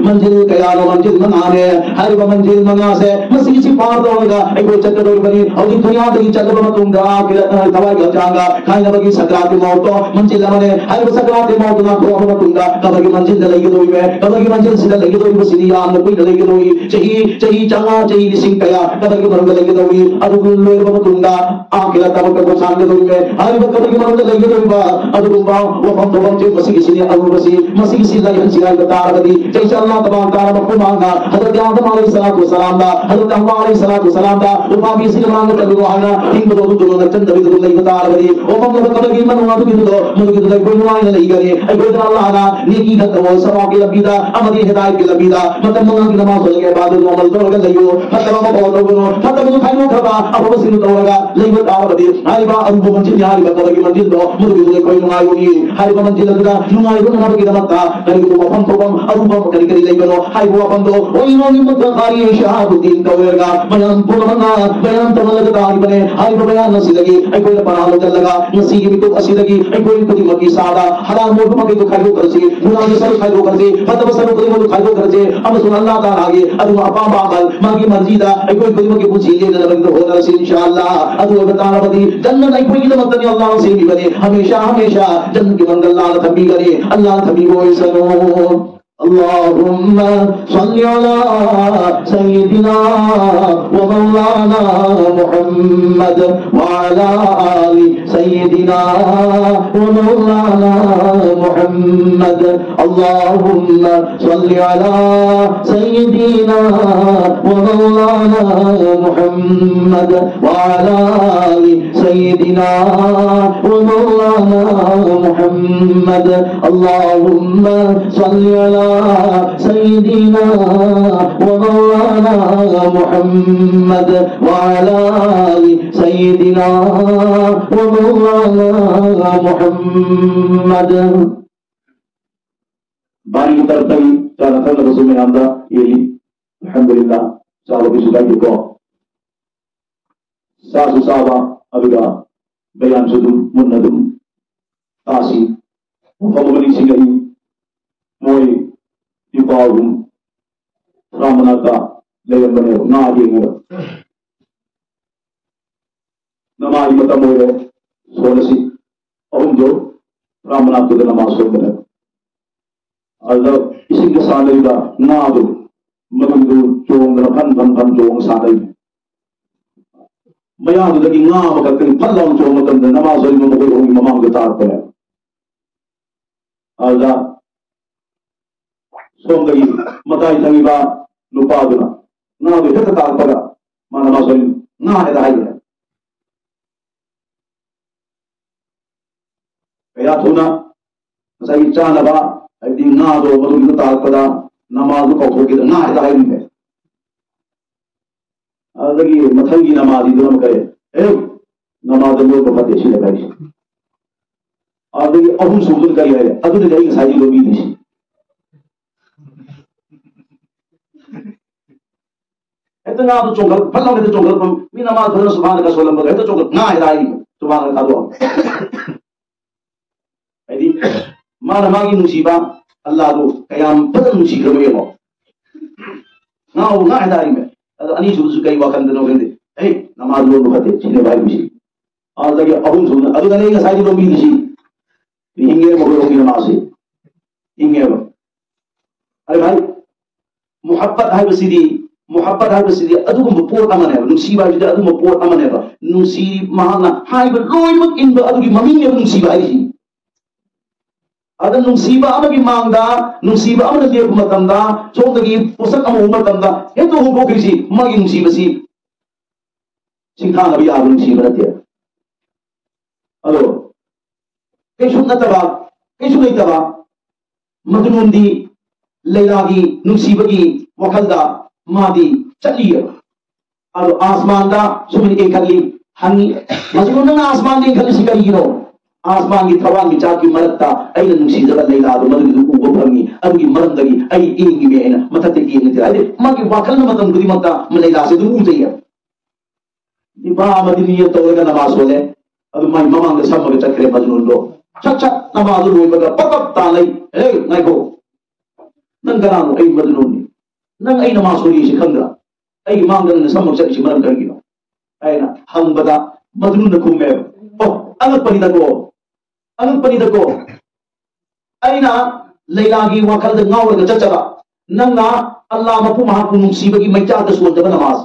ꯃꯟꯖꯤꯜ ꯀꯌꯥꯅꯣ? ꯃꯟꯖꯤꯜ ꯃꯉꯥꯅꯦ꯫ ꯍꯥꯏꯔꯤꯕ ꯃꯟꯖꯤꯜ ꯃꯉꯥꯁꯦ ꯃꯁꯤꯒꯤꯁꯤ ꯄꯥꯔ ꯇꯧꯔꯒ ꯑꯩꯈꯣꯏ ꯆꯠꯀꯗꯧꯔꯤꯕꯅꯤ꯫ ꯍꯧꯖꯤꯛ ꯗꯨꯅꯤꯌꯥꯗꯒꯤ ꯆꯠꯂꯕ ꯃꯇꯨꯡꯗ ꯑꯥꯈꯤꯔꯠ ꯊꯋꯥꯏꯒꯤ ꯍꯛꯆꯥꯡꯒ ꯈꯥꯏꯅꯕꯒꯤ ꯁꯀ꯭ꯔꯥꯠꯀꯤ ꯃꯥꯎꯠꯇꯣ ꯃꯟꯖꯤꯜ ꯑꯃꯅꯦ꯫ ꯍꯥꯏꯔꯤꯕ ꯁꯀ꯭ꯔꯥꯠꯀꯤ ꯃꯥꯎꯠꯇꯨ ꯅꯥꯟꯊꯣꯛꯑꯕ ꯃꯇꯨꯡꯗ ꯀꯕꯔꯒꯤ ꯃꯟꯖꯤꯜꯗ ꯂꯩꯒꯗꯧꯔꯤꯕ, ꯀꯕꯔꯒꯤ ꯃꯟꯖꯤꯜꯁꯤꯗ ꯂꯩꯒꯗꯧꯔꯤꯕꯁꯤꯗꯤ ꯌꯥꯝꯅ ꯀꯨꯏꯅ ꯂꯩꯒꯗꯧꯔꯤ꯫ ꯆꯍꯤ, ꯆꯍꯤ ꯆꯥꯝꯃꯉꯥ, ꯆꯍꯤ ꯂꯤꯁꯤꯡ ꯀꯌꯥ ꯀꯕꯔꯒꯤ ꯃꯅꯨꯡꯗ ꯂꯩꯒꯗꯧꯔꯤ꯫ ꯑꯗꯨꯕꯨ ꯂꯣꯏꯔꯕ ꯃꯇꯨꯡꯗ ꯑꯥꯈꯤꯔꯠꯇ ꯑꯃꯨꯛꯀ ꯈꯣꯡꯁꯥꯟꯒꯗꯧꯔꯤꯕ꯫ ꯍꯥꯏꯔꯤꯕ ꯀꯕꯔꯒꯤ ꯃꯅꯨꯡꯗ ꯂꯩꯒꯗꯧꯔꯤꯕ ꯑꯗꯨꯒꯨꯝꯕ ꯋꯥꯐꯝ ꯊꯣꯛꯐꯝꯁꯦ ꯃꯁꯤꯒꯤꯁꯤꯅꯤ ꯑꯔꯨꯕꯁꯤ꯫ ꯃꯁꯤꯒꯤꯁꯤ ꯂꯥꯏꯍꯟꯁꯤ ꯍꯥꯏꯕ ꯇꯥꯔꯕꯗꯤ, ꯆꯍꯤ ꯆꯥꯝꯃꯉꯥ ꯇꯃꯥꯡ ꯇꯥꯔꯕ ꯃꯃꯥꯡꯗ ꯍꯖꯔꯠ ꯑꯥꯗꯝ ꯑꯂꯩꯍꯤ ꯁꯂꯥꯇꯨ ꯋꯁꯁꯂꯥꯝꯗ, ꯍꯖꯔꯠ ꯍꯋꯥ ꯑꯂꯩꯍꯤ ꯁꯂꯥꯇꯨ ꯋꯁꯁꯂꯥꯝꯗ ꯎꯄꯥꯝꯕꯤꯁꯤꯒꯤ ꯃꯥꯡꯗ ꯆꯠꯂꯨꯔꯣ ꯍꯥꯏꯅ ꯊꯤꯡꯕꯗꯣ ꯑꯗꯨ ꯆꯨꯝꯅ ꯆꯠꯇꯕꯤꯗ ꯑꯗꯨꯝ ꯂꯩꯕ ꯇꯥꯔꯕꯗꯤ, ꯋꯥꯐꯝ ꯊꯣꯛꯄ ꯀꯕꯔꯒꯤ ꯃꯅꯨꯡ ꯑꯗꯨꯒꯤꯗꯨꯗꯣ, ꯃꯗꯨꯒꯤꯗꯨꯗ ꯑꯩꯈꯣꯏ ꯅꯨꯡꯉꯥꯏꯅ ꯂꯩꯒꯅꯤ꯫ ꯑꯩꯈꯣꯏꯗ ꯑꯜꯂꯥꯍꯅ ꯅꯦꯀꯤ ꯈꯛꯇ ꯑꯣꯏ, ꯁꯋꯥꯕꯀꯤ ꯂꯝꯕꯤꯗ ꯑꯃꯗꯤ ꯍꯤꯗꯥꯌꯠꯀꯤ ꯂꯝꯕꯤꯗ ꯃꯇꯝ ꯃꯉꯥꯜꯒꯤ ꯅꯃꯥꯖ ꯁꯣꯜꯂꯒ ꯏꯕꯥꯗꯠ ꯑꯃꯜ ꯇꯧꯔꯒ ꯂꯩꯌꯨ꯫ ꯐꯠꯇꯕ ꯑꯃ ꯐꯥꯎ ꯇꯧꯒꯅꯨ꯫ ꯐꯠꯇꯕꯗꯨ ꯈꯥꯏꯗꯣꯛꯈ꯭ꯔꯕ ꯑꯐꯕꯁꯤꯡꯗꯨ ꯇꯧꯔꯒ ꯂꯩꯕ ꯇꯥꯔꯕꯗꯤ, ꯍꯥꯏꯔꯤꯕ ꯑꯔꯨꯕ ꯃꯟꯖꯤꯜꯅꯤ, ꯍꯥꯏꯔꯤꯕ ꯀꯕꯔꯒꯤ ꯃꯟꯖꯤꯜꯗꯣ, ꯃꯗꯨꯒꯤꯗꯨꯗ ꯑꯩꯈꯣꯏ ꯅꯨꯡꯉꯥꯏꯕꯒꯤ, ꯍꯥꯏꯔꯤꯕ ꯃꯟꯖꯤꯜ ꯑꯗꯨꯗ ꯅꯨꯡꯉꯥꯏꯕ ꯉꯝꯅꯕꯒꯤꯗꯃꯛꯇ ꯀꯔꯤꯒꯨꯝꯕ ꯃꯐꯝ ꯊꯣꯛꯐꯝ ꯑꯔꯨꯕ ꯀꯔꯤ ꯀꯔꯤ ꯂꯩꯕꯅꯣ ꯍꯥꯏꯕ ꯋꯥꯐꯝꯗꯣ ꯑꯣꯏꯅꯣꯒꯤ ꯃꯨꯇꯈꯥꯔꯤ ꯁꯤꯍꯥꯕꯨꯗꯤꯟ ꯀꯧꯔꯒ ꯃꯌꯥꯝ ꯄꯨꯝꯅꯃꯛꯅ ꯕꯌꯥꯟ ꯇꯧꯍꯜꯂꯒ ꯇꯥꯔꯤꯕꯅꯦ꯫ ꯍꯥꯏꯔꯤꯕ ꯕꯌꯥꯟ ꯑꯁꯤꯗꯒꯤ ꯑꯩꯈꯣꯏꯅ ꯄꯔꯥ ꯂꯧꯁꯤꯜꯂꯒ ꯉꯁꯤꯒꯤ ꯃꯤꯀꯨꯞ ꯑꯁꯤꯗꯒꯤ ꯑꯩꯈꯣꯏ ꯈꯨꯗꯤꯡꯃꯛꯀꯤ ꯏꯁꯥꯗ ꯍꯔꯥꯝ ꯑꯣꯏꯕ ꯃꯈꯩꯗꯨ ꯈꯥꯏꯗꯣꯛꯈ꯭ꯔꯁꯤ, ꯒꯨꯅꯥꯒꯤ ꯁꯔꯨꯛ ꯈꯥꯏꯗꯣꯛꯈ꯭ꯔꯁꯤ, ꯐꯠꯇꯕ ꯁꯔꯨꯛ ꯈꯨꯗꯤꯡꯃꯛꯇꯨ ꯈꯥꯏꯗꯣꯛꯈ꯭ꯔꯁꯤ, ꯑꯃꯁꯨꯡ ꯑꯜꯂꯥꯍ ꯇꯥꯂꯥꯒꯤ ꯑꯗꯨꯒ ꯑꯄꯥꯝꯕ ꯑꯃꯜ, ꯃꯥꯒꯤ ꯃꯔꯖꯤꯗ ꯑꯩꯈꯣꯏ ꯈꯨꯗꯤꯡꯃꯛꯀꯤ ꯄꯨꯟꯁꯤ ꯂꯦꯟꯅꯅꯕꯒꯤꯗꯃꯛ ꯍꯣꯠꯅꯔꯁꯤ, ꯏꯟꯁꯥ ꯑꯜꯂꯥꯍ꯫ ꯑꯗꯨ ꯑꯣꯏꯕ ꯇꯥꯔꯕꯗꯤ ꯖꯟꯅꯠ ꯑꯩꯈꯣꯏꯒꯤꯗꯃꯛꯇꯅꯤ ꯑꯜꯂꯥꯍꯅ ꯁꯦꯝꯕꯤꯕꯅꯤ, ꯍꯃꯦꯁꯥ ꯍꯃꯦꯁꯥ ꯖꯟꯅꯠꯀꯤ ꯃꯪꯒꯜ ꯂꯥꯟꯅ ꯊꯝꯕꯤꯒꯅꯤ, ꯑꯜꯂꯥꯍꯅ ꯊꯝꯕꯤꯕ ꯑꯣꯏꯁꯅꯨ꯫ اللهم صل على سيدنا ومولانا محمد وعلى آل سيدنا ومولانا محمد. اللهم صل على سيدنا ومولانا محمد وعلى آل سيدنا ومولانا محمد. اللهم صل على سيدنا ومولانا محمد وعلى آل سيدنا ومولانا محمد. ꯕꯥꯔꯤꯒꯤ ꯇꯔꯐꯇꯒꯤ ꯆꯥꯅ ꯊꯛꯅꯕꯁꯨ ꯃꯌꯥꯝꯗ ꯌꯦꯜꯂꯤ꯫ ꯑꯜꯍꯝꯗꯨꯂꯤꯜꯂꯥꯍ꯫ ꯆꯥꯕꯒꯤꯁꯨ ꯀꯥꯏꯗꯦꯀꯣ꯫ ꯆꯥꯁꯨ ꯆꯥꯕ, ꯑꯗꯨꯒ ꯕꯌꯥꯟꯁꯨ ꯑꯗꯨꯝ ꯃꯨꯟꯅ ꯑꯗꯨꯝ ꯇꯥꯁꯤ꯫ ꯃꯐꯝ ꯑꯃ ꯅꯤꯡꯁꯤꯡꯂꯛꯏ꯫ ꯃꯣꯏ ꯅꯨꯄꯥ ꯑꯍꯨꯝ ꯐꯥꯝ ꯃꯅꯥꯛꯇ ꯂꯩꯔꯝꯕꯅꯦꯕ, ꯉꯥ ꯌꯦꯡꯉꯒ꯫ ꯅꯃꯥꯖꯒꯤ ꯃꯇꯝ ꯑꯣꯏꯔꯦ, ꯁꯣꯜꯂꯁꯤ꯫ ꯑꯍꯨꯝꯗꯣ ꯐꯥꯝ ꯃꯅꯥꯛꯇꯨꯗ ꯅꯃꯥꯖ ꯁꯣꯟꯕꯅꯦꯕ꯫ ꯑꯗꯨꯗ ꯏꯁꯤꯡꯗ ꯁꯥꯟꯅꯔꯤꯕ ꯉꯥꯗꯣ, ꯃꯗꯨꯗꯨ ꯆꯣꯡꯗꯅ ꯐꯟ ꯐꯟ ꯐꯟ ꯆꯣꯡꯉ ꯁꯥꯟꯅꯔꯤ꯫ ꯃꯌꯥꯗꯨꯗꯒꯤ ꯉꯥ ꯑꯃꯈꯛꯇꯪ ꯐꯠ ꯂꯥꯎꯅ ꯆꯣꯡꯕ ꯃꯇꯝꯗ ꯅꯃꯥꯖ ꯁꯣꯟꯕ ꯃꯈꯣꯏ ꯑꯍꯨꯝꯒꯤ ꯃꯃꯥꯡꯗ ꯇꯥꯔꯛꯄꯅꯦꯕ꯫ ꯑꯗꯨꯗ ꯁꯣꯝꯗꯒꯤ ꯃꯇꯥꯏ ꯊꯪꯉꯤꯕ ꯅꯨꯄꯥꯗꯨꯅ ꯉꯥꯗꯨ ꯍꯦꯛꯇ ꯇꯥꯔꯛꯄꯒ ꯃꯥꯅ ꯃꯥꯁꯨ ꯉꯥ ꯍꯦꯛꯇ ꯍꯥꯏꯈ꯭ꯔꯦ꯫ ꯀꯌꯥ ꯊꯨꯅ ꯑꯩ ꯆꯥꯅꯕ, ꯍꯥꯏꯕꯗꯤ ꯉꯥꯗꯣ ꯃꯗꯨꯒꯤꯗꯣ ꯇꯥꯔꯛꯄꯗ ꯅꯃꯥꯖꯗꯨ ꯀꯥꯎꯊꯣꯛꯈꯤꯗ ꯉꯥ ꯍꯦꯛꯇ ꯍꯥꯏꯔꯤꯃꯦ꯫ ꯑꯗꯨꯗꯒꯤ ꯃꯊꯪꯒꯤ ꯅꯃꯥꯖꯤꯗꯨꯅ ꯑꯃꯨꯛ ꯀꯔꯤ? ꯑꯦ, ꯅꯃꯥꯖ ꯂꯣꯟꯕ ꯐꯠꯇꯦ, ꯁꯤꯅꯦ ꯍꯥꯏꯔꯤꯁꯦ꯫ ꯑꯗꯨꯗꯒꯤ ꯑꯍꯨꯝ ꯁꯨꯕꯗꯨꯅ ꯀꯔꯤ ꯍꯥꯏꯔꯦ? ꯑꯗꯨꯗꯤ ꯑꯩ ꯉꯁꯥꯏꯗꯤ ꯂꯣꯟꯕꯤꯗ꯭ꯔꯤꯁꯤ꯫ ꯍꯦꯛꯇ ꯉꯥꯗꯨ ꯆꯣꯡꯈꯠ, ꯐꯠ ꯂꯥꯎꯅ ꯍꯦꯛꯇ ꯆꯣꯡꯈꯠꯂꯛꯄ, ꯃꯤ ꯅꯃꯥꯖ ꯐꯖꯅ ꯁꯨꯕꯥꯅꯒ ꯁꯣꯜꯂꯝꯕꯒ ꯍꯦꯛꯇ ꯆꯣꯡꯈꯠ, ꯉꯥ ꯍꯦꯛꯇ ꯍꯥꯏꯔꯤ, ꯁꯨꯕꯥꯅꯒ ꯊꯥꯗꯣꯛꯑꯒ꯫ ꯍꯥꯏꯗꯤ, ꯃꯥꯅ ꯃꯥꯒꯤ ꯅꯨꯡꯁꯤꯕ ꯑꯜꯂꯥꯗꯨ ꯀꯌꯥꯝ ꯐꯖꯅ ꯅꯨꯡꯁꯤꯈ꯭ꯔꯕ ꯌꯦꯡꯉꯣ꯫ ꯉꯥ, ꯉꯥ ꯍꯦꯛꯇ ꯍꯥꯏꯔꯤꯃꯦ꯫ ꯑꯗꯣ ꯑꯅꯤꯁꯨꯕꯗꯨꯁꯨ ꯀꯩ ꯋꯥꯈꯜꯗꯅꯣ ꯈꯪꯗꯦ, "ꯑꯦ, ꯅꯃꯥꯖ ꯂꯣꯟꯕ ꯐꯠꯇꯦ, ꯁꯤꯅꯦꯕ ꯍꯥꯏꯔꯤꯁꯤ"꯫ ꯑꯗꯨꯗꯒꯤ ꯑꯍꯨꯝꯁꯨꯕꯅ, "ꯑꯗꯨꯅꯅꯦ ꯑꯩ ꯉꯁꯥꯏꯗꯤ ꯂꯣꯟꯕꯤꯔꯤꯁꯤ"꯫ ꯍꯤꯡꯉꯦ ꯃꯈꯣꯏ ꯑꯍꯨꯝꯒꯤ ꯅꯃꯥꯖꯁꯤ꯫ ꯍꯤꯡꯉꯦꯕ꯫ ꯑꯗꯨ ꯚꯥꯏ, ꯃꯨꯍꯕꯠ ꯍꯥꯏꯕꯁꯤꯗꯤ, ꯃꯨꯍꯕꯠ ꯍꯥꯏꯕꯁꯤꯗꯤ ꯑꯗꯨꯒꯨꯝꯕ ꯄꯣꯠ ꯑꯃꯅꯦꯕ, ꯅꯨꯡꯁꯤꯕ ꯍꯥꯏꯕꯁꯤꯗꯤ ꯑꯗꯨꯒꯨꯝꯕ ꯄꯣꯠ ꯑꯃꯅꯦꯕ꯫ ꯅꯨꯡꯁꯤ, ꯃꯍꯥꯛꯅ ꯍꯥꯏꯕ ꯂꯣꯏꯅꯃꯛ ꯏꯟꯕ, ꯑꯗꯨꯒꯤ ꯃꯃꯤꯡꯅꯦꯕ ꯅꯨꯡꯁꯤꯕ ꯍꯥꯏꯔꯤꯁꯤ꯫ ꯑꯗ ꯅꯨꯡꯁꯤꯕ ꯑꯃꯒꯤ ꯃꯥꯡꯗ, ꯅꯨꯡꯁꯤꯕ ꯑꯃꯅ ꯂꯦꯞꯄ ꯃꯇꯝꯗ, ꯁꯣꯝꯗꯒꯤ ꯄꯣꯠꯁꯛ ꯑꯃ ꯎꯕ ꯃꯇꯝꯗ ꯍꯦꯛꯇ ꯍꯣꯡꯗꯣꯛꯈ꯭ꯔꯤꯁꯤ, ꯃꯥꯒꯤ ꯅꯨꯡꯁꯤꯕꯁꯤ ꯁꯤꯡꯊꯥꯅꯕ ꯌꯥꯕ ꯅꯨꯡꯁꯤꯕ ꯅꯠꯇꯦ꯫ ꯑꯗꯣ ꯀꯩꯁꯨ ꯅꯠꯇꯕ, ꯀꯩꯁꯨ ꯂꯩꯇꯕ ꯃꯖꯅꯨꯟꯗꯤ ꯂꯩꯂꯥꯒꯤ ꯅꯨꯡꯁꯤꯕꯒꯤ ꯋꯥꯈꯜꯗ ꯃꯥꯗꯤ ꯆꯠꯂꯤꯑꯕ꯫ ꯑꯗꯣ ꯑꯥꯁꯃꯥꯟꯗ ꯁꯨꯃꯥꯏꯅ ꯌꯦꯡꯈꯠꯂꯤ, ꯍꯪꯉꯤ, "ꯃꯖꯅꯨꯟ, ꯅꯪꯅ ꯑꯥꯁꯃꯥꯟꯗ ꯌꯦꯡꯈꯠꯂꯤꯁꯤ ꯀꯔꯤꯒꯤꯅꯣ?" "ꯑꯥꯁꯃꯥꯟꯒꯤ ꯊꯋꯥꯟꯃꯤꯆꯥꯛꯀꯤ ꯃꯔꯛꯇ ꯑꯩꯅ ꯅꯨꯡꯁꯤꯖꯕ ꯂꯩꯂꯥꯗꯣ ꯃꯗꯨꯒꯤꯗꯨ ꯎꯕ ꯐꯪꯉꯤ, ꯑꯗꯨꯒꯤ ꯃꯔꯝꯗꯒꯤ ꯑꯩ ꯌꯦꯡꯉꯤꯃꯦ" ꯍꯥꯏꯅ ꯃꯊꯛꯇ ꯌꯦꯡꯉꯦ꯫ ꯍꯥꯏꯗꯤ ꯃꯥꯒꯤ ꯋꯥꯈꯜꯅ ꯃꯇꯝ ꯈꯨꯗꯤꯡꯃꯛꯇ ꯂꯩꯂꯥꯁꯦ ꯑꯗꯨꯝ ꯎꯖꯩꯌꯦ꯫ ꯅꯤꯄꯥ ꯑꯃꯗꯤ ꯅꯤꯌꯠ ꯇꯧꯔꯒ ꯅꯃꯥꯖ ꯁꯣꯜꯂꯦ꯫ ꯑꯗꯨ ꯃꯥꯏ ꯃꯃꯥꯡꯗ ꯁꯝꯃꯒ ꯆꯠꯈ꯭ꯔꯦ ꯃꯖꯅꯨꯟꯗꯣ꯫ ꯁꯠ ꯁꯠ ꯅꯃꯥꯖꯗꯨ ꯂꯣꯏꯕꯒ ꯄꯞ ꯄꯞ ꯇꯥ ꯂꯩ꯫ "ꯍꯦ, ꯉꯥꯏꯈꯣ꯫ ꯅꯪ ꯀꯅꯥꯅꯣ?" "ꯑꯩ ꯃꯖꯅꯨꯟꯅꯤ꯫ ꯅꯪ ꯑꯩ ꯅꯃꯥꯖ ꯁꯣꯜꯂꯤꯁꯤ ꯈꯪꯗ꯭ꯔꯥ? ꯑꯩꯒꯤ ꯃꯥꯡꯗ ꯅꯪꯅ ꯁꯝꯃꯒ ꯆꯠꯂꯤꯁꯤ ꯃꯔꯝ ꯀꯔꯤꯒꯤꯅꯣ?" ꯍꯥꯏꯅ ꯍꯪꯕꯗ ꯃꯖꯅꯨꯟꯅ ꯈꯨꯝꯃꯦꯕ, "ꯑꯣ, ꯑꯉꯛꯄꯅꯤꯗꯀꯣ, ꯑꯉꯛꯄꯅꯤꯗꯀꯣ꯫ ꯑꯩꯅ ꯂꯩꯂꯥꯒꯤ ꯋꯥꯈꯜꯗ ꯉꯥꯎꯔꯒ ꯆꯠꯆꯕ, ꯅꯪꯅ ꯑꯜꯂꯥ ꯃꯄꯨ ꯃꯍꯥꯛꯄꯨ ꯅꯨꯡꯁꯤꯕꯒꯤ ꯃꯩꯆꯥꯛꯇ ꯁꯣꯟꯖꯕ ꯅꯃꯥꯖ,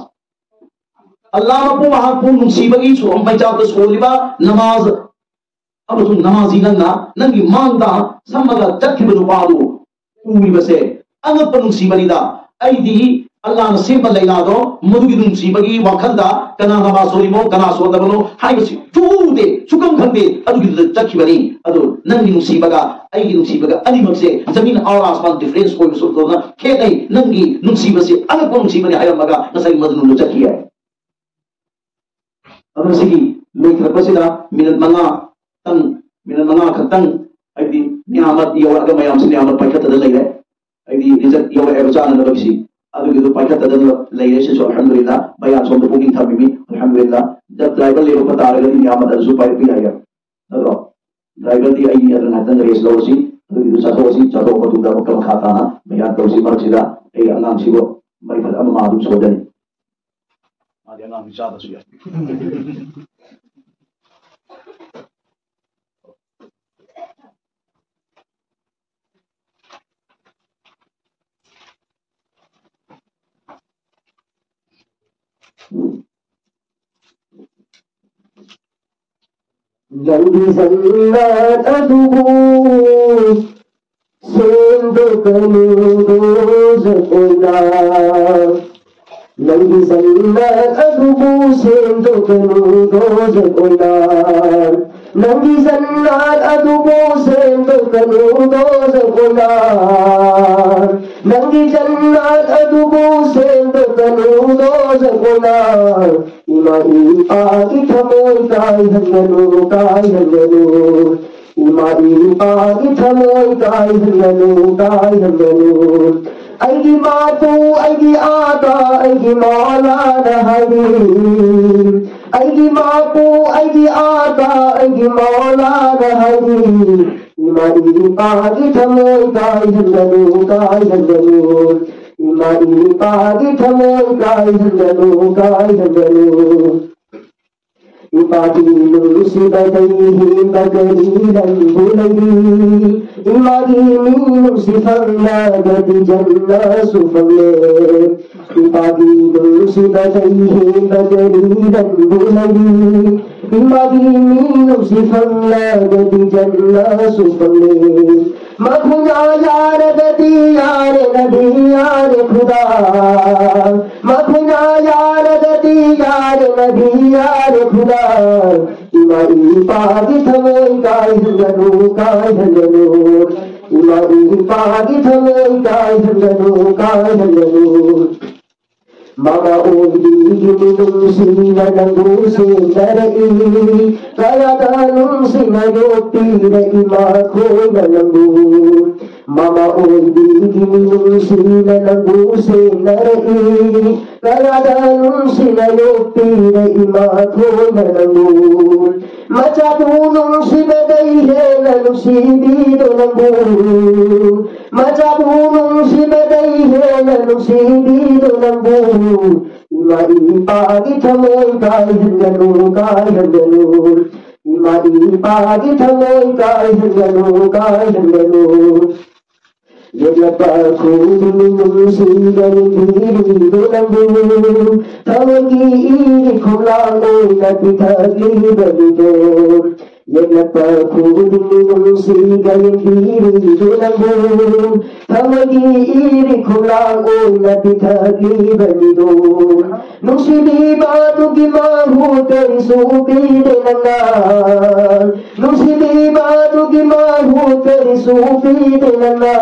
ꯑꯜꯂꯥ ꯃꯄꯨ ꯃꯍꯥꯛꯄꯨ ꯅꯨꯡꯁꯤꯕꯒꯤ ꯁꯣ-, ꯃꯩꯆꯥꯛꯇ ꯁꯣꯜꯂꯤꯕ ꯅꯃꯥꯖ, ꯑꯃꯁꯨꯡ ꯅꯃꯥꯖꯤ ꯅꯪꯅ ꯅꯪꯒꯤ ꯃꯥꯡꯗ ꯁꯝꯃꯒ ꯆꯠꯈꯤꯕ ꯅꯨꯄꯥꯗꯨ ꯎꯔꯤꯕꯁꯦ ꯑꯉꯛꯄ ꯅꯨꯡꯁꯤꯕꯅꯤꯗ꯫ ꯑꯩꯗꯤ ꯑꯜꯂꯥꯍꯅ ꯁꯦꯝꯕ ꯂꯩꯅꯥꯗꯣ, ꯃꯗꯨꯒꯤ ꯅꯨꯡꯁꯤꯕꯒꯤ ꯋꯥꯈꯜꯗ ꯀꯅꯥ ꯅꯃꯥꯖ ꯁꯣꯜꯂꯤꯃꯣ, ꯀꯅꯥ ꯁꯣꯟꯗꯕꯅꯣ ꯍꯥꯏꯕꯁꯤ ꯁꯨꯛꯎꯗꯦ, ꯁꯨꯛꯈꯪ ꯈꯪꯗꯦ꯫ ꯑꯗꯨꯒꯤꯗꯨꯗ ꯆꯠꯈꯤꯕꯅꯤ꯫ ꯑꯗꯨ ꯅꯪꯒꯤ ꯅꯨꯡꯁꯤꯕꯒ ꯑꯩꯒꯤ ꯅꯨꯡꯁꯤꯕꯒ ꯑꯅꯤꯃꯛꯁꯦ ꯖꯃꯤꯟ ꯑꯧꯔ ꯑꯁꯃꯥꯟ difference ꯑꯣꯏꯕ ꯁꯨꯛꯇꯧꯅ ꯈꯦꯠꯅꯩ꯫ ꯅꯪꯒꯤ ꯅꯨꯡꯁꯤꯕꯁꯤ ꯑꯉꯛꯄ ꯅꯨꯡꯁꯤꯕꯅꯤ ꯍꯥꯏꯔꯝꯃꯒ ꯉꯁꯥꯏꯒꯤ ꯃꯖꯅꯨꯟꯗꯨ ꯆꯠꯈꯤ ꯍꯥꯏ꯫ ꯑꯗꯨ ꯁꯤꯒꯤ ꯂꯣꯏꯊꯔꯛꯄꯁꯤꯗ ꯃꯤꯅꯠ ꯃꯉꯥ ꯇꯪ, ꯃꯤꯅꯠ ꯃꯉꯥ ꯈꯛꯇꯪ, ꯍꯥꯏꯗꯤ ꯅꯤꯌꯥꯃꯠ ꯌꯧꯔꯛꯑꯒ ꯃꯌꯥꯝꯁꯤ ꯅꯤꯌꯥꯃꯠ ꯄꯥꯏꯈꯠꯇꯗ ꯂꯩꯔꯦ꯫ ꯍꯥꯏꯗꯤ ꯔꯤꯖꯜ ꯌꯧꯔꯛꯑꯦꯕ ꯆꯥꯅꯅꯕꯒꯤꯁꯤ, ꯑꯗꯨꯒꯤꯗꯣ ꯄꯥꯏꯈꯠꯇꯗꯅ ꯂꯩꯔꯦ꯫ ꯁꯤꯁꯨ ꯑꯜꯍꯝꯗꯨꯂꯤꯜꯂꯥ, ꯃꯌꯥꯝ ꯁꯣꯝꯗ ꯄꯨꯛꯅꯤꯡ ꯊꯝꯕꯤꯃꯤ꯫ ꯑꯜꯍꯝꯗꯨꯂꯤꯜꯂꯥ, ꯗ꯭ꯔꯥꯏꯚꯔ ꯂꯩꯔꯛꯄ ꯇꯥꯔꯒꯗꯤ ꯅꯤꯌꯥꯃꯠ ꯑꯗꯨꯁꯨ ꯄꯥꯏꯔꯛꯄ ꯌꯥꯏꯌꯦ꯫ ꯅꯠꯇ꯭ꯔꯣ? ꯗ꯭ꯔꯥꯏꯚꯔꯗꯤ ꯑꯩ ꯑꯗꯨ ꯉꯥꯏꯍꯥꯛꯇꯪ ꯔꯦꯁ ꯂꯧꯔꯁꯤ, ꯑꯗꯨꯒꯤꯗꯨ ꯆꯠꯊꯣꯛꯑꯁꯤ꯫ ꯆꯠꯊꯣꯛꯑ ꯃꯇꯨꯡꯗ ꯑꯃꯨꯛꯀ ꯃꯈꯥ ꯇꯥꯅ ꯕꯌꯥꯟ ꯇꯧꯁꯤ꯫ ꯃꯔꯛꯁꯤꯗ ꯑꯩ ꯑꯉꯥꯡꯁꯤꯕꯨ ꯃꯩꯐꯠ ꯑꯃ ꯃꯥ ꯑꯗꯨꯝ ꯁꯣꯏꯗꯅꯤ꯫ ꯃꯥꯗꯤ ꯑꯉꯥꯡꯗꯤ ꯆꯥꯗ꯭ꯔꯁꯨ ꯌꯥꯏ꯫ ꯅꯪꯒꯤ ꯖꯟꯅꯠ ꯑꯗꯨꯕꯨ ꯁꯦꯝꯗꯣꯛꯀꯅꯨ ꯗꯣꯖꯈ ꯑꯣꯏꯅ꯫ ꯅꯪꯒꯤ ꯖꯟꯅꯠ ꯑꯗꯨꯕꯨ ꯁꯦꯝꯗꯣꯛꯀꯅꯨ ꯗꯣꯖꯈ ꯑꯣꯏꯅ꯫ ꯅꯪꯒꯤ ꯖꯟꯅꯠ ꯑꯗꯨꯕꯨ ꯁꯦꯝꯗꯣꯛꯀꯅꯨ ꯗꯣꯖꯈ ꯑꯣꯏꯅ꯫ ꯅꯪꯒꯤ ꯖꯟꯅꯠ ꯑꯗꯨꯕꯨ ꯁꯦꯝꯗꯣꯛꯀꯅꯨ ꯗꯣꯖꯈ ꯑꯣꯏꯅ꯫ ꯏꯃꯥ ꯏꯄꯥꯒꯤ ꯊꯃꯣꯏ ꯀꯥꯏꯍꯟꯒꯅꯨ, ꯀꯥꯏꯍꯟꯒꯅꯨ꯫ ꯏꯃꯥ ꯏꯄꯥꯒꯤ ꯊꯃꯣꯏ ꯀꯥꯏꯍꯟꯒꯅꯨ, ꯀꯥꯏꯍꯟꯒꯅꯨ꯫ ꯑꯩꯒꯤ ꯃꯄꯨ, ꯑꯩꯒꯤ ꯑꯥꯀꯥ, ꯑꯩꯒꯤ ꯃꯧꯂꯥꯅ ꯍꯥꯏꯔꯤ꯫ ꯑꯩꯒꯤ ꯃꯄꯨ, ꯑꯩꯒꯤ ꯑꯥꯀꯥ, ꯑꯩꯒꯤ ꯃꯧꯂꯥꯅ ꯍꯥꯏꯔꯤ꯫ ꯏꯃꯥ ꯏꯄꯥꯒꯤ ꯊꯃꯣꯏ ꯀꯥꯏꯍꯟꯒꯅꯨ, ꯀꯥꯏꯍꯟꯒꯅꯨ꯫ ꯏꯃꯥ ꯏꯄꯥꯒꯤ ꯊꯃꯣꯏ ꯀꯥꯏꯍꯟꯒꯅꯨ, ꯀꯥꯏꯍꯟꯒꯅꯨ꯫ ꯏꯄꯥꯒꯤ ꯅꯨꯡꯁꯤꯕꯗꯩ ꯍꯦꯟꯕ ꯀꯔꯤ ꯂꯝꯕꯨ ꯂꯩꯔꯤ? ꯏꯃꯥꯒꯤ ꯃꯤꯅꯨꯡꯁꯤ ꯐꯪꯂꯒꯗꯤ ꯖꯟꯅꯁꯨ ꯐꯪꯂꯦ꯫ ꯏꯄꯥꯒꯤ ꯅꯨꯡꯁꯤꯕꯗꯩ ꯍꯦꯟꯕ ꯀꯔꯤ ꯂꯝꯕꯨ ꯂꯩꯔꯤ? ꯏꯃꯥꯒꯤ ꯃꯤꯅꯨꯡꯁꯤ ꯐꯪꯂꯒꯗꯤ ꯖꯟꯅꯁꯨ ꯐꯪꯂꯦ꯫ ꯃꯈꯨꯠꯅ ꯌꯥꯔꯒꯗꯤ ꯌꯥꯔꯦ ꯅꯕꯤ, ꯌꯥꯔꯦ ꯈꯨꯗꯥ꯫ ꯃꯈꯣꯏꯅ ꯌꯥꯔꯒꯗꯤ ꯌꯥꯔꯦ, ꯅꯕꯤ ꯌꯥꯔꯦ ꯈꯨꯗꯥ꯫ ꯏꯃꯥ ꯏꯄꯥꯒꯤ ꯊꯃꯣꯏ ꯀꯥꯏꯍꯟꯒꯅꯨ, ꯀꯥꯏꯍꯟꯒꯅꯨ꯫ ꯏꯃꯥ ꯏꯄꯥꯒꯤ ꯊꯃꯣꯏ ꯀꯥꯏꯍꯟꯒꯅꯨ, ꯀꯥꯏꯍꯟꯒꯅꯨ꯫ ꯃꯃꯥ ꯑꯣꯏꯕꯤꯒꯤ ꯃꯤꯅꯨꯡꯁꯤꯅ ꯅꯪꯕꯨ ꯁꯦꯝꯅꯔꯛꯏ꯫ ꯀꯌꯥꯗ ꯅꯨꯡꯁꯤꯅ ꯌꯣꯛꯄꯤꯔꯛꯏ ꯃꯈꯣꯏꯅ ꯅꯪꯕꯨ꯫ ꯃꯃꯥ ꯑꯣꯏꯕꯤꯒꯤ ꯃꯤꯅꯨꯡꯁꯤꯅ ꯅꯪꯕꯨ ꯁꯦꯝꯅꯔꯛꯏ꯫ ꯀꯌꯥꯗ ꯅꯨꯡꯁꯤꯅ ꯌꯣꯛꯄꯤꯔꯛꯏ ꯃꯈꯣꯏꯅ ꯅꯪꯕꯨ꯫ ꯃꯆꯥꯕꯨ ꯅꯨꯡꯁꯤꯕꯗꯩ ꯍꯦꯟꯅ ꯅꯨꯡꯁꯤꯕꯤꯗꯣ ꯅꯪꯕꯨ꯫ ꯃꯆꯥꯕꯨ ꯅꯨꯡꯁꯤꯕꯗꯩ ꯍꯦꯟꯅ ꯅꯨꯡꯁꯤꯕꯤꯗꯣ ꯅꯪꯕꯨ꯫ ꯏꯃꯥ ꯏꯄꯥꯒꯤ ꯊꯃꯣꯏ ꯀꯥꯏꯍꯟꯒꯅꯨ, ꯀꯥꯏꯍꯟꯒꯅꯨ꯫ ꯏꯃꯥ ꯏꯄꯥꯒꯤ ꯊꯃꯣꯏ ꯀꯥꯏꯍꯟꯒꯅꯨ, ꯀꯥꯏꯍꯟꯒꯅꯨ꯫ ꯌꯦꯛꯂꯛꯄ ꯈꯨꯗꯤꯡ ꯅꯨꯡꯁꯤꯕ ꯅꯨꯡꯁꯤꯕꯤꯗꯣ ꯅꯪꯕꯨ꯫ ꯊꯃꯣꯏꯒꯤ ꯏꯔꯤꯈꯣꯡꯂꯥꯡ ꯑꯣꯏꯅ ꯄꯤꯊꯛꯂꯤꯕꯅꯤꯗꯣ꯫ ꯌꯦꯛꯂꯛꯄ ꯈꯨꯗꯤꯡ ꯅꯨꯡꯁꯤꯕ ꯌꯦꯡꯕꯤꯔꯤꯗꯣ ꯅꯪꯕꯨ꯫ ꯊꯃꯣꯏꯒꯤ ꯏꯔꯤꯈꯣꯡꯂꯥꯡ ꯑꯣꯏꯅ ꯄꯤꯊꯛꯂꯤꯕꯅꯤꯗꯣ꯫ ꯅꯨꯡꯁꯤꯕꯤꯕ ꯑꯗꯨꯒꯤ ꯃꯍꯨꯠ ꯀꯔꯤꯁꯨ ꯄꯤꯗꯦ ꯅꯪꯅ꯫ ꯅꯨꯡꯁꯤꯕꯤꯕ ꯑꯗꯨꯒꯤ ꯃꯍꯨꯠ ꯀꯔꯤꯁꯨ ꯄꯤꯗꯦ ꯅꯪꯅ꯫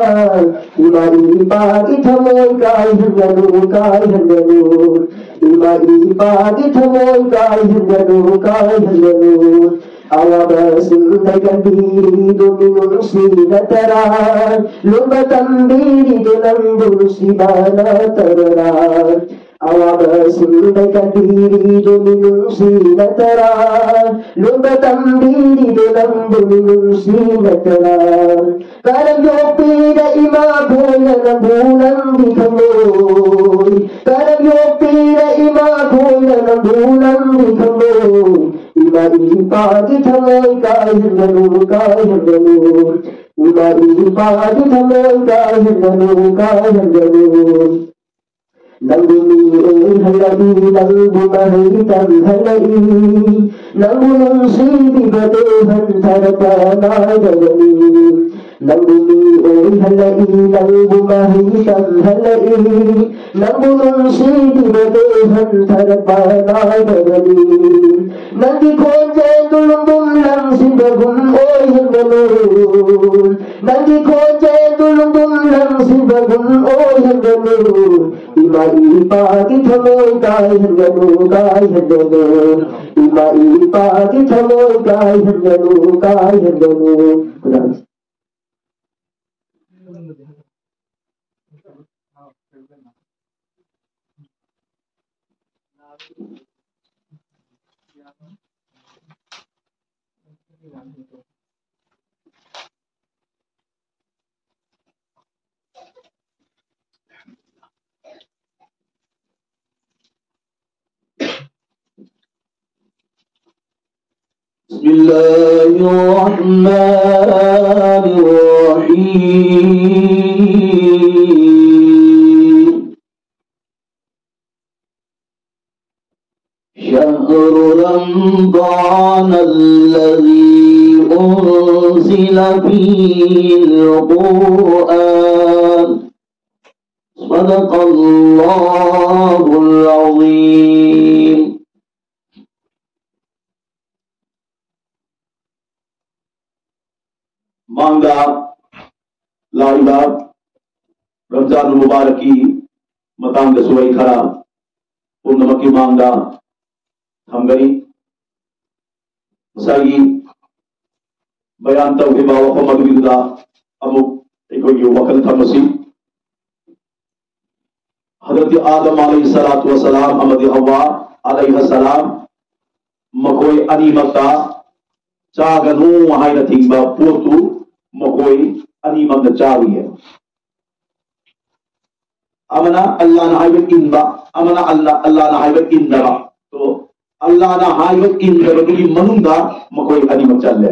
ꯏꯃꯥ ꯏꯄꯥꯒꯤ ꯊꯃꯣꯏ ꯀꯥꯏꯍꯟꯒꯅꯨ, ꯀꯥꯏꯍꯟꯒꯅꯨ꯫ ꯏꯃꯥ ꯏꯄꯥꯒꯤ ꯊꯃꯣꯏ ꯀꯥꯏꯍꯟꯒꯅꯨ, ꯀꯥꯏꯍꯟꯒꯅꯨ꯫ ꯑꯋꯥꯕꯁꯤꯡꯗ ꯀꯟꯕꯤꯔꯤꯗꯨ ꯃꯤꯅꯨꯡꯁꯤ ꯅꯠꯇꯔꯥ? ꯂꯣꯝꯕ ꯇꯝꯕꯤꯔꯤꯗꯨ ꯅꯪꯕꯨ ꯅꯨꯡꯁꯤꯕ ꯅꯠꯇꯕꯔꯥ? ꯑꯋꯥꯕꯁꯤꯡꯗ ꯀꯟꯕꯤꯔꯤꯗꯨ ꯃꯤꯅꯨꯡꯁꯤ ꯅꯠꯇꯔꯥ? ꯂꯣꯝꯕ ꯇꯝꯕꯤꯔꯤꯗꯨ ꯅꯪꯕꯨ ꯃꯤꯅꯨꯡꯁꯤ ꯅꯠꯇꯔꯥ? ꯀꯔꯝ ꯌꯣꯛꯄꯤꯔꯛꯏ ꯃꯈꯣꯏꯅ ꯅꯪꯕꯨ ꯅꯪꯗꯤ ꯈꯪꯂꯣꯏ꯫ ꯀꯔꯝ ꯌꯣꯛꯄꯤꯔꯛꯏ ꯃꯈꯣꯏꯅ ꯅꯪꯕꯨ ꯅꯪꯗꯤ ꯈꯪꯂꯣꯏ꯫ ꯏꯃꯥ ꯏꯄꯥꯒꯤ ꯊꯃꯣꯏ ꯀꯥꯏꯍꯟꯒꯅꯨ, ꯀꯥꯏꯍꯟꯒꯅꯨ꯫ ꯏꯃꯥ ꯏꯄꯥꯒꯤ ꯊꯃꯣꯏ ꯀꯥꯏꯍꯟꯒꯅꯨ, ꯀꯥꯏꯍꯟꯒꯅꯨ꯫ ꯅꯪꯕꯨ ꯃꯤ ꯑꯣꯏꯍꯜꯂꯛꯏ, ꯅꯪꯕꯨ ꯃꯍꯩ ꯇꯝꯍꯜꯂꯛꯏ, ꯅꯪꯕꯨ ꯅꯨꯡꯁꯤꯕꯤꯕꯗꯨ ꯍꯟꯊꯔꯛꯄ ꯅꯥꯏꯗꯕꯅꯤ꯫ ꯅꯪꯕꯨ ꯃꯤ ꯑꯣꯏꯍꯜꯂꯛꯏ, ꯅꯪꯕꯨ ꯃꯍꯩ ꯇꯝꯍꯜꯂꯛꯏ, ꯅꯪꯕꯨ ꯅꯨꯡꯁꯤꯕꯤꯕꯗꯨ ꯍꯟꯊꯔꯛꯄ ꯅꯥꯏꯗꯕꯅꯤ꯫ ꯅꯪꯒꯤ ꯈꯣꯟꯖꯦꯜꯗꯨ ꯂꯨꯝꯕꯨꯝ ꯂꯪꯁꯤꯟꯕꯒꯨꯝ ꯑꯣꯏꯍꯟꯒꯅꯨ, ꯅꯪꯒꯤ ꯈꯣꯟꯖꯦꯜꯗꯨ ꯂꯨꯝꯕꯨꯝ ꯂꯪꯁꯤꯟꯕꯒꯨꯝ ꯑꯣꯏꯍꯟꯒꯅꯨ꯫ ꯏꯃꯥ ꯏꯄꯥꯒꯤ ꯊꯃꯣꯏ ꯀꯥꯏꯍꯟꯒꯅꯨ, ꯀꯥꯏꯍꯟꯒꯅꯨ꯫ ꯏꯃꯥ ꯏꯄꯥꯒꯤ ꯊꯃꯣꯏ ꯀꯥꯏꯍꯟꯒꯅꯨ, ꯀꯥꯏꯍꯟꯒꯅꯨ꯫ ꯈꯨꯗꯥ بسم الله الرحمن الرحيم. شهر رمضان الذي أنزل فيه القرآن. صدق الله العظيم. ꯃꯥꯡꯗ ꯂꯥꯛꯏꯕ ꯔꯝꯖꯥꯟ ꯃꯨꯕꯥꯔꯛꯀꯤ ꯃꯇꯥꯡꯗꯁꯨ ꯑꯩ ꯈꯔ ꯄꯨꯝꯅꯃꯛꯀꯤ ꯃꯥꯡꯗ ꯊꯝꯒꯅꯤ꯫ ꯉꯁꯥꯏꯒꯤ ꯕꯌꯥꯟ ꯇꯧꯈꯤꯕ ꯋꯥꯐꯝ ꯑꯗꯨꯒꯤꯗꯨꯗ ꯑꯃꯨꯛ ꯑꯩꯈꯣꯏꯒꯤ ꯋꯥꯈꯜ ꯊꯝꯃꯁꯤ꯫ ꯍꯖꯔꯠ ꯑꯥꯗꯝ ꯑꯂꯩꯍꯤ ꯁꯂꯥꯇꯨ ꯋꯁꯁꯂꯥꯝ ꯑꯃꯗꯤ ꯍꯋꯥ ꯑꯂꯩꯍꯥ ꯁꯂꯥꯝ, ꯃꯈꯣꯏ ꯑꯅꯤꯃꯛꯇ ꯆꯥꯒꯅꯨ ꯍꯥꯏꯅ ꯊꯤꯡꯕ ꯄꯣꯠꯇꯨ ꯃꯈꯣꯏ ꯑꯅꯤꯃꯛꯅ ꯆꯥꯔꯨꯏ ꯍꯥꯏꯕ꯫ ꯑꯃꯅ ꯑꯜꯂꯥꯅ ꯍꯥꯏꯕ ꯏꯟꯕ, ꯑꯃꯅ ꯑꯜꯂꯥ, ꯑꯜꯂꯥꯅ ꯍꯥꯏꯕ ꯏꯟꯗꯕ꯫ ꯇꯣ, ꯑꯜꯂꯥꯅ ꯍꯥꯏꯕ ꯏꯟꯗꯕꯗꯨꯒꯤ ꯃꯅꯨꯡꯗ ꯃꯈꯣꯏ ꯑꯅꯤꯃꯛ ꯆꯜꯂꯦ꯫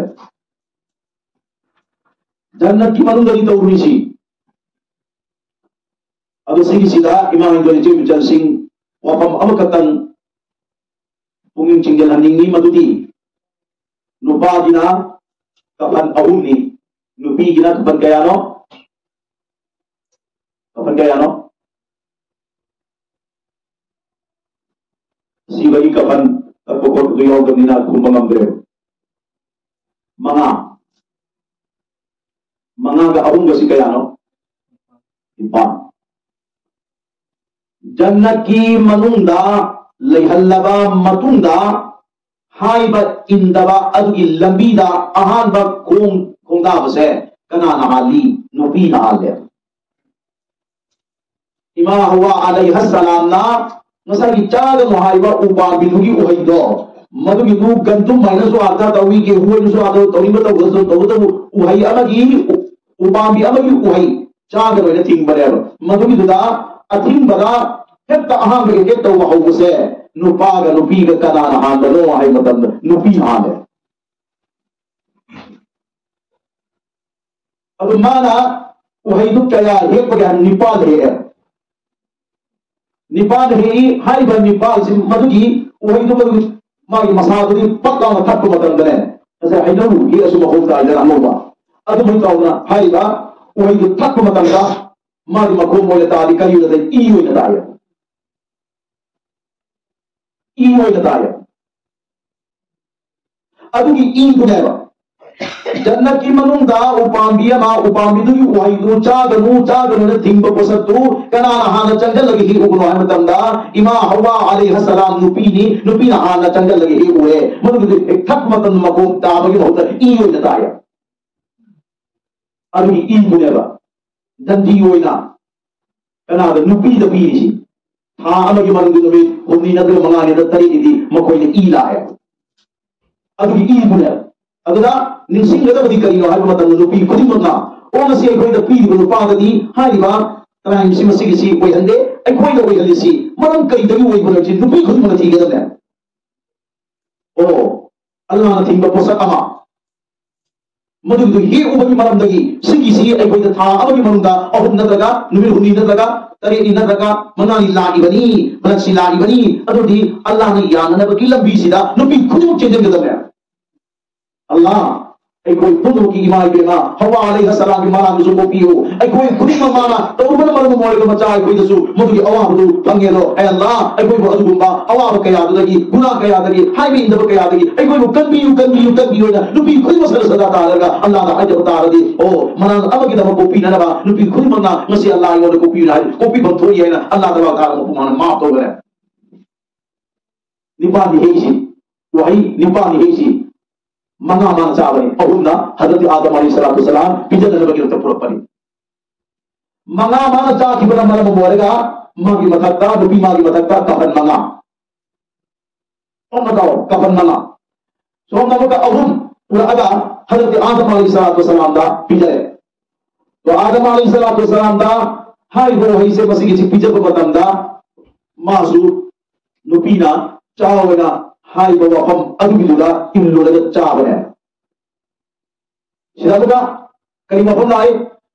ꯖꯟꯅꯠꯀꯤ ꯃꯅꯨꯡꯗꯗꯤ ꯇꯧꯔꯨꯔꯤꯁꯤ꯫ ꯑꯗꯨ ꯁꯤꯒꯤꯁꯤꯗ ꯏꯃꯥ ꯍꯤꯟꯗꯨꯅ ꯏꯆꯦ ꯏꯆꯜꯁꯤꯡ ꯋꯥꯐꯝ ꯑꯃꯈꯛꯇꯪ ꯄꯨꯛꯅꯤꯡ ꯆꯤꯡꯁꯤꯜꯍꯟꯅꯤꯡꯉꯤ, ꯃꯗꯨꯗꯤ ꯅꯨꯄꯥꯒꯤꯅ ꯀꯐꯟ ꯑꯍꯨꯝꯅꯤ, ꯅꯨꯄꯤꯒꯤꯅ ꯀꯐꯟ ꯀꯌꯥꯅꯣ? ꯀꯐꯟ ꯀꯌꯥꯅꯣ? ꯁꯤꯕꯒꯤ ꯀꯐꯟ ꯀꯛꯄ ꯈꯣꯠꯄꯗꯨ ꯌꯥꯎꯗꯕꯅꯤꯅ ꯈꯨꯝꯕ ꯉꯝꯗ꯭ꯔꯦꯕ꯫ ꯃꯉꯥ꯫ ꯃꯉꯥꯒ ꯑꯍꯨꯝꯒꯁꯤ ꯀꯌꯥꯅꯣ? ꯅꯤꯄꯥꯟ꯫ ꯖꯟꯅꯠꯀꯤ ꯃꯅꯨꯡꯗ ꯂꯩꯍꯜꯂꯕ ꯃꯇꯨꯡꯗ ꯍꯥꯏꯕ ꯏꯟꯗꯕ ꯑꯗꯨꯒꯤ ꯂꯝꯕꯤꯗ ꯑꯍꯥꯟꯕ ꯈꯣꯡ ꯈꯣꯡꯗꯥꯕꯁꯦ ꯀꯅꯥꯅ ꯍꯥꯜꯂꯤ? ꯅꯨꯄꯤꯅ ꯍꯥꯜꯂꯦ꯫ ꯏꯃꯥ ꯍꯋꯥ ꯑꯂꯩꯍ ꯁꯂꯥꯝꯅ ꯉꯁꯥꯏꯒꯤ ꯆꯥꯒꯅꯨ ꯍꯥꯏꯕ ꯎꯄꯥꯝꯕꯤꯗꯨꯒꯤ ꯎꯍꯩꯗꯣ, ꯃꯗꯨꯒꯤꯗꯨ ꯒꯟꯗꯨꯝ ꯍꯥꯏꯅꯁꯨ ꯑꯥꯊꯥ ꯇꯧꯏ, ꯒꯦꯍꯨ ꯍꯥꯏꯅꯁꯨ ꯑꯥꯊꯥ ꯇꯧꯅꯤꯡꯕ ꯇꯧꯗ꯭ꯔꯁꯨ, ꯇꯧꯕꯇꯕꯨ ꯎꯍꯩ ꯑꯃꯒꯤ, ꯎ-, ꯎꯄꯥꯝꯕꯤ ꯑꯃꯒꯤ ꯎꯍꯩ ꯆꯥꯒꯅꯨ ꯍꯥꯏꯅ ꯊꯤꯡꯕꯅꯦꯕ꯫ ꯃꯗꯨꯒꯤꯗꯨꯗ ꯑꯊꯤꯡꯕꯗ ꯍꯦꯛꯇ ꯑꯍꯥꯟꯕ ꯑꯦꯇꯦꯛ ꯇꯧꯕ ꯍꯧꯕꯁꯦ ꯅꯨꯄꯥꯒ ꯅꯨꯄꯤꯒ ꯀꯅꯥꯅ ꯍꯥꯟꯕꯅꯣ ꯍꯥꯏꯕ ꯃꯇꯝꯗ ꯅꯨꯄꯤꯅ ꯍꯥꯜꯂꯦ꯫ ꯑꯗꯨ ꯃꯥꯅ ꯎꯍꯩꯗꯨ ꯀꯌꯥ ꯍꯦꯛꯄꯒꯦ ꯍꯥꯏ? ꯅꯤꯄꯥꯜ ꯍꯦꯛꯑꯦ꯫ ꯅꯤꯄꯥꯜ ꯍꯦꯛꯏ꯫ ꯍꯥꯏꯔꯤꯕ ꯅꯤꯄꯥꯜꯁꯤ ꯃꯗꯨꯒꯤ ꯎꯍꯩꯗꯨ ꯃꯗꯨꯒꯤ ꯃꯥꯒꯤ ꯃꯁꯥꯗꯨꯗꯤ ꯄꯛ ꯂꯥꯎꯅ ꯊꯛꯄ ꯃꯇꯝꯗꯅꯦ, ꯉꯁꯥꯏ ꯍꯩꯅꯧ ꯍꯦꯛꯑꯁꯨ ꯃꯈꯣꯡ ꯇꯥꯏꯗꯅ ꯑꯉꯧꯕ, ꯑꯗꯨꯃꯥꯏꯅ ꯇꯧꯗꯅ ꯍꯥꯏꯔꯤꯕ ꯎꯍꯩꯗꯨ ꯊꯛꯄ ꯃꯇꯝꯗ ꯃꯥꯒꯤ ꯃꯈꯣꯡ ꯑꯣꯏꯅ ꯇꯥꯔꯗꯤ ꯀꯔꯤ ꯑꯣꯏꯅ ꯇꯥꯏ? ꯏ ꯑꯣꯏꯅ ꯇꯥꯏꯌꯦ꯫ ꯏ ꯑꯣꯏꯅ ꯇꯥꯏꯌꯦ꯫ ꯑꯗꯨꯒꯤ ꯏꯗꯨꯅꯦꯕ꯫ ꯖꯟꯅꯠꯀꯤ ꯃꯅꯨꯡꯗ ꯎꯄꯥꯝꯕꯤ ꯑꯃ, ꯎꯄꯥꯝꯕꯤꯗꯨꯒꯤ ꯎꯍꯩꯗꯨ ꯆꯥꯒꯅꯨ, ꯆꯥꯒꯅꯨꯅ ꯊꯤꯡꯕ ꯄꯣꯠꯁꯛꯇꯨ ꯀꯅꯥꯅ ꯍꯥꯟꯅ ꯆꯪꯁꯤꯜꯂꯒ ꯍꯦꯛꯎꯕꯅꯣ ꯍꯥꯏꯕ ꯃꯇꯝꯗ, ꯏꯃꯥ ꯍꯋꯥ ꯑꯂꯩꯍ ꯁꯂꯥꯝ ꯅꯨꯄꯤꯅꯤ, ꯅꯨꯄꯤꯅ ꯍꯥꯟꯅ ꯆꯪꯁꯤꯜꯂꯒ ꯍꯦꯛꯎꯔꯦ꯫ ꯃꯗꯨꯒꯤꯗꯨ ꯍꯦꯛ ꯊꯛꯄ ꯃꯇꯝꯗ ꯃꯈꯣꯡ ꯇꯥꯕꯒꯤ ꯃꯍꯨꯠꯇ ꯏ ꯑꯣꯏꯅ ꯇꯥꯏꯌꯦ꯫ ꯑꯗꯨꯒꯤ ꯏꯗꯨꯅꯦꯕ ꯗꯟꯗꯤ ꯑꯣꯏꯅ ꯀꯅꯥꯗ? ꯅꯨꯄꯤꯗ ꯄꯤꯔꯤꯁꯤ꯫ ꯊꯥ ꯑꯃꯒꯤ ꯃꯅꯨꯡꯗ ꯅꯨꯃꯤꯠ ꯍꯨꯝꯅꯤ ꯅꯠꯇ꯭ꯔꯒ ꯃꯉꯥꯅꯤ ꯅꯠꯇ꯭ꯔꯒ ꯇꯔꯦꯠꯅꯤꯗꯤ ꯃꯈꯣꯏꯅ ꯏ ꯂꯥꯛꯑꯦ꯫ ꯑꯗꯨꯒꯤ ꯏꯗꯨꯅꯦ꯫ ꯑꯗꯨꯗ ꯅꯤꯡꯁꯤꯡꯒꯗꯕꯗꯤ ꯀꯔꯤꯅꯣ ꯍꯥꯏꯕ ꯃꯇꯝꯗ ꯅꯨꯄꯤ ꯈꯨꯗꯤꯡꯃꯛꯅ, ꯑꯣ, ꯉꯁꯤ ꯑꯩꯈꯣꯏꯗ ꯄꯤꯔꯤꯕ ꯅꯨꯄꯥꯗꯗꯤ ꯍꯥꯏꯔꯤꯕ ꯀ꯭ꯔꯥꯏꯝꯁꯤ ꯃꯁꯤꯒꯤꯁꯤ ꯑꯣꯏꯍꯟꯗꯦ, ꯑꯩꯈꯣꯏꯗ ꯑꯣꯏꯍꯜꯂꯤꯁꯤ ꯃꯔꯝ ꯀꯔꯤꯗꯒꯤ ꯑꯣꯏꯕꯅꯣ ꯍꯥꯏꯕꯁꯤ ꯅꯨꯄꯤ ꯈꯨꯗꯤꯡꯃꯛꯅ ꯊꯤꯒꯗꯕꯅꯦ꯫ ꯑꯣ, ꯑꯜꯂꯥꯍꯅ ꯊꯤꯡꯕ ꯄꯣꯠꯁꯛ ꯑꯃ, ꯃꯗꯨꯒꯤꯗꯨ ꯍꯦꯛ ꯎꯕꯒꯤ ꯃꯔꯝꯗꯒꯤ ꯁꯤꯒꯤꯁꯤ ꯑꯩꯈꯣꯏꯗ ꯊꯥ ꯑꯃꯒꯤ ꯃꯅꯨꯡꯗ ꯑꯍꯨꯝ ꯅꯠꯇ꯭ꯔꯒ ꯅꯨꯃꯤꯠ ꯍꯨꯝꯅꯤ ꯅꯠꯇ꯭ꯔꯒ ꯇꯔꯦꯠꯅꯤ ꯅꯠꯇ꯭ꯔꯒ ꯃꯉꯥꯅꯤ ꯂꯥꯛꯏꯕꯅꯤ, ꯃꯔꯛꯁꯤ ꯂꯥꯛꯏꯕꯅꯤ, ꯑꯗꯨꯗꯤ ꯑꯜꯂꯥꯍꯅ ꯌꯥꯅꯅꯕꯒꯤ ꯂꯝꯕꯤꯁꯤꯗ ꯅꯨꯄꯤ ꯈꯨꯗꯤꯡꯃꯛ ꯆꯦꯟꯁꯤꯟꯒꯗꯕꯅꯦ꯫ ꯑꯜꯂꯥꯍ, ꯑꯩꯈꯣꯏ ꯄꯨꯝꯅꯃꯛꯀꯤ ꯏꯃꯥ ꯏꯕꯦꯝꯃ ꯍꯋꯥ ꯑꯂꯩꯍꯤ ꯁꯂꯥꯝꯒꯤ ꯃꯔꯥꯜꯗꯨꯁꯨ ꯀꯣꯛꯄꯤꯌꯨ꯫ ꯑꯩꯈꯣꯏ ꯈꯨꯗꯤꯡꯃꯛ ꯃꯥꯅ ꯇꯧꯔꯨꯕꯅ ꯃꯔꯝ ꯑꯣꯏꯔꯒ ꯃꯆꯥ ꯑꯩꯈꯣꯏꯗꯁꯨ ꯃꯗꯨꯒꯤ ꯑꯋꯥꯕꯗꯨ ꯐꯪꯉꯦ꯫ ꯑꯗꯣ ꯑꯦ ꯑꯜꯂꯥ, ꯑꯩꯈꯣꯏꯕꯨ ꯑꯗꯨꯒꯨꯝꯕ ꯑꯋꯥꯕ ꯀꯌꯥꯗꯨꯗꯒꯤ, ꯒꯨꯅꯥ ꯀꯌꯥꯗꯒꯤ, ꯍꯥꯏꯕ ꯏꯟꯗꯕ ꯀꯌꯥꯗꯒꯤ ꯑꯩꯈꯣꯏꯕꯨ ꯀꯟꯕꯤꯌꯨ, ꯀꯟꯕꯤꯌꯨ, ꯀꯟꯕꯤꯌꯨ ꯍꯥꯏꯅ ꯅꯨꯄꯤ ꯈꯨꯗꯤꯡꯃꯛ ꯁꯗꯥ ꯁꯗꯥ ꯇꯥꯔꯒ ꯑꯜꯂꯥꯗ ꯍꯥꯏꯖꯕ ꯇꯥꯔꯗꯤ, ꯑꯣ, ꯃꯔꯥꯜ ꯑꯃꯒꯤꯗꯃꯛ ꯀꯣꯛꯄꯤꯅꯅꯕ ꯅꯨꯄꯤ ꯈꯨꯗꯤꯡꯃꯛꯅ ꯉꯁꯤ ꯑꯜꯂꯥ ꯑꯩꯉꯣꯟꯗ ꯀꯣꯛꯄꯤꯌꯨ ꯍꯥꯏ, ꯀꯣꯛꯄꯤꯐꯝ ꯊꯣꯛꯏ ꯍꯥꯏꯅ ꯑꯜꯂꯥ ꯇꯕꯥꯔꯛ ꯇꯥꯂꯥ ꯃꯄꯨꯡ ꯐꯥꯅ ꯃꯥꯐ ꯇꯧꯒꯅꯤ꯫ ꯅꯤꯄꯥꯟꯗꯤ ꯍꯩꯁꯤ, ꯋꯥꯍꯩ ꯅꯤꯄꯥꯟꯗꯤ ꯍꯩꯁꯤ ꯃꯉꯥ ꯃꯥꯅ ꯆꯥꯕꯅꯤ꯫ ꯑꯍꯨꯝꯅ ꯍꯖꯔꯠ ꯑꯥꯗꯝ ꯑꯂꯩꯍꯤ ꯁꯂꯥꯇꯨ ꯋꯁꯁꯂꯥꯝ ꯄꯤꯖꯅꯅꯕꯒꯤꯗꯃꯛꯇ ꯄꯨꯔꯛꯄꯅꯤ꯫ ꯃꯉꯥ ꯃꯥꯅ ꯆꯥꯈꯤꯕꯅ ꯃꯔꯝ ꯑꯣꯏꯔꯒ ꯃꯥꯒꯤ ꯃꯊꯛꯇ, ꯅꯨꯄꯤ ꯃꯥꯒꯤ ꯃꯊꯛꯇ ꯀꯐꯟ ꯃꯉꯥ꯫ ꯁꯣꯝꯅ ꯇꯧ, ꯀꯐꯟ ꯃꯉꯥ꯫ ꯁꯣꯝꯅ ꯑꯃꯨꯛꯀ ꯑꯍꯨꯝ ꯄꯨꯔꯛꯑꯒ ꯍꯖꯔꯠ ꯑꯥꯗꯝ ꯑꯂꯩꯍꯤ ꯁꯂꯥꯇꯨ ꯋꯁꯁꯂꯥꯝꯗ ꯄꯤꯖꯔꯦ꯫ ꯑꯗꯣ ꯑꯥꯗꯝ ꯑꯂꯩꯍꯤ ꯁꯂꯥꯇꯨ ꯋꯁꯁꯂꯥꯝꯗ ꯍꯥꯏꯔꯤꯕ ꯋꯥꯍꯩꯁꯦ, ꯃꯁꯤꯒꯤꯁꯤ ꯄꯤꯖꯕ ꯃꯇꯝꯗ ꯃꯥꯁꯨ ꯅꯨꯄꯤꯅ ꯆꯥꯎ ꯍꯥꯏꯅ ꯍꯥꯏꯕ ꯋꯥꯐꯝ ꯑꯗꯨꯒꯤꯗꯨꯗ ꯏꯜꯂꯨꯔꯒ ꯆꯥꯕꯅꯦ꯫ ꯁꯤꯗ ꯑꯃꯨꯛꯀ ꯀꯔꯤ ꯋꯥꯐꯝ ꯂꯥꯛꯏ?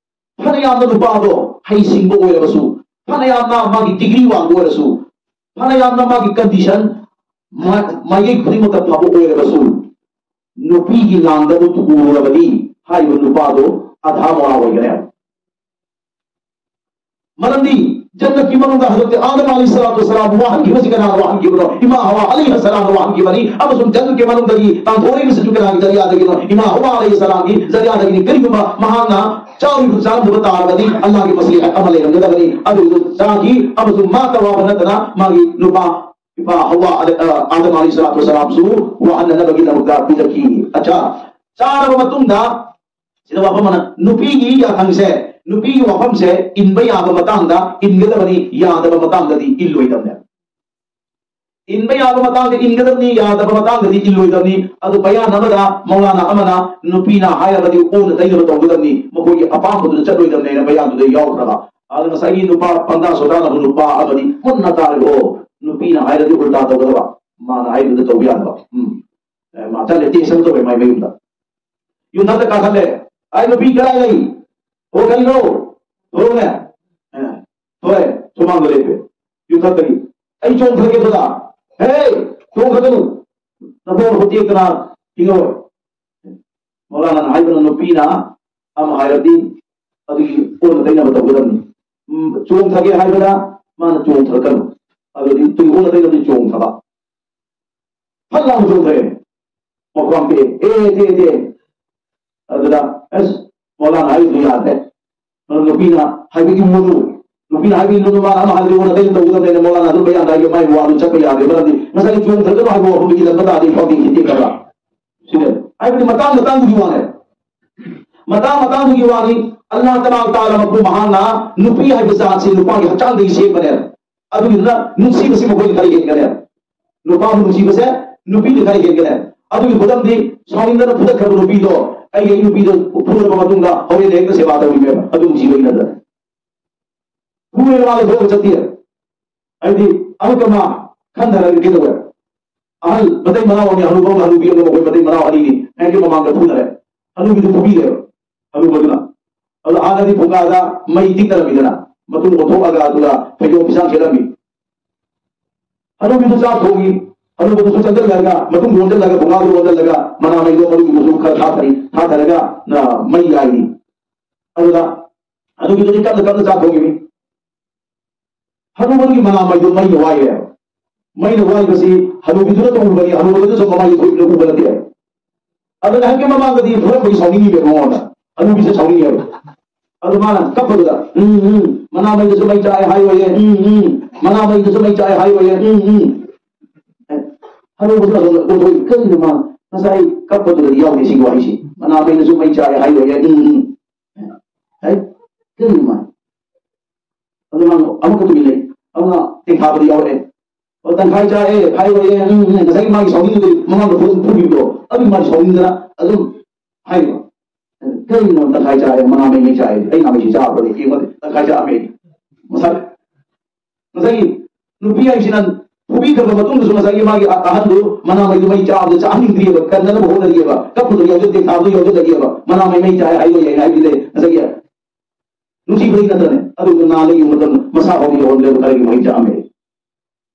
ꯐꯅ ꯌꯥꯝꯅ ꯅꯨꯄꯥꯗꯣ ꯍꯩꯁꯤꯡꯕ ꯑꯣꯏꯔꯕꯁꯨ, ꯐꯅ ꯌꯥꯝꯅ ꯃꯥꯒꯤ ꯗꯤꯒ꯭ꯔꯤ ꯋꯥꯡꯕ ꯑꯣꯏꯔꯁꯨ, ꯐꯅ ꯌꯥꯝꯅ ꯃꯥꯒꯤ ꯀꯟꯗꯤꯁꯟ ꯃꯥ-, ꯃꯥꯏꯀꯩ ꯈꯨꯗꯤꯡꯃꯛꯇ ꯐꯕ ꯑꯣꯏꯔꯕꯁꯨ, ꯅꯨꯄꯤꯒꯤ ꯂꯥꯡꯗꯕꯨ ꯊꯨꯒꯥꯏꯔꯨꯔꯕꯗꯤ ꯍꯥꯏꯔꯤꯕ ꯅꯨꯄꯥꯗꯣ ꯑꯙꯥ ꯃꯣꯔꯥ ꯑꯣꯏꯒꯅꯦꯕ꯫ ꯃꯔꯝꯗꯤ ꯖꯟꯅꯠꯀꯤ ꯃꯅꯨꯡꯗ ꯍꯖꯔꯠ ꯑꯥꯗꯝ ꯑꯂꯩꯍꯤ ꯁꯂꯥꯇꯨ ꯋꯁꯁꯂꯥꯝ ꯋꯥꯍꯟꯈꯤꯕꯁꯤ ꯀꯅꯥꯅ ꯋꯥꯍꯟꯈꯤꯕꯅꯣ? ꯏꯃꯥ ꯍꯋꯥ ꯑꯂꯩꯍꯤ ꯁꯂꯥꯝꯅ ꯋꯥꯍꯟꯈꯤꯕꯅꯤ꯫ ꯑꯃꯁꯨꯡ ꯖꯟꯅꯠꯀꯤ ꯃꯅꯨꯡꯗꯒꯤ ꯇꯥꯟꯊꯣꯔꯛꯏꯕꯁꯤꯁꯨ ꯀꯅꯥꯒꯤ ꯖꯔꯤꯌꯥꯗꯒꯤꯅꯣ? ꯏꯃꯥ ꯍꯋꯥ ꯑꯂꯩꯍꯤ ꯁꯂꯥꯝꯒꯤ ꯖꯔꯤꯌꯥꯗꯒꯤꯅꯤ꯫ ꯀꯔꯤꯒꯨꯝꯕ ꯃꯍꯥꯛꯅ ꯆꯥꯔꯤꯕ ꯆꯥꯔꯝꯗꯕ ꯇꯥꯔꯕꯗꯤ ꯑꯜꯂꯥꯍꯒꯤ ꯃꯁꯂꯤꯍꯠ ꯑꯃ ꯂꯩꯔꯝꯒꯗꯕꯅꯤ꯫ ꯑꯗꯨ ꯆꯥꯈꯤ ꯑꯃꯁꯨꯡ ꯃꯥ ꯇꯋꯥꯕ ꯅꯠꯇꯅ ꯃꯥꯒꯤ ꯅꯨꯄꯥ ꯏꯃꯥ ꯍꯋꯥ ꯑꯂꯩ-, ꯑ, ꯑꯥꯗꯝ ꯑꯂꯩꯍꯤ ꯁꯂꯥꯇꯨ ꯋꯁꯁꯂꯥꯝꯁꯨ ꯋꯥꯍꯟꯅꯅꯕꯒꯤꯗꯃꯛꯇ ꯄꯤꯖꯈꯤ꯫ ꯑꯆꯥ, ꯆꯥꯔꯕ ꯃꯇꯨꯡꯗ ꯁꯤꯗ ꯋꯥꯐꯝ ꯑꯃꯅ, ꯅꯨꯄꯤꯒꯤ ꯌꯥꯊꯪꯁꯦ, ꯅꯨꯄꯤꯒꯤ ꯋꯥꯐꯝꯁꯦ ꯏꯟꯕ ꯌꯥꯕ ꯃꯇꯥꯡꯗ ꯏꯟꯒꯗꯕꯅꯤ, ꯌꯥꯗꯕ ꯃꯇꯥꯡꯗꯗꯤ ꯏꯜꯂꯣꯏꯗꯕꯅꯦ꯫ ꯏꯟꯕ ꯌꯥꯕ ꯃꯇꯥꯡꯗ ꯏꯟꯒꯗꯕꯅꯤ, ꯌꯥꯗꯕ ꯃꯇꯥꯡꯗꯗꯤ ꯏꯜꯂꯣꯏꯗꯕꯅꯤ꯫ ꯑꯗꯨ ꯕꯌꯥꯟ ꯑꯃꯗ ꯃꯧꯂꯥꯅꯥ ꯑꯃꯅ ꯅꯨꯄꯤꯅ ꯍꯥꯏꯔꯕꯗꯤ ꯑꯣꯟꯅ ꯇꯩꯅꯕ ꯇꯧꯒꯗꯕꯅꯤ, ꯃꯈꯣꯏꯒꯤ ꯑꯄꯥꯝꯕꯗꯨꯗ ꯆꯠꯂꯣꯏꯗꯕꯅꯦꯅ ꯕꯌꯥꯟꯗꯨꯗ ꯌꯥꯎꯈ꯭ꯔꯕ꯫ ꯑꯗꯨ ꯉꯁꯥꯏꯒꯤ ꯅꯨꯄꯥ ꯄꯟꯗꯥ ꯁꯣꯗꯥꯅ ꯅꯨꯄꯥ ꯑꯃꯗꯤ ꯃꯨꯟꯅ ꯇꯥꯔꯦ, ꯑꯣ, ꯅꯨꯄꯤꯅ ꯍꯥꯏꯔꯗꯤ ꯎꯜꯇꯥ ꯇꯧꯒꯗꯕ, ꯃꯥꯅ ꯍꯥꯏꯕꯗꯨꯗ ꯇꯧꯕ ꯌꯥꯗꯕ꯫ ꯎꯝ꯫ ꯑꯦ, ꯃꯥ ꯆꯠꯂꯦ, ꯇꯦꯁ ꯑꯃ ꯇꯧꯔꯦ ꯃꯥꯏ ꯃꯌꯨꯝꯗ꯫ ꯌꯨꯝꯊꯛꯇ ꯀꯥꯈꯠꯂꯦ꯫ "ꯑꯩ ꯅꯨꯄꯤ ꯀꯗꯥꯏ ꯂꯩ? ꯑꯣ, ꯀꯔꯤꯅꯣ? ꯊꯣꯛꯂꯛꯎꯅꯦ꯫ ꯑꯦ, ꯊꯣꯛꯂꯛꯑꯦ, ꯁꯨꯃꯥꯡꯗ ꯂꯦꯞꯄꯦ꯫ ꯌꯨꯝꯊꯛꯇꯒꯤ꯫ ꯑꯩ ꯆꯣꯡꯊꯒꯦ ꯑꯗꯨꯗ꯫ ꯍꯦ, ꯆꯣꯡꯊꯒꯅꯨ꯫ ꯅꯈꯣꯡ ꯅꯈꯨꯠ ꯇꯦꯛꯇꯅ ꯍꯤꯡꯉꯔꯣꯏ꯫ ꯃꯧꯂꯥꯅꯥꯅ ꯍꯥꯏꯕꯅ ꯅꯨꯄꯤꯅ ꯑꯃ ꯍꯥꯏꯔꯗꯤ ꯑꯗꯨꯒꯤ ꯑꯣꯟꯅ ꯇꯩꯅꯕ ꯇꯧꯒꯗꯕꯅꯤ꯫ ꯎꯝ, ꯆꯣꯡꯊꯒꯦ ꯍꯥꯏꯕꯗ ꯃꯥꯅ ꯆꯣꯡꯊꯔꯛꯀꯅꯨ꯫ ꯑꯗꯨꯗꯤ ꯇꯨꯒꯤ ꯑꯣꯟꯅ ꯇꯩꯅꯕꯗꯤ ꯆꯣꯡꯊꯕ꯫ ꯐꯠ ꯂꯥꯎꯅ ꯆꯣꯡꯊꯔꯛꯑꯦ꯫ ꯃꯈ꯭ꯋꯥꯡ ꯇꯦꯛꯑꯦ꯫ ꯑꯦ, ꯇꯦꯛꯑꯦ, ꯇꯦꯛꯑꯦ꯫ ꯑꯗꯨꯗ ꯑꯁ, ꯃꯧꯂꯥꯅ ꯍꯥꯏꯕꯗꯨ ꯌꯥꯗ꯭ꯔꯦ꯫ ꯑꯗꯨ ꯅꯨꯄꯤꯅ ꯍꯥꯏꯕ ꯏꯜꯂꯨꯅꯨ꯫ ꯅꯨꯄꯤꯅ ꯍꯥꯏꯕ ꯏꯜꯂꯨꯅꯨ, ꯃꯥꯅ ꯑꯃ ꯍꯥꯏꯕꯗꯨ ꯑꯣꯟꯅ ꯇꯩꯅ ꯇꯧꯒꯗꯕꯅꯦꯅ ꯃꯧꯂꯥꯅ ꯑꯗꯨꯝ ꯕꯌꯥꯟ ꯇꯥꯏꯒꯦ, ꯃꯥꯏ ꯋꯥꯗꯨ ꯆꯠꯄ ꯌꯥꯗꯦ꯫ ꯃꯔꯝꯗꯤ ꯉꯁꯥꯏꯒꯤ ꯆꯣꯡꯊꯔꯛꯀꯅꯨ ꯍꯥꯏꯕ ꯋꯥꯐꯝꯗꯨ ꯏꯜꯂꯛꯄ ꯇꯥꯔꯗꯤ ꯐꯥꯎꯗꯤ ꯈꯤꯇꯦꯛ ꯈꯔ ꯁꯤꯅꯦ꯫ ꯍꯥꯏꯕꯗꯤ ꯃꯇꯥꯡ ꯃꯇꯥꯡꯗꯨꯒꯤ ꯋꯥꯅꯦ꯫ ꯃꯇꯥꯡ ꯃꯇꯥꯡꯗꯨꯒꯤ ꯋꯥꯅꯤ꯫ ꯑꯜꯂꯥꯍ ꯇꯕꯥꯔꯛ ꯇꯥꯂꯥ ꯃꯄꯨ ꯃꯍꯥꯛꯅ ꯅꯨꯄꯤ ꯍꯥꯏꯕ ꯖꯥꯠꯁꯤ ꯅꯨꯄꯥꯒꯤ ꯍꯛꯆꯥꯡꯗꯒꯤ ꯁꯦꯝꯕꯅꯦ꯫ ꯑꯗꯨꯗꯨꯅ ꯅꯨꯡꯁꯤꯕꯁꯤ ꯃꯈꯣꯏꯅ ꯈꯔ ꯍꯦꯟꯒꯅꯦ꯫ ꯅꯨꯄꯥꯕꯨ ꯅꯨꯡꯁꯤꯕꯁꯦ ꯅꯨꯄꯤꯅ ꯈꯔ ꯍꯦꯟꯒꯅꯦ꯫ ꯑꯗꯨꯒꯤ ꯈꯨꯗꯝꯗꯤ ꯁꯥꯎꯅꯤꯡꯗꯅ ꯐꯨꯗꯠꯈ꯭ꯔꯕ ꯅꯨꯄꯤꯗꯣ, ꯑꯩꯒꯤ ꯅꯨꯄꯤꯗꯣ ꯐꯨꯔꯕ ꯃꯇꯨꯡꯗ ꯍꯣꯔꯦꯟ ꯍꯦꯛꯇ ꯁꯦꯕꯥ ꯇꯧꯕꯤꯅꯦꯕ꯫ ꯑꯗꯨ ꯅꯨꯡꯁꯤꯕꯒꯤ ꯅꯠꯇ꯭ꯔꯥ? ꯐꯨꯔꯦ ꯃꯥꯒ ꯊꯣꯛꯑꯒ ꯆꯠꯇꯦ꯫ ꯍꯥꯏꯗꯤ ꯑꯃꯨꯛꯀ ꯃꯥ ꯈꯟꯊꯔꯒ ꯀꯩꯗꯧꯋꯦ? ꯑꯍꯜ ꯃꯇꯩ ꯃꯅꯥꯎ ꯑꯅꯤ, ꯍꯅꯨꯕ ꯑꯃꯒ ꯍꯅꯨꯕꯤ ꯑꯃꯒ ꯃꯈꯣꯏ ꯃꯇꯩ ꯃꯅꯥꯎ ꯑꯅꯤꯅꯤ꯫ ꯍꯦꯛꯇ ꯃꯃꯥꯡꯗ ꯐꯨꯅꯔꯦ꯫ ꯍꯅꯨꯕꯤꯗꯨ ꯐꯨꯕꯤꯔꯦꯕ꯫ ꯍꯅꯨꯕꯗꯨꯅ꯫ ꯑꯗꯣ ꯍꯥꯟꯅꯗꯤ ꯐꯨꯡꯒꯥꯗ ꯃꯩ ꯇꯤꯛꯅꯔꯝꯃꯤꯗꯅ, ꯃꯇꯨꯡ ꯑꯣꯟꯊꯣꯛꯑꯒ ꯑꯗꯨꯒ ꯐꯩꯖꯣꯝ ꯐꯤꯁꯥꯡ ꯁꯦꯠꯂꯝꯃꯤ꯫ ꯍꯅꯨꯕꯤꯗꯨ ꯆꯥꯛ ꯊꯣꯡꯉꯤ꯫ ꯍꯅꯨꯕꯗꯨꯁꯨ ꯆꯪꯁꯤꯜꯂꯒ, ꯃꯇꯨꯡ ꯑꯣꯟꯁꯤꯜꯂꯒ ꯐꯨꯡꯒꯥꯗꯨ ꯑꯣꯟꯁꯤꯜꯂꯒ ꯃꯅꯥ ꯃꯩꯗꯣ ꯃꯗꯨꯒꯤꯗꯨꯁꯨ ꯈꯔ ꯊꯥꯊꯔꯤ, ꯊꯥꯊꯔꯒ, ꯑ, ꯃꯩ ꯌꯥꯏꯔꯤ꯫ ꯑꯗꯨꯗ ꯍꯅꯨꯕꯤꯗꯨꯗꯤ ꯀꯟꯅ ꯀꯟꯅ ꯆꯥꯛ ꯊꯣꯡꯉꯤꯃꯤ꯫ ꯍꯅꯨꯕꯗꯨꯒꯤ ꯃꯅꯥ ꯃꯩꯗꯣ ꯃꯩꯅ ꯋꯥꯏꯔꯦꯕ꯫ ꯃꯩꯅ ꯋꯥꯏꯕꯁꯤ ꯍꯅꯨꯕꯤꯗꯨꯅ ꯇꯧꯔꯨꯕꯅꯤ, ꯍꯅꯨꯕꯗꯨꯅꯁꯨ ꯃꯃꯥꯏꯗꯨ ꯊꯣꯛꯏꯅ ꯎꯕ ꯅꯠꯇꯦ꯫ ꯑꯗꯨꯅ ꯍꯟꯗꯛꯀꯤ ꯃꯃꯥꯡꯗꯗꯤ ꯐꯨꯔꯝꯕꯒꯤ ꯁꯥꯎꯅꯤꯡꯉꯤꯕ ꯃꯉꯣꯟꯗ꯫ ꯍꯅꯨꯕꯤꯁꯦ ꯁꯥꯎꯅꯤꯡꯉꯦꯕ꯫ ꯑꯗꯨ ꯃꯥꯅ ꯀꯞꯄꯗꯨꯗ, "ꯎꯝ, ꯎꯝ, ꯃꯅꯥ ꯃꯩꯗꯁꯨ ꯃꯩ ꯆꯥꯛꯑꯦ ꯍꯥꯏꯔꯣꯏꯌꯦ, ꯎꯝ, ꯎꯝ, ꯃꯅꯥ ꯃꯩꯗꯁꯨ ꯃꯩ ꯆꯥꯛꯑꯦ ꯍꯥꯏꯔꯣꯏꯌꯦ, ꯎꯝ, ꯎꯝ"꯫ ꯑꯦ, ꯍꯅꯨꯕꯗꯨꯅ ꯑꯗꯨꯝ ꯑꯣꯟꯊꯣꯛꯏ, "ꯀꯔꯤꯅꯣ ꯃꯥ ꯉꯁꯥꯏ ꯀꯞꯄꯗꯨꯗꯗꯤ ꯌꯥꯎꯗꯦ ꯁꯤꯒꯤ ꯋꯥꯍꯩꯁꯤ? ꯃꯅꯥ ꯃꯩꯗꯁꯨ ꯃꯩ ꯆꯥꯛꯑꯦ ꯍꯥꯏꯔꯣꯏꯌꯦ, ꯎꯝ, ꯎꯝ"꯫ ꯑꯦ, ꯀꯔꯤꯅꯣ ꯃꯥ? ꯑꯗꯨ ꯃꯥꯅ ꯑꯃꯨꯛꯀ ꯇꯨꯃꯤꯟ ꯂꯩ꯫ ꯑꯗꯨꯅ ꯇꯦꯡꯊꯥꯕꯗꯤ ꯌꯥꯎꯔꯛꯑꯦ꯫ ꯑꯣ, ꯇꯪꯈꯥꯏ ꯆꯥꯔꯦ, ꯈꯥꯏꯔꯣꯏꯌꯦ, ꯎꯝ, ꯎꯝ, ꯉꯁꯥꯏꯒꯤ ꯃꯥꯒꯤ ꯁꯥꯎꯅꯤꯡꯕꯗꯨ ꯃꯃꯥꯡꯗ ꯐꯨ-, ꯐꯨꯈꯤꯕꯗꯣ, ꯑꯗꯨꯒꯤ ꯃꯥꯒꯤ ꯁꯥꯎꯅꯤꯡꯗꯅ ꯑꯗꯨꯝ ꯍꯥꯏꯔꯤꯕ꯫ "ꯀꯩꯅꯣ ꯇꯪꯈꯥꯏ ꯆꯥꯔꯦ, ꯃꯅꯥ ꯃꯩ ꯃꯩ ꯆꯥꯔꯦ, ꯑꯩ ꯅꯥꯃꯩꯁꯤ ꯆꯥꯕ꯭ꯔꯗꯤ ꯌꯦꯡꯉꯣ, ꯇꯪꯈꯥꯏ ꯆꯥꯔꯝꯃꯦ"꯫ ꯉꯁꯥꯏ, ꯉꯁꯥꯏꯒꯤ ꯅꯨꯄꯤ ꯍꯥꯏꯁꯤꯅ ꯐꯨꯕꯤꯈ꯭ꯔꯕ ꯃꯇꯨꯡꯗꯁꯨ ꯉꯁꯥꯏꯒꯤ ꯃꯥꯒꯤ ꯑ-, ꯑꯍꯟꯗꯨ ꯃꯅꯥ ꯃꯩꯗꯨ ꯃꯩ ꯆꯥꯕꯗ ꯆꯥꯍꯟꯅꯤꯡꯗ꯭ꯔꯤꯑꯕ, ꯀꯟꯅꯅꯕ ꯍꯣꯠꯅꯔꯤꯑꯕ, ꯀꯞꯄꯗꯣ ꯌꯥꯎꯖꯗꯦ, ꯊꯥꯕꯗꯣ ꯌꯥꯎꯖꯗꯒꯦꯕ, ꯃꯅꯥ ꯃꯩ ꯃꯩ ꯆꯥꯏ ꯍꯥꯏꯕ ꯌꯥꯏ ꯍꯥꯏꯕꯗꯤ ꯂꯩ ꯉꯁꯥꯏꯒꯤ ꯅꯨꯡꯁꯤꯕꯗꯤ ꯅꯠꯇ꯭ꯔꯅꯦ? ꯑꯗꯨꯒ ꯅꯥ ꯂꯩꯕ ꯃꯇꯝꯗ ꯃꯁꯥ ꯐꯥꯎꯕ ꯌꯧꯍꯟꯗ꯭ꯔꯦꯕ, ꯈꯔꯒꯤ ꯃꯍꯩ ꯆꯥꯝꯃꯦ꯫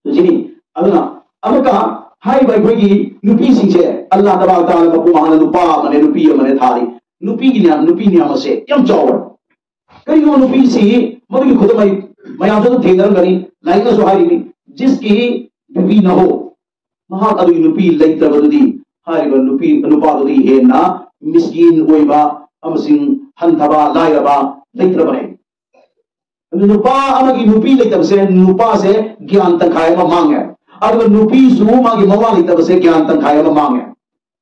ꯑꯗꯨ ꯁꯤꯅꯤ꯫ ꯑꯗꯨꯅ ꯑꯃꯨꯛꯀ ꯍꯥꯏꯔꯤꯕ ꯑꯩꯈꯣꯏꯒꯤ ꯅꯨꯄꯤꯁꯤꯡꯁꯦ, ꯑꯜꯂꯥꯍ ꯇꯕꯥꯔꯛ ꯇꯥꯂꯥ ꯃꯄꯨꯡ ꯐꯥꯅ ꯅꯨꯄꯥ ꯑꯃꯅꯦ, ꯅꯨꯄꯤ ꯑꯃꯅꯦ ꯊꯥꯔꯤ꯫ ꯅꯨꯄꯤꯒꯤꯅꯦ, ꯅꯨꯄꯤ ꯅꯤꯌꯥꯝ ꯑꯁꯦ ꯌꯥꯝ ꯆꯥꯎꯋꯦ꯫ ꯀꯔꯤꯒꯨꯝꯕ ꯅꯨꯄꯤꯁꯤ ꯃꯗꯨꯒꯤ ꯈꯨꯗꯝ ꯑꯩ ꯃꯌꯥꯝꯁꯨ ꯑꯗꯨꯝ ꯊꯦꯡꯅꯔꯝꯒꯅꯤ, ꯂꯥꯏꯔꯤꯛꯅꯁꯨ ꯍꯥꯏꯔꯤꯅꯤ, "ꯖꯤꯁꯀꯤ ꯕꯤꯕꯤ ꯅꯍꯣ", ꯃꯍꯥꯛ ꯑꯗꯨꯒꯤ ꯅꯨꯄꯤ ꯂꯩꯇ꯭ꯔꯕꯗꯨꯗꯤ ꯍꯥꯏꯔꯤꯕ ꯅꯨꯄꯤ ꯅꯨꯄꯥꯗꯨꯗꯒꯤ ꯍꯦꯟꯅ ꯃꯤꯁꯀꯤꯟ ꯑꯣꯏꯕ ꯑꯃꯁꯨꯡ ꯍꯟꯊꯕ, ꯂꯥꯏꯔꯕ ꯂꯩꯇ꯭ꯔꯕꯅꯦ꯫ ꯑꯗꯨ ꯅꯨꯄꯥ ꯑꯃꯒꯤ ꯅꯨꯄꯤ ꯂꯩꯇꯕꯁꯦ, ꯅꯨꯄꯥꯁꯦ ꯒ꯭ꯌꯥꯟ ꯇꯪꯈꯥꯏ ꯑꯃ ꯃꯥꯡꯉꯦ, ꯑꯗꯨꯒ ꯅꯨꯄꯤꯁꯨ ꯃꯥꯒꯤ ꯃꯋꯥ ꯂꯩꯇꯕꯁꯦ ꯒ꯭ꯌꯥꯟ ꯇꯪꯈꯥꯏ ꯑꯃ ꯃꯥꯡꯉꯦ꯫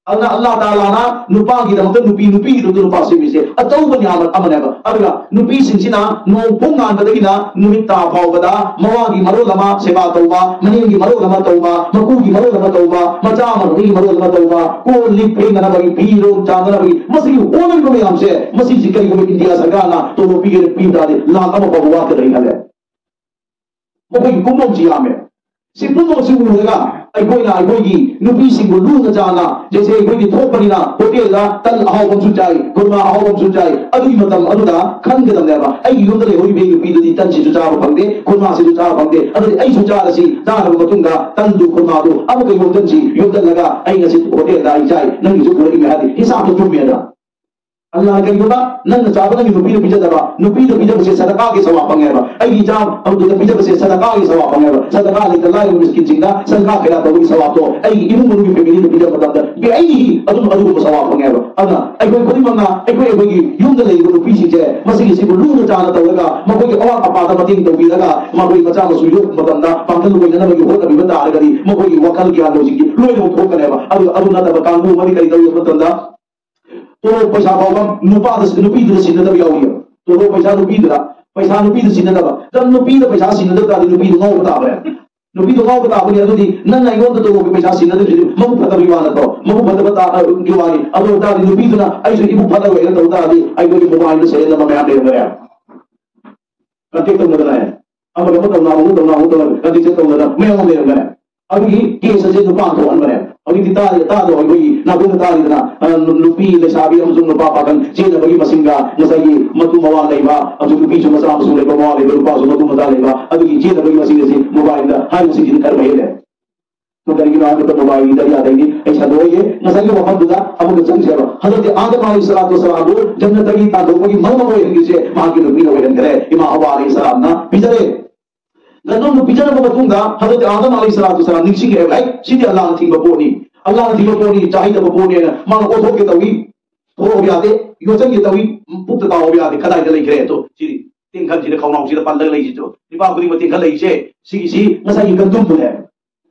ꯑꯗꯨꯅ ꯑꯜꯂꯥꯍ ꯇꯥꯂꯥꯅ ꯅꯨꯄꯥꯒꯤꯗꯃꯛꯇ ꯅꯨꯄꯤ, ꯅꯨꯄꯤꯒꯤꯗꯃꯛꯇ ꯅꯨꯄꯥ ꯁꯦꯝꯃꯤꯁꯦ ꯑꯆꯧꯕ ꯅꯤꯌꯥꯃꯠ ꯑꯃꯅꯦꯕ꯫ ꯑꯗꯨꯒ ꯅꯨꯄꯤꯁꯤꯡꯁꯤꯅ ꯅꯣꯡ ꯄꯨꯡ ꯉꯥꯟꯕꯗꯒꯤꯅ ꯅꯨꯃꯤꯠ ꯇꯥ ꯐꯥꯎꯕꯗ ꯃꯋꯥꯒꯤ ꯃꯔꯣꯜ ꯑꯃ ꯁꯦꯕꯥ ꯇꯧꯕ, ꯃꯅꯦꯝꯒꯤ ꯃꯔꯣꯜ ꯑꯃ ꯇꯧꯕ, ꯃꯀꯨꯒꯤ ꯃꯔꯣꯜ ꯑꯃ ꯇꯧꯕ, ꯃꯆꯥ ꯃꯔꯣꯜꯒꯤ ꯃꯔꯣꯜ ꯑꯃ ꯇꯧꯕ, ꯀꯣꯜ ꯂꯤꯛ ꯐꯦꯡꯅꯅꯕꯒꯤ, ꯐꯤꯔꯣꯜ ꯆꯥꯅꯅꯕꯒꯤ, ꯃꯁꯤꯒꯤ ꯍꯣꯠꯅꯔꯤꯕ ꯃꯌꯥꯝꯁꯦ, ꯃꯁꯤꯁꯤ ꯀꯔꯤꯒꯨꯝꯕ ꯏꯟꯗꯤꯌꯥ ꯁꯔꯀꯥꯔꯅ ꯇꯣꯂꯣꯞ ꯄꯤꯒꯦꯅ ꯄꯤꯕ ꯇꯥꯔꯗꯤ ꯂꯥꯛ ꯑꯃ ꯐꯥꯎꯕ ꯋꯥꯠꯀꯗ꯭ꯔꯥ ꯈꯜꯂꯦ꯫ ꯃꯈꯣꯏꯒꯤ ꯀꯨꯝꯕꯝꯁꯤ ꯌꯥꯝꯃꯦ꯫ ꯁꯤ ꯄꯨꯝꯅꯃꯛꯁꯤ ꯎꯔꯒ ꯑꯩꯈꯣꯏꯅ ꯑꯩꯈꯣꯏꯒꯤ ꯅꯨꯄꯤꯁꯤꯡꯕꯨ ꯂꯨꯅ ꯆꯥꯅ, ꯖꯩꯁꯦ ꯑꯩꯈꯣꯏꯗꯤ ꯊꯣꯛꯄꯅꯤꯅ ꯍꯣꯇꯦꯜꯗ ꯇꯟ ꯑꯍꯥꯎꯕ ꯑꯃꯁꯨ ꯆꯥꯏ, ꯈꯨꯔꯃꯥ ꯑꯍꯥꯎꯕ ꯑꯃꯁꯨ ꯆꯥꯏ, ꯑꯗꯨꯒꯤ ꯃꯇꯝ ꯑꯗꯨꯗ ꯈꯟꯒꯗꯕꯅꯦꯕ, ꯑꯩꯒꯤ ꯌꯨꯝꯗ ꯂꯩꯍꯧꯔꯤꯕ ꯅꯨꯄꯤꯗꯨꯗꯤ ꯇꯟꯁꯤꯁꯨ ꯆꯥꯕ ꯐꯪꯗꯦ, ꯈꯨꯔꯃꯥꯁꯤꯁꯨ ꯆꯥꯕ ꯐꯪꯗꯦ, ꯑꯗꯨꯗꯤ ꯑꯩꯁꯨ ꯆꯥꯔꯁꯤ, ꯆꯥꯔꯕ ꯃꯇꯨꯡꯗ ꯇꯟꯗꯨ ꯈꯨꯔꯃꯥꯗꯨ ꯑꯃꯒ ꯌꯣꯝꯁꯤꯟꯁꯤ, ꯌꯣꯝꯁꯤꯜꯂꯒ ꯑꯩ ꯉꯁꯤ ꯍꯣꯇꯦꯜꯗ ꯑꯩ ꯆꯥꯏ, ꯅꯪꯒꯤꯁꯨ ꯄꯨꯔꯛꯏꯅꯦ ꯍꯥꯏꯗꯤ ꯍꯤꯁꯥꯞꯇꯣ ꯆꯨꯝꯃꯦꯗ꯫ ꯑꯜꯂꯥꯍꯅ ꯀꯔꯤꯒꯨꯝꯕ ꯅꯪꯅ ꯆꯥꯕ ꯅꯪꯒꯤ ꯅꯨꯄꯤꯗ ꯄꯤꯖꯗꯕ, ꯅꯨꯄꯤꯗ ꯄꯤꯖꯕꯁꯦ ꯁꯗꯀꯥꯒꯤ ꯁꯋꯥꯕ ꯐꯪꯉꯦꯕ, ꯑꯩꯒꯤ ꯏꯆꯥ ꯑꯃꯗꯨꯗ ꯄꯤꯖꯕꯁꯦ ꯁꯗꯀꯥꯒꯤ ꯁꯋꯥꯕ ꯐꯪꯉꯦꯕ, ꯁꯗꯀꯥ ꯂꯩꯇ ꯂꯥꯏꯔꯕ ꯃꯤꯁꯀꯤꯟꯁꯤꯡꯗ ꯁꯗꯀꯥ ꯈꯩꯔꯥ ꯇꯧꯕꯒꯤ ꯁꯋꯥꯕꯇꯣ ꯑꯩꯒꯤ ꯏꯃꯨꯡ ꯃꯅꯨꯡꯒꯤ ꯐꯦꯃꯤꯂꯤꯗ ꯄꯤꯖꯕ ꯃꯇꯝꯗ ꯕꯤꯑꯩꯅꯤꯍꯤ ꯑꯗꯨꯝ ꯑꯗꯨꯒꯨꯝꯕ ꯁꯋꯥꯕ ꯐꯪꯉꯦꯕ꯫ ꯑꯗꯨꯅ ꯑꯩꯈꯣꯏ ꯈꯨꯗꯤꯡꯃꯛꯅ ꯑꯩꯈꯣꯏ ꯑꯩꯈꯣꯏꯒꯤ ꯌꯨꯝꯗ ꯂꯩꯔꯤꯕ ꯅꯨꯄꯤꯁꯤꯡꯁꯦ ꯃꯁꯤꯒꯤꯁꯤꯕꯨ ꯂꯨꯅ ꯆꯥꯅ ꯇꯧꯔꯒ ꯃꯈꯣꯏꯒꯤ ꯑꯋꯥꯠ ꯑꯄꯥꯗ ꯃꯇꯦꯡ ꯇꯧꯕꯤꯔꯒ ꯃꯈꯣꯏ ꯃꯆꯥ ꯃꯁꯨ ꯌꯣꯛꯄ ꯃꯇꯝꯗ ꯄꯥꯡꯒꯜ ꯑꯣꯏꯅꯅꯕꯒꯤ ꯍꯣꯠꯅꯕꯤꯕ ꯇꯥꯔꯒꯗꯤ ꯃꯈꯣꯏꯒꯤ ꯋꯥꯈꯜ ꯒ꯭ꯌꯥꯟ ꯂꯧꯁꯤꯡꯒꯤ ꯂꯣꯏꯅꯃꯛ ꯊꯣꯛꯀꯅꯦꯕ꯫ ꯑꯗꯨ ꯑꯗꯨ ꯅꯠꯇꯕ ꯀꯥꯡꯕꯨ ꯑꯃꯗꯤ ꯀꯔꯤ ꯇꯧꯏ ꯍꯥꯏꯕ ꯃꯇꯝꯗ ꯇꯣꯂꯣꯞ ꯄꯩꯁꯥ ꯐꯥꯎꯕ ꯅꯨꯄꯥꯗ, ꯅꯨꯄꯤꯗꯨꯗ ꯁꯤꯟꯅꯗꯕ ꯌꯥꯎꯔꯤ꯫ ꯇꯣꯂꯣꯞ ꯄꯩꯁꯥ ꯅꯨꯄꯤꯗꯨꯗ, ꯄꯩꯁꯥ ꯅꯨꯄꯤꯗ ꯁꯤꯟꯅꯗꯕ꯫ ꯅꯪ ꯅꯨꯄꯤꯗ ꯄꯩꯁꯥ ꯁꯤꯟꯅꯗꯕ ꯇꯥꯔꯗꯤ ꯅꯨꯄꯤꯗꯨ ꯉꯥꯎꯕ ꯇꯥꯕꯅꯦ꯫ ꯅꯨꯄꯤꯗꯨ ꯉꯥꯎꯕ ꯇꯥꯕꯅꯤ꯫ ꯑꯗꯨꯗꯤ ꯅꯪꯅ ꯑꯩꯉꯣꯟꯗ ꯇꯣꯂꯣꯞꯀꯤ ꯄꯩꯁꯥ ꯁꯤꯟꯅꯗꯕꯁꯤꯗꯤ ꯃꯕꯨꯛ ꯐꯠꯇꯕꯒꯤ ꯋꯥ ꯅꯠꯇ꯭ꯔꯣ? ꯃꯕꯨꯛ ꯐꯠꯇꯕ ꯇꯥ-, ꯒꯤ ꯋꯥꯅꯤ꯫ ꯑꯗꯨ ꯑꯣꯏ ꯇꯥꯔꯗꯤ ꯅꯨꯄꯤꯗꯨꯅ ꯑꯩꯁꯨ ꯏꯕꯨꯛ ꯐꯠꯇꯕ ꯑꯣꯏꯅ ꯇꯧ ꯇꯥꯔꯗꯤ ꯑꯩꯈꯣꯏꯒꯤ ꯃꯣꯕꯥꯏꯜꯗ ꯁꯦꯔꯦꯜ ꯅꯝꯕꯔ ꯃꯌꯥꯝ ꯂꯩꯔꯝꯒꯅꯦ꯫ ꯀꯟꯇꯦꯛ ꯇꯧꯅꯗꯅ ꯑꯃꯒ ꯑꯃ ꯇꯧꯅ, ꯑꯃꯨꯛ ꯇꯧꯅ, ꯑꯃꯨꯛ ꯇꯧꯅ, ꯀꯟꯇꯦꯛ ꯇꯧꯅꯗꯅ ꯃꯌꯥꯝ ꯑꯃ ꯂꯩꯔꯝꯒꯅꯦ꯫ ꯑꯗꯨꯒꯤ ꯀꯦꯁ ꯑꯁꯦ ꯅꯨꯄꯥ ꯊꯣꯛꯍꯟꯕꯅꯦ꯫ ꯍꯧꯖꯤꯛꯇꯤ ꯇꯥꯔꯦ, ꯇꯥꯗ꯭ꯔꯣ? ꯑꯩꯈꯣꯏꯒꯤ ꯅꯥꯀꯣꯡꯗ ꯇꯥꯔꯤꯗꯅ, ꯑ, ꯅꯨ-, ꯅꯨꯄꯤ ꯂꯩꯁꯥꯕꯤ ꯑꯃꯁꯨꯡ ꯅꯨꯄꯥ ꯄꯥꯈꯪ ꯆꯦꯟꯅꯕꯒꯤ ꯃꯁꯤꯡꯒ ꯉꯁꯥꯏꯒꯤ ꯃꯇꯨ ꯃꯋꯥ ꯂꯩꯕ, ꯑꯃꯁꯨꯡ ꯅꯨꯄꯤꯁꯨ ꯃꯆꯥ ꯃꯁꯨ ꯂꯩꯕ, ꯃꯋꯥ ꯂꯩꯕ, ꯅꯨꯄꯥꯁꯨ ꯃꯇꯨ ꯃꯆꯥ ꯂꯩꯕ, ꯑꯗꯨꯒꯤ ꯆꯦꯟꯅꯕꯒꯤ ꯃꯁꯤꯡ ꯑꯁꯤ ꯃꯣꯕꯥꯏꯜꯗ ꯍꯥꯏꯔꯤꯕꯁꯤꯡꯁꯤꯅ ꯀꯔꯝꯕ ꯍꯦꯜꯂꯦ? ꯀꯔꯤꯒꯤꯅꯣ ꯍꯥꯏꯕꯗ ꯃꯣꯕꯥꯏꯜꯒꯤ ꯗꯔꯤꯌꯥꯗꯒꯤ ꯑꯩ ꯁꯟꯗꯣꯛꯑꯣꯏꯒꯦ꯫ ꯉꯁꯥꯏꯒꯤ ꯋꯥꯐꯝꯗꯨꯗ ꯑꯃꯨꯛꯀ ꯆꯪꯁꯦꯕ꯫ ꯍꯖꯔꯠ ꯑꯥꯗꯝ ꯑꯂꯩꯍꯤ ꯁꯂꯥꯇꯨ ꯋꯁꯁꯂꯥꯝꯕꯨ ꯖꯟꯅꯠꯇꯒꯤ ꯇꯥꯟꯊꯣꯛꯄꯒꯤ ꯃꯔꯝ ꯑꯃ ꯑꯣꯏꯍꯟꯈ꯭ꯔꯤꯁꯦ ꯃꯍꯥꯛꯀꯤ ꯅꯨꯄꯤꯅ ꯑꯣꯏꯍꯟꯈ꯭ꯔꯦ꯫ ꯏꯃꯥ ꯍꯋꯥ ꯑꯂꯩꯍꯤ ꯁꯂꯥꯝꯅ ꯄꯤꯖꯔꯦ꯫ ꯒꯟꯗꯨꯝꯗꯨ ꯄꯤꯖꯔꯕ ꯃꯇꯨꯡꯗ ꯍꯖꯔꯠ ꯑꯥꯗꯝ ꯑꯂꯩꯍꯤ ꯁꯂꯥꯇꯨ ꯋꯁꯁꯂꯥꯝ ꯅꯤꯡꯁꯤꯡꯉꯛꯑꯦꯕ, "ꯑꯩ ꯁꯤꯗꯤ ꯑꯜꯂꯥꯍꯅ ꯊꯤꯡꯕ ꯄꯣꯠꯅꯤ, ꯑꯜꯂꯥꯍꯅ ꯊꯤꯡꯕ ꯄꯣꯠꯅꯤ, ꯆꯥꯍꯩꯗꯕ ꯄꯣꯠꯅꯦꯅ" ꯃꯥꯅ ꯑꯣꯠꯊꯣꯛꯀꯦ ꯇꯧꯏ, ꯊꯣꯛꯑꯕ ꯌꯥꯗꯦ, ꯌꯣꯠꯁꯤꯟꯒꯦ ꯇꯧꯏ, ꯄꯨꯛꯇ ꯇꯥꯎꯑꯕ ꯌꯥꯗꯦ꯫ ꯀꯗꯥꯏꯗ ꯂꯩꯈ꯭ꯔꯦ? ꯑꯗꯣ ꯁꯤꯗꯤ ꯇꯦꯡꯈꯜꯁꯤꯗ, ꯈꯧꯅꯥꯎꯁꯤꯗ ꯄꯜꯂꯒ ꯂꯩꯁꯤꯗꯣ, ꯅꯨꯄꯥ ꯈꯨꯗꯤꯡꯃꯛ ꯇꯦꯡꯈꯜ ꯂꯩꯁꯦ, ꯁꯤꯒꯤꯁꯤ ꯉꯁꯥꯏꯒꯤ ꯒꯟꯗꯨꯝꯗꯨꯅꯦ꯫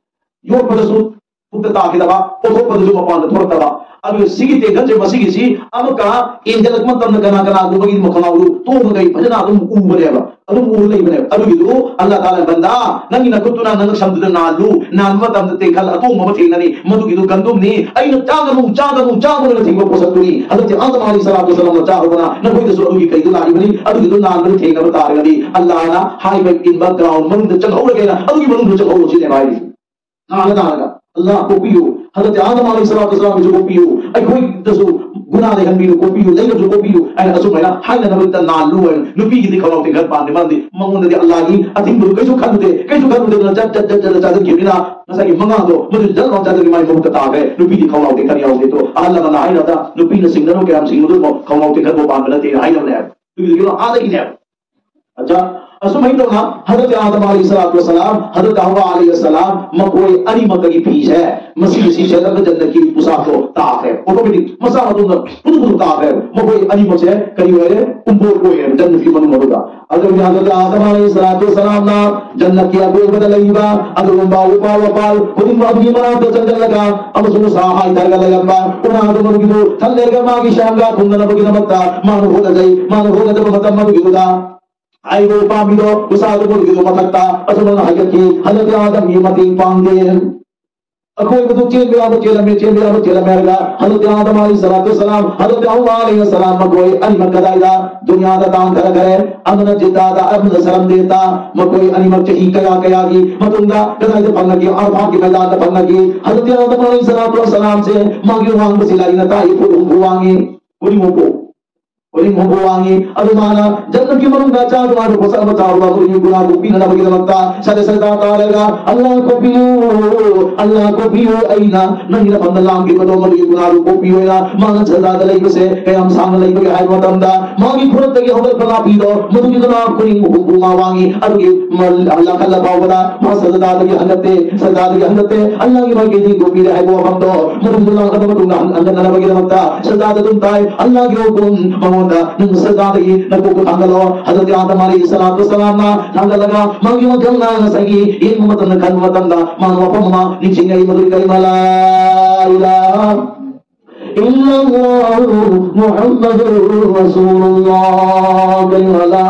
ꯌꯣꯠꯄꯗꯁꯨ ꯄꯨꯛꯇ ꯇꯥꯈꯤꯗꯕ, ꯄꯣꯊꯣꯛꯄꯗꯁꯨ ꯃꯄꯥꯟꯗ ꯊꯣꯛꯂꯛꯇꯕ꯫ ꯑꯗꯨꯒ ꯁꯤꯒꯤ ꯇꯦꯡꯈꯠꯁꯦ, ꯃꯁꯤꯒꯤꯁꯤ ꯑꯃꯨꯛꯀ ꯏꯟꯖꯜꯂꯛꯄ ꯃꯇꯝꯗ ꯀꯅꯥ ꯀꯅꯥꯒꯨꯝꯕꯒꯤ ꯃꯈꯅꯥꯎꯗꯨ ꯇꯣꯡꯉꯒ ꯐꯖꯅ ꯑꯗꯨꯝ ꯎꯕꯅꯦꯕ, ꯑꯗꯨꯝ ꯎꯔ ꯂꯩꯕꯅꯦꯕ꯫ ꯑꯗꯨꯒꯤꯗꯨ ꯑꯜꯂꯥꯍ ꯇꯥꯂꯥ, "ꯕꯟꯗꯥ, ꯅꯪꯒꯤ ꯅꯈꯨꯠꯇꯨꯅ ꯅꯪꯒꯤ ꯁꯝꯗꯨꯗ ꯅꯥꯜꯂꯨ, ꯅꯥꯟꯕ ꯃꯇꯝꯗ ꯇꯦꯡꯈꯠ ꯑꯇꯣꯡꯕ ꯑꯃ ꯊꯦꯡꯅꯅꯤ, ꯃꯗꯨꯒꯤꯗꯨ ꯒꯟꯗꯨꯝꯅꯤ, ꯑꯩꯅ ꯆꯥꯒꯅꯨ, ꯆꯥꯒꯅꯨ, ꯆꯥꯒꯅꯨꯅ ꯊꯤꯡꯕ ꯄꯣꯠꯁꯛꯇꯨꯅꯤ꯫ ꯍꯖꯔꯠ ꯑꯥꯗꯝ ꯑꯂꯩꯍꯤ ꯁꯂꯥꯇꯨ ꯋꯁꯁꯂꯥꯝꯅ ꯆꯥꯔꯨꯕꯅ ꯅꯈꯣꯏꯗꯁꯨ ꯑꯗꯨꯒꯤ ꯀꯩꯗꯨ ꯂꯥꯛꯂꯤꯕꯅꯤ, ꯑꯗꯨꯒꯤꯗꯨ ꯅꯥꯟꯕꯗꯨ ꯊꯦꯡꯅꯕ ꯇꯥꯔꯒꯗꯤ ꯑꯜꯂꯥꯍꯅ ꯍꯥꯏꯕ ꯏꯟꯕ ꯒ꯭ꯔꯥꯎꯟ ꯃꯅꯨꯡꯗ ꯆꯪꯍꯧꯔꯒꯦꯅ ꯑꯗꯨꯒꯤ ꯃꯅꯨꯡꯗ ꯆꯪꯍꯧꯔꯣ" ꯁꯤꯅꯦꯕ ꯍꯥꯏꯔꯤꯁꯦ꯫ ꯅꯥꯜꯂ ꯅꯥꯜꯂꯒ, "ꯑꯜꯂꯥꯍ ꯀꯣꯛꯄꯤꯌꯨ, ꯍꯖꯔꯠ ꯑꯥꯗꯝ ꯑꯂꯩꯍꯤ ꯁꯂꯥꯇꯨ ꯋꯁꯁꯂꯥꯝꯒꯤꯁꯨ ꯀꯣꯛꯄꯤꯌꯨ, ꯑꯩꯈꯣꯏꯗꯁꯨ ꯒꯨꯅꯥꯗ ꯍꯟꯕꯤꯌꯨ, ꯀꯣꯛꯄꯤꯌꯨ, ꯂꯩꯅꯕꯁꯨ ꯀꯣꯛꯄꯤꯌꯨ" ꯍꯥꯏꯅ ꯑꯁꯨꯃꯥꯏꯅ ꯍꯥꯏꯅꯅꯕꯗ ꯅꯥꯜꯂꯨ ꯍꯥꯏꯅ꯫ ꯅꯨꯄꯤꯒꯤꯗꯤ ꯈꯧꯅꯥꯎ ꯇꯦꯡꯈꯠ ꯄꯥꯟꯗꯦ, ꯃꯔꯝꯗꯤ ꯃꯉꯣꯟꯗꯗꯤ ꯑꯜꯂꯥꯍꯒꯤ ꯑꯊꯤꯡꯕꯗꯨ ꯀꯩꯁꯨ ꯈꯟꯗꯦ, ꯀꯩꯁꯨ ꯈꯟꯗꯦꯗꯅ ꯆꯠ ꯆꯠ ꯆꯠ ꯆꯠ ꯆꯥꯁꯤꯟꯈꯤꯕꯅꯤꯅ ꯉꯁꯥꯏꯒꯤ ꯃꯉꯥꯗꯣ ꯃꯗꯨ ꯖꯜ ꯂꯥꯎ ꯆꯥꯁꯤꯟꯈꯤ, ꯃꯥꯏ ꯃꯕꯨꯛꯇ ꯇꯥꯈ꯭ꯔꯦ꯫ ꯅꯨꯄꯤꯗꯤ ꯈꯧꯅꯥꯎ ꯇꯦꯡꯈꯠ ꯌꯥꯎꯗꯦ꯫ ꯑꯗꯣ ꯑꯍꯜ ꯂꯃꯟꯅ ꯍꯥꯏꯅꯕꯗ ꯅꯨꯄꯤꯅ ꯁꯤꯡꯅꯔꯨ ꯀꯌꯥꯝ ꯁꯤꯡꯉꯨꯗꯣ ꯈꯧꯅꯥꯎ ꯇꯦꯡꯈꯠꯄ ꯄꯥꯟꯕ ꯅꯠꯇꯦꯅ ꯍꯥꯏꯅꯕꯅꯦ ꯍꯥꯏꯕ꯫ ꯑꯗꯨꯒꯤꯗꯨꯅ ꯑꯥꯗꯒꯤꯅꯦꯕ꯫ ꯑꯆꯥ, ꯑꯁꯨꯃꯥꯏꯅ ꯇꯧꯅ ꯍꯖꯔꯠ ꯑꯥꯗꯝ ꯑꯂꯩꯍꯤ ꯁꯂꯥꯇꯨ ꯋꯁꯁꯂꯥꯝ, ꯍꯖꯔꯠ ꯍꯋꯥ ꯑꯂꯩꯍꯤ ꯁꯂꯥꯝ, ꯃꯈꯣꯏ ꯑꯅꯤꯃꯛꯇꯒꯤ ꯐꯤꯁꯦ, ꯃꯁꯤꯒꯤ ꯁꯤ ꯁꯦꯠꯂꯒ ꯖꯟꯅꯠꯀꯤ ꯄꯣꯁꯥꯛꯇꯣ ꯇꯥꯈ꯭ꯔꯦ꯫ ꯑꯣꯇꯣꯃꯦꯇꯤꯛ ꯃꯁꯥ ꯃꯇꯣꯝꯗ ꯄꯨꯗꯨ ꯄꯨꯗꯨ ꯇꯥꯈ꯭ꯔꯦ꯫ ꯃꯈꯣꯏ ꯑꯅꯤꯃꯛꯁꯦ ꯀꯔꯤ ꯑꯣꯏꯔꯦ? ꯎꯝꯕꯣꯠ ꯑꯣꯏꯔꯦ ꯖꯟꯅꯠꯀꯤ ꯃꯅꯨꯡ ꯑꯗꯨꯗ꯫ ꯑꯗꯨꯒꯤ ꯍꯖꯔꯠ ꯑꯥꯗꯝ ꯑꯂꯩꯍꯤ ꯁꯂꯥꯇꯨ ꯋꯁꯁꯂꯥꯝꯅ ꯖꯟꯅꯠꯀꯤ ꯑꯀꯣꯏꯕꯗ ꯂꯩꯔꯤꯕ ꯑꯗꯨꯒꯨꯝꯕ ꯎꯄꯥꯜ ꯋꯥꯄꯥꯜ ꯈꯨꯗꯤꯡꯃꯛ ꯑꯗꯨꯒꯤ ꯃꯅꯥꯛꯇ ꯆꯪꯁꯤꯜꯂꯒ ꯑꯃꯁꯨꯡ ꯎꯁꯥ ꯍꯥꯏꯊꯔꯒ ꯂꯩꯔꯝꯕ ꯎꯅꯥꯗꯨ ꯃꯗꯨꯒꯤꯗꯨ ꯊꯜꯂꯒ ꯃꯥꯒꯤ ꯁꯥꯡꯒꯥ ꯊꯨꯡꯅꯅꯕꯒꯤꯗꯃꯛꯇ ꯃꯥꯅ ꯍꯣꯠꯅꯖꯩ꯫ ꯃꯥꯅ ꯍꯣꯠꯅꯖꯕ ꯃꯇꯝ ꯑꯗꯨꯒꯤꯗꯨꯗ ꯍꯥꯏꯔꯤꯕ ꯎꯄꯥꯝꯕꯤꯗꯣ ꯎꯁꯥꯗꯨ ꯃꯗꯨꯒꯤꯗꯨ ꯃꯊꯛꯇ ꯑꯁꯨꯝꯅ ꯍꯥꯏꯒꯠꯈꯤ, "ꯍꯖꯔꯠ ꯑꯥꯗꯝꯒꯤ ꯃꯇꯦꯡ ꯄꯥꯡꯗꯦ꯫ ꯑꯀꯣꯏꯕꯗꯨ ꯆꯦꯟꯕ ꯌꯥꯕ ꯆꯦꯜꯂꯝꯃꯦ, ꯆꯦꯟꯕ ꯌꯥꯕ ꯆꯦꯜꯂꯝꯃꯦ" ꯍꯥꯏꯔꯒ ꯍꯖꯔꯠ ꯑꯥꯗꯝ ꯑꯂꯩꯍꯤ ꯁꯂꯥꯇꯨ ꯋꯁꯁꯂꯥꯝ, ꯍꯖꯔꯠ ꯍꯋꯥ ꯑꯂꯩꯍꯤ ꯁꯂꯥꯝ ꯃꯈꯣꯏ ꯑꯅꯤꯃꯛ ꯀꯗꯥꯏꯗ? ꯗꯨꯅꯤꯌꯥꯗ ꯇꯥꯟꯊꯔꯛꯈ꯭ꯔꯦ꯫ ꯑꯃꯅ ꯖꯤꯗꯥꯗ, ꯑꯃꯅ ꯁꯔꯝꯗꯦꯇ꯫ ꯃꯈꯣꯏ ꯑꯅꯤꯃꯛ ꯆꯍꯤ ꯀꯌꯥ ꯀꯌꯥꯒꯤ ꯃꯇꯨꯡꯗ ꯀꯗꯥꯏꯗ ꯐꯪꯅꯒꯦ? ꯑꯔꯐꯥꯠꯀꯤ ꯃꯩꯗꯥꯟꯗ ꯐꯪꯅꯒꯦ꯫ ꯍꯖꯔꯠ ꯑꯥꯗꯝ ꯑꯂꯩꯍꯤ ꯁꯂꯥꯇꯨ ꯋꯁꯁꯂꯥꯝꯁꯦ ꯃꯥꯒꯤ ꯋꯥꯡꯕꯁꯤ ꯂꯥꯏꯔꯤꯛꯅ ꯇꯥꯛꯏ ꯐꯨꯠ ꯍꯨꯝꯐꯨ ꯋꯥꯡꯉꯤ꯫ ꯀꯨꯟꯃꯨꯛ ꯄꯣꯛ ꯈꯨꯗꯤꯡ ꯍꯨꯝꯐꯨ ꯋꯥꯡꯉꯤ꯫ ꯑꯗꯨ ꯃꯥꯅ ꯖꯟꯅꯠꯀꯤ ꯃꯅꯨꯡꯗ ꯆꯥ ꯇꯣꯉꯥꯟꯕ ꯄꯣꯠꯁꯛ ꯑꯃ ꯆꯥꯔꯨꯕ ꯑꯗꯨꯒꯤ ꯒꯨꯅꯥ ꯀꯣꯛꯄꯤꯅꯅꯕꯒꯤꯗꯃꯛꯇ ꯁꯖꯗꯥ ꯁꯖꯗꯥ ꯇꯥꯔꯒ, "ꯑꯜꯂꯥꯍ ꯀꯣꯛꯄꯤꯌꯨ, ꯑꯜꯂꯥꯍ ꯀꯣꯛꯄꯤꯌꯨ, ꯑꯩꯅ ꯅꯪꯒꯤ ꯂꯝꯐꯝꯗ ꯂꯥꯡꯈꯤꯕꯗꯣ ꯃꯗꯨꯒꯤ ꯒꯨꯅꯥꯗꯨ ꯀꯣꯛꯄꯤꯌꯨ" ꯍꯥꯏꯅ ꯃꯥꯅ ꯁꯖꯗꯥꯗ ꯂꯩꯕꯁꯦ ꯀꯌꯥꯝ ꯁꯥꯡꯅ ꯂꯩꯕꯒꯦ ꯍꯥꯏꯕ ꯃꯇꯝꯗ, ꯃꯥꯒꯤ ꯈꯨꯔꯨꯇꯒꯤ ꯍꯧꯒꯠꯄ ꯅꯥꯄꯤꯗꯣ ꯃꯗꯨꯒꯤ ꯒꯨꯅꯥ ꯈꯨꯗꯤꯡ ꯍꯨꯝꯐꯨ ꯃꯥ ꯋꯥꯡꯉꯤ꯫ ꯑꯗꯨꯒꯤ ꯃ-, ꯂꯥꯈꯜꯂ ꯐꯥꯎꯕꯗ ꯃꯥ ꯁꯖꯗꯥꯗꯒꯤ ꯍꯟꯒꯠꯇꯦ, ꯁꯖꯗꯥꯗꯒꯤ ꯍꯟꯒꯠꯇꯦ꯫ ꯑꯜꯂꯥꯍꯒꯤ ꯃꯥꯏꯀꯩꯗꯒꯤ ꯀꯣꯛꯄꯤꯔꯦ ꯍꯥꯏꯕ ꯋꯥꯐꯝꯗꯣ ꯃꯗꯨ ꯂꯥꯛꯂꯕ ꯃꯇꯨꯡꯗ ꯍꯟ-, ꯍꯟꯒꯠꯅꯅꯕꯒꯤꯗꯃꯛꯇ ꯁꯖꯗꯥꯗ ꯑꯗꯨꯝ ꯇꯥꯏ꯫ ꯑꯜꯂꯥꯍꯒꯤ ꯍꯨꯀꯨꯝ ꯃꯉꯣꯟꯗ, "ꯅꯪ ꯁꯖꯗꯥꯗꯒꯤ ꯅꯀꯣꯛꯇꯨ ꯊꯥꯡꯒꯠꯂꯣ"꯫ ꯍꯖꯔꯠ ꯑꯥꯗꯝ ꯑꯂꯩꯍꯤ ꯁꯂꯥꯇꯨ ꯋꯁꯁꯂꯥꯝꯅ ꯊꯥꯡꯒꯠꯂꯒ ꯃꯥꯒꯤ ꯋꯥꯈꯜꯅ ꯉꯁꯥꯏꯒꯤ ꯌꯦꯡꯕ ꯃꯇꯝꯗ, ꯈꯟꯕ ꯃꯇꯝꯗ ꯃꯥꯅ ꯋꯥꯐꯝ ꯑꯃ ꯅꯤꯡꯁꯤꯡꯉꯛꯏ, ꯃꯗꯨꯒꯤ ꯀꯂꯤꯃꯥ "ꯂꯥ ꯏꯂꯥꯍ ꯏꯜꯂꯜꯂꯥꯍꯨ ꯃꯨꯍꯝꯃꯗꯨꯔ ꯔꯁꯨꯂꯨꯜꯂꯥꯍ"꯫ ꯀꯂꯤꯃꯥ "ꯂꯥ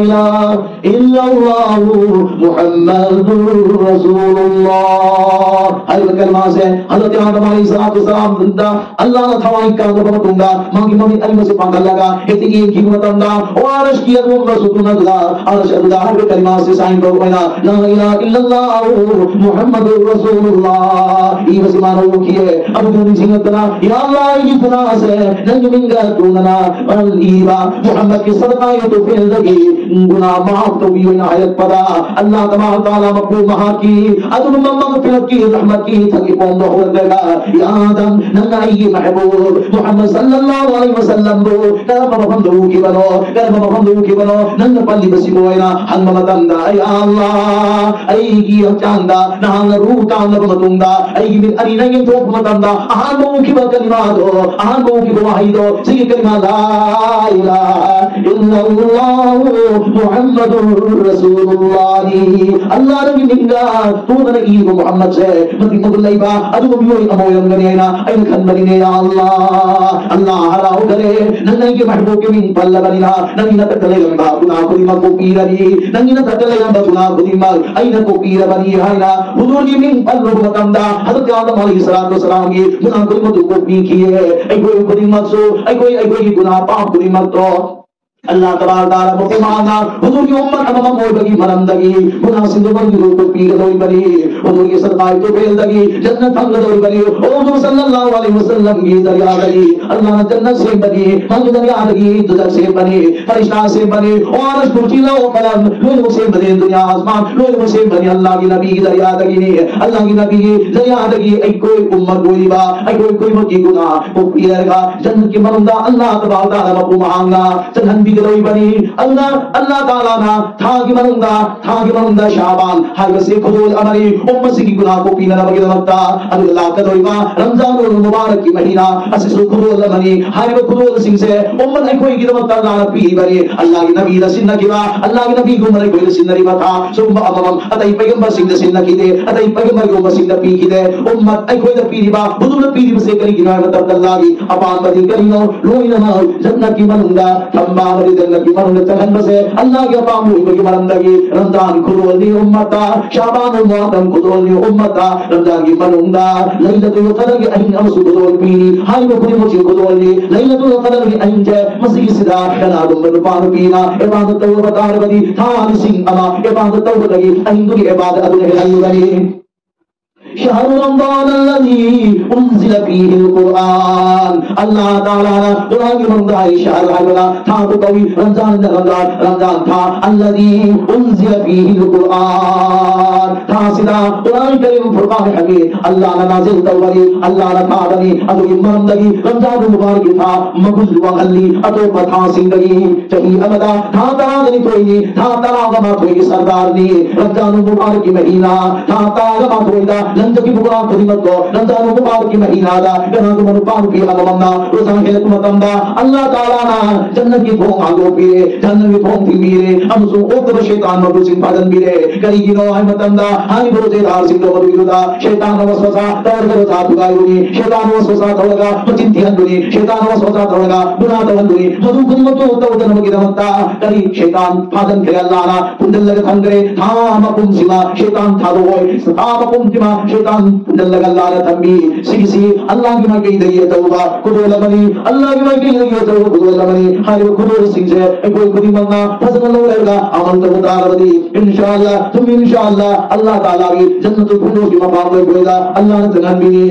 ꯏꯂꯥꯍ ꯏꯜꯂꯜꯂꯥꯍꯨ ꯃꯨꯍꯝꯃꯗꯨꯔ ꯔꯁꯨꯂꯨꯜꯂꯥꯍ" ꯍꯥꯏꯔꯤꯕ ꯀꯂꯤꯃꯥꯁꯦ ꯍꯖꯔꯠ ꯑꯥꯗꯝ ꯑꯂꯩꯍꯤ ꯁꯂꯥꯇꯨ ꯋꯁꯁꯂꯥꯝꯗ ꯑꯜꯂꯥꯍꯅ ꯊꯋꯥꯏ ꯀꯥꯡꯂꯕ ꯃꯇꯨꯡꯗ ꯃꯥꯒꯤ ꯃꯃꯤꯠ ꯑꯅꯤꯃꯛꯁꯦ ꯄꯥꯡꯊꯠꯂꯒ ꯍꯦꯛꯇ ꯌꯦꯡꯈꯤꯕ ꯃꯇꯝꯗ, ꯑꯣ ꯑꯔꯁꯀꯤ ꯑꯗꯨꯒꯨꯝꯕ ꯁꯨꯀꯨꯟ ꯑꯗꯨꯗ, ꯑꯔꯁ ꯑꯗꯨꯗ ꯍꯥꯏꯕ ꯀꯂꯤꯃꯥꯁꯦ ꯁꯥꯏꯟ ꯇꯧꯕ ꯑꯣꯏꯅ "ꯂꯥ ꯏꯂꯥꯍ ꯏꯜꯂꯜꯂꯥꯍꯨ ꯃꯨꯍꯝꯃꯗꯨꯔ ꯔꯁꯨꯂꯨꯜꯂꯥꯍ" ꯏꯕꯁꯤ ꯃꯥꯅ ꯎꯈꯤꯌꯦ꯫ ꯑꯗꯨꯗ ꯅꯤꯡꯁꯤꯡꯂꯛꯇꯅ, "ꯌꯥ ꯑꯜꯂꯥꯍ, ꯑꯩꯒꯤ ꯒꯨꯅꯥꯁꯦ ꯅꯪꯒꯤ ꯃꯤꯡꯒ ꯇꯨꯅꯅ ꯏꯕ ꯃꯨꯍꯝꯃꯗꯀꯤ ꯁꯗꯀꯥ ꯌꯨꯇꯨꯐꯦꯜꯗꯒꯤ ꯒꯨꯅꯥ ꯃꯥꯐ ꯇꯧꯕꯤꯌꯨ" ꯍꯥꯏꯅ ꯍꯥꯏꯔꯛꯄꯗ, ꯑꯜꯂꯥꯍ ꯇꯕꯥꯔꯛ ꯇꯥꯂꯥ ꯃꯄꯨ ꯃꯍꯥꯛꯀꯤ ꯑꯗꯨꯒꯨꯝꯕ ꯃꯒꯐꯤꯔꯠꯀꯤ, ꯔꯍꯃꯠꯀꯤ ꯏꯊꯛ ꯏꯄꯣꯝꯗ ꯍꯧꯒꯠꯂꯒ, "ꯌꯥ ꯑꯥꯗꯝ, ꯅꯪꯅ ꯑꯩꯒꯤ ꯃꯍꯕꯨꯕ ꯃꯨꯍꯝꯃꯗ ꯁꯜꯂꯜꯂꯥꯍꯨ ꯑꯂꯩꯍꯤ ꯋꯥꯁꯜꯂꯝꯕꯨ ꯀꯔꯝꯕ ꯃꯐꯝꯗ ꯎꯈꯤꯕꯅꯣ? ꯀꯔꯝꯕ ꯃꯐꯝꯗ ꯎꯈꯤꯕꯅꯣ ꯅꯪꯅ ꯄꯜꯂꯤꯕꯁꯤꯕꯨ?" ꯍꯥꯏꯅ ꯍꯪꯕ ꯃꯇꯝꯗ, "ꯑꯩ ꯑꯜꯂꯥꯍ, ꯑꯩꯒꯤ ꯍꯛꯆꯥꯡꯗ ꯅꯍꯥꯛꯅ ꯔꯨꯍ ꯇꯥꯡꯂꯕ ꯃꯇꯨꯡꯗ ꯑꯩꯒꯤ ꯃꯤꯠ ꯑꯅꯤꯅ ꯌꯦꯡꯊꯣꯛꯄ ꯃꯇꯝꯗ ꯑꯍꯥꯟꯕ ꯎꯈꯤꯕ ꯀꯂꯤꯃꯥꯗꯣ, ꯑꯍꯥꯟꯕ ꯎꯈꯤꯕ ꯋꯥꯍꯩꯗꯣ, ꯁꯤꯒꯤ ꯀꯂꯤꯃꯥ ꯂꯥ ꯏꯂꯥꯍ ꯏꯜꯂꯜꯂꯥꯍꯨ ꯃꯨꯍꯝꯃꯗꯨꯔ ꯔꯁꯨꯂꯨꯜꯂꯥꯍꯅꯤ꯫ ꯑꯜꯂꯥꯍ ꯅꯪꯒꯤ ꯃꯤꯡꯒ ꯇꯨꯗꯅ ꯏꯕ ꯃꯨꯍꯝꯃꯗꯁꯦ ꯃꯇꯤꯛ ꯃꯒꯨꯟ ꯂꯩꯕ ꯑꯗꯨꯒꯨꯝꯕ ꯃꯤꯑꯣꯏ ꯑꯃ ꯑꯣꯏꯔꯝꯒꯅꯤ ꯍꯥꯏꯅ ꯑꯩꯅ ꯈꯟꯕꯅꯤꯅꯦ, ꯌꯥ ꯑꯜꯂꯥꯍ꯫ ꯑꯜꯂꯥꯍ ꯍꯔꯥꯎꯈꯔꯦ, ꯅꯪꯅ ꯑꯩꯒꯤ ꯃꯍꯕꯨꯕꯀꯤ ꯃꯤꯡ ꯄꯜꯂꯕꯅꯤꯅ, ꯅꯪꯒꯤ ꯅꯊꯛꯇ ꯂꯩꯔꯝꯕ ꯒꯨꯅꯥ ꯈꯨꯗꯤꯡꯃꯛ ꯀꯣꯛꯄꯤꯔꯅꯤ, ꯅꯪꯒꯤ ꯅꯊꯛꯇ ꯂꯩꯔꯝꯕ ꯒꯨꯅꯥ ꯈꯨꯗꯤꯡꯃꯛ ꯑꯩꯅ ꯀꯣꯛꯄꯤꯔꯕꯅꯤ ꯍꯥꯏꯅ ꯍꯨꯖꯨꯔꯒꯤ ꯃꯤꯡ ꯄꯜꯂꯨꯕ ꯃꯇꯝꯗ, ꯍꯖꯔꯠ ꯑꯥꯗꯝ ꯑꯂꯩꯍꯤ ꯁꯂꯥꯇꯨ ꯋꯁꯁꯂꯥꯝꯒꯤ ꯒꯨꯅꯥ ꯈꯨꯗꯤꯡꯃꯛꯇꯨ ꯀꯣꯛꯄꯤꯈꯤꯌꯦ꯫ ꯑꯩꯈꯣꯏ ꯈꯨꯗꯤꯡꯃꯛꯁꯨ, ꯑꯩꯈꯣꯏ, ꯑꯩꯈꯣꯏꯒꯤ ꯒꯨꯅꯥ ꯄꯥꯞ ꯈꯨꯗꯤꯡꯃꯛꯇꯣ ꯑꯜꯂꯥꯍ ꯇꯕꯥꯔꯛ ꯇꯥꯂꯥ ꯃꯄꯨꯡ ꯐꯥꯅ ꯍꯨꯖꯨꯔꯒꯤ ꯎꯝꯃꯠ ꯑꯃꯃꯝ ꯑꯣꯏꯕꯒꯤ ꯃꯔꯝꯗꯒꯤ ꯒꯨꯅꯥꯍꯁꯤꯡꯗꯨ ꯃꯔꯨ ꯀꯣꯛꯄꯤꯒꯗꯧꯔꯤꯕꯅꯤ꯫ ꯍꯨꯖꯨꯔꯒꯤ ꯁꯗꯀꯥꯒꯤ ꯇꯨꯐꯦꯜꯗꯒꯤ ꯖꯟꯅꯠ ꯐꯪꯒꯗꯧꯔꯤꯕꯅꯤ꯫ ꯍꯨꯖꯨꯔ ꯁꯜꯂꯜꯂꯥꯍꯨ ꯑꯂꯥꯏꯍꯤ ꯋꯥꯁꯜꯂꯝꯒꯤ ꯗꯔꯤꯌꯥꯗꯒꯤ ꯑꯜꯂꯥꯍꯅ ꯖꯟꯅꯠ ꯁꯦꯝꯕꯅꯤ, ꯃꯥꯒꯤ ꯗꯔꯤꯌꯥꯗꯒꯤ ꯗꯨꯖꯈ ꯁꯦꯝꯕꯅꯤ, ꯐꯔꯤꯁꯇꯥ ꯁꯦꯝꯕꯅꯤ, ꯑꯣ ꯑꯔꯁ, ꯀꯨꯔꯁꯤ, ꯂꯧꯍ ꯀꯂꯝ ꯂꯣꯏꯅꯃꯛ ꯁꯦꯝꯕꯅꯤ, ꯗꯨꯅꯤꯌꯥ ꯑꯁꯃꯥꯟ ꯂꯣꯏꯅꯃꯛ ꯁꯦꯝꯕꯅꯤ ꯑꯜꯂꯥꯍꯒꯤ ꯅꯕꯤꯒꯤ ꯗꯔꯤꯌꯥꯗꯒꯤꯅꯤ꯫ ꯑꯜꯂꯥꯍꯒꯤ ꯅꯕꯤꯒꯤ ꯗꯔꯤꯌꯥꯗꯒꯤ ꯑꯩꯈꯣꯏ ꯎꯝꯃꯠ ꯑꯣꯏꯔꯤꯕ ꯑꯩꯈꯣꯏ ꯈꯨꯗꯤꯡꯃꯛꯀꯤ ꯒꯨꯅꯥꯍ ꯀꯣꯛꯄꯤꯔꯒ ꯖꯟꯅꯠꯀꯤ ꯃꯅꯨꯡꯗ ꯑꯜꯂꯥꯍ ꯇꯕꯥꯔꯛ ꯇꯥꯂꯥ ꯃꯄꯨꯡ ꯐꯥꯅ ꯆꯪꯍꯟꯕꯤꯒꯗꯧꯔꯤꯕꯅꯤ꯫ ꯑꯜꯂꯥꯍ, ꯑꯜꯂꯥꯍ ꯇꯥꯂꯥꯅ ꯊꯥꯒꯤ ꯃꯅꯨꯡꯗ, ꯊꯥꯒꯤ ꯃꯅꯨꯡꯗ ꯁꯥꯕꯥꯟ ꯍꯥꯏꯕꯁꯤ ꯈꯨꯗꯣꯜ ꯑꯃꯅꯤ, ꯎꯝꯃꯠꯁꯤꯒꯤ ꯒꯨꯅꯥꯍ ꯀꯣꯛꯄꯤꯅꯅꯕꯒꯤꯗꯃꯛꯇ꯫ ꯑꯗꯨꯒ ꯂꯥꯛꯀꯗꯧꯔꯤꯕ ꯔꯝꯖꯥꯟ ꯎꯜ ꯃꯨꯕꯥꯔꯛꯀꯤ ꯃꯍꯤꯅꯥ ꯑꯁꯤꯁꯨ ꯈꯨꯗꯣꯜ ꯑꯃꯅꯤ꯫ ꯍꯥꯏꯔꯤꯕ ꯈꯨꯗꯣꯜꯁꯤꯡꯁꯦ ꯎꯝꯃꯠ ꯑꯩꯈꯣꯏꯒꯤꯗꯃꯛꯇ ꯑꯜꯂꯥꯍꯅ ꯄꯤꯔꯤꯕꯅꯤ꯫ ꯑꯜꯂꯥꯍꯒꯤ ꯅꯕꯤꯗ ꯁꯤꯟꯅꯈꯤꯕ, ꯑꯜꯂꯥꯍꯒꯤ ꯅꯕꯤꯒꯨꯝꯕꯅ ꯑꯩꯈꯣꯏꯗ ꯁꯤꯟꯅꯔꯤꯕ ꯊꯥ ꯁꯨꯒꯨꯝꯕ ꯑꯃꯃꯝ ꯑꯇꯩ ꯄꯩꯒꯝꯕꯔꯁꯤꯡꯗ ꯁꯤꯟꯅꯈꯤꯗꯦ, ꯑꯇꯩ ꯄꯩꯒꯝꯕꯔꯒꯨꯝꯕꯁꯤꯡꯗ ꯄꯤꯈꯤꯗꯦ꯫ ꯎꯝꯃꯠ ꯑꯩꯈꯣꯏꯗ ꯄꯤꯔꯤꯕ, ꯍꯨꯖꯨꯔꯗ ꯄꯤꯔꯤꯕꯁꯦ ꯀꯔꯤꯒꯤꯅꯣ ꯍꯥꯏꯕ ꯃꯇꯝꯗ ꯑꯜꯂꯥꯍꯒꯤ ꯑꯄꯥꯝꯕꯗꯤ ꯀꯔꯤꯅꯣ? ꯂꯣꯏꯅꯃꯛ ꯖꯟꯅꯠꯀꯤ ꯃꯅꯨꯡꯗ ꯊꯝꯕ ꯑꯃꯗꯤ ꯖꯟꯅꯠꯀꯤ ꯃꯅꯨꯡꯗ ꯆꯪꯍꯟꯕꯁꯦ ꯑꯜꯂꯥꯍꯒꯤ ꯑꯄꯥꯝꯕ ꯑꯣꯏꯕꯒꯤ ꯃꯔꯝꯗꯒꯤ ꯔꯝꯖꯥꯟ ꯈꯨꯗꯣꯜꯅꯤ ꯎꯝꯃꯠꯇ, ꯁꯥꯕꯥꯟ ꯃꯨꯍꯔꯔꯝ ꯈꯨꯗꯣꯜꯅꯤ ꯎꯝꯃꯠꯇ, ꯔꯝꯖꯥꯟꯒꯤ ꯃꯅꯨꯡꯗ ꯂꯩꯂꯇꯨꯜ ꯀꯗꯔꯒꯤ ꯑꯍꯤꯡ ꯑꯃꯁꯨ ꯈꯨꯗꯣꯜ ꯄꯤꯔꯤ꯫ ꯍꯥꯏꯔꯤꯕ ꯈꯨꯗꯤꯡꯃꯛꯁꯤ ꯈꯨꯗꯣꯜꯅꯤ꯫ ꯂꯩꯂꯇꯨꯜ ꯀꯗꯔꯒꯤ ꯑꯍꯤꯡꯁꯦ ꯃꯁꯤꯒꯤꯁꯤꯗ ꯀꯅꯥꯒꯨꯝꯕ ꯅꯨꯄꯥ ꯅꯨꯄꯤꯅ ꯏꯕꯥꯗꯠ ꯇꯧꯔꯕ ꯇꯥꯔꯕꯗꯤ ꯊꯥ ꯂꯤꯁꯤꯡ ꯑꯃ ꯏꯕꯥꯗꯠ ꯇꯧꯕꯗꯒꯤ ꯑꯍꯤꯡꯗꯨꯒꯤ ꯏꯕꯥꯗꯠ ꯑꯗꯨꯅ ꯍꯦꯜꯍꯜꯂꯨꯕꯅꯤ꯫ شهر رمضان الذي أنزل فيه القرآن. ꯑꯜꯂꯥꯍ ꯇꯥꯂꯥꯅ ꯀꯨꯔꯥꯟꯒꯤ ꯃꯅꯨꯡꯗ ꯍꯥꯏ, ꯁꯍꯔ ꯍꯥꯏꯕꯅ ꯊꯥꯕꯨ ꯀꯧꯏ, ꯔꯝꯖꯥꯟꯅ ꯔꯝꯖꯥꯟ, ꯔꯝꯖꯥꯟ ꯊꯥ, الذي أنزل فيه القرآن. ꯊꯥꯁꯤꯗ ꯀꯨꯔꯥꯟ ꯀꯔꯤꯝ ꯐꯨꯔꯀꯥꯟ ꯍꯃꯤꯗ ꯑꯜꯂꯥꯍꯅ ꯅꯥꯖꯤꯜ ꯇꯧꯕꯅꯤ, ꯑꯜꯂꯥꯍꯅ ꯊꯥꯕꯅꯤ꯫ ꯑꯗꯨꯒꯤ ꯃꯔꯝꯗꯒꯤ ꯔꯝꯖꯥꯟ ꯃꯨꯕꯥꯔꯛꯀꯤ ꯊꯥ ꯃꯒꯨꯟ ꯋꯥꯡꯍꯜꯂꯤ ꯑꯇꯣꯞꯄ ꯊꯥꯁꯤꯡꯗꯒꯤ꯫ ꯆꯍꯤ ꯑꯃꯗ ꯊꯥ ꯇꯔꯥꯒ ꯅꯤꯊꯣꯏꯅꯤ, ꯊꯥ ꯇꯔꯥꯒ ꯃꯥꯊꯣꯏꯒꯤ ꯁꯔꯗꯥꯔꯅꯤ꯫ ꯔꯝꯖꯥꯟ ꯃꯨꯕꯥꯔꯛꯀꯤ ꯃꯍꯤꯅꯥ, ꯊꯥ ꯇꯔꯥꯒ ꯃꯥꯊꯣꯏꯗ ꯂꯝꯗꯝꯒꯤ ꯐꯨꯀꯥꯔꯥ ꯈꯨꯗꯤꯡꯃꯛꯇꯣ ꯔꯝꯖꯥꯟ ꯃꯨꯕꯥꯔꯛꯀꯤ ꯃꯍꯤꯅꯥꯗ ꯀꯅꯥꯒꯨꯝꯕ ꯅꯨꯄꯥ ꯅꯨꯄꯤ ꯑꯃꯃꯝꯅ ꯔꯣꯖꯥ ꯍꯦꯜꯂꯛꯄ ꯃꯇꯝꯗ ꯑꯜꯂꯥꯍ ꯇꯥꯂꯥꯅ ꯖꯟꯅꯠꯀꯤ ꯊꯣꯡ ꯍꯥꯡꯗꯣꯛꯄꯤꯔꯦ, ꯖꯟꯅꯠꯀꯤ ꯊꯣꯡ ꯊꯤꯡꯕꯤꯔꯦ, ꯑꯃꯁꯨꯡ ꯑꯣꯛꯇꯕ ꯁꯩꯇꯥꯟ ꯃꯗꯨꯁꯤꯡ ꯐꯥꯖꯤꯟꯕꯤꯔꯦ꯫ ꯀꯔꯤꯒꯤꯅꯣ ꯍꯥꯏꯕ ꯃꯇꯝꯗ ꯍꯥꯏꯔꯤꯕ ꯔꯣꯖꯦꯗꯥꯔꯁꯤꯡꯗꯣ ꯃꯗꯨꯒꯤꯗꯨꯗ ꯁꯩꯇꯥꯟꯅ ꯋꯥꯁꯋꯥꯁꯥ ꯇꯧꯔꯒ ꯔꯣꯖꯥ ꯊꯨꯒꯥꯏꯕꯅꯤ, ꯁꯩꯇꯥꯟꯅ ꯋꯥꯁꯋꯥꯁꯥ ꯇꯧꯔꯒ ꯃꯆꯤꯟ ꯊꯤꯍꯟꯕꯅꯤ, ꯁꯩꯇꯥꯟꯅ ꯋꯥꯁꯋꯥꯁꯥ ꯇꯧꯔꯒ ꯒꯨꯅꯥ ꯇꯧꯍꯟꯕꯅꯤ꯫ ꯃꯗꯨ ꯈꯨꯗꯤꯡꯃꯛꯇꯨ ꯇꯧꯗꯅꯕꯒꯤꯗꯃꯛꯇ ꯀꯔꯤ ꯁꯩꯇꯥꯟ ꯐꯥꯖꯤꯟꯈ꯭ꯔꯦ, ꯑꯜꯂꯥꯍꯅ ꯄꯨꯟꯁꯤꯜꯂꯒ ꯊꯝꯈ꯭ꯔꯦ꯫ ꯊꯥ ꯃꯄꯨꯝꯁꯤꯃ ꯁꯩꯇꯥꯟ ꯊꯥꯗꯣꯛꯑꯣꯏ, ꯊꯥ ꯃꯄꯨꯝꯁꯤꯃ ꯁꯩꯇꯥꯟ ꯄꯨꯟꯁꯤꯜꯂꯒ ꯂꯥꯟꯅ ꯊꯝꯕꯤ꯫ ꯁꯤꯒꯤꯁꯤ ꯑꯜꯂꯥꯍꯒꯤ ꯃꯥꯏꯀꯩꯗꯒꯤ ꯑꯆꯧꯕ ꯈꯨꯗꯣꯜ ꯑꯃꯅꯤ, ꯑꯜꯂꯥꯍꯒꯤ ꯃꯥꯏꯀꯩꯗꯒꯤ ꯑꯆꯧꯕ ꯈꯨꯗꯣꯜ ꯑꯃꯅꯤ꯫ ꯍꯥꯏꯔꯤꯕ ꯈꯨꯗꯣꯜꯁꯤꯡꯁꯦ ꯑꯩꯈꯣꯏ ꯈꯨꯗꯤꯡꯃꯛꯅ ꯐꯖꯅ ꯂꯧꯔꯒ ꯑꯃꯜ ꯇꯧꯕ ꯇꯥꯔꯕꯗꯤ, ꯏꯟꯁꯥ ꯑꯜꯂꯥꯍ, ꯊꯨꯝ ꯏꯟꯁꯥ ꯑꯜꯂꯥꯍ, ꯑꯜꯂꯥꯍ ꯇꯥꯂꯥꯒꯤ ꯖꯟꯅꯇꯨꯜ ꯐꯤꯔꯗꯧꯁꯀꯤ ꯃꯐꯝꯗ ꯑꯩꯈꯣꯏꯗ ꯑꯜꯂꯥꯍꯅ ꯆꯪꯍꯟꯕꯤꯅꯤ꯫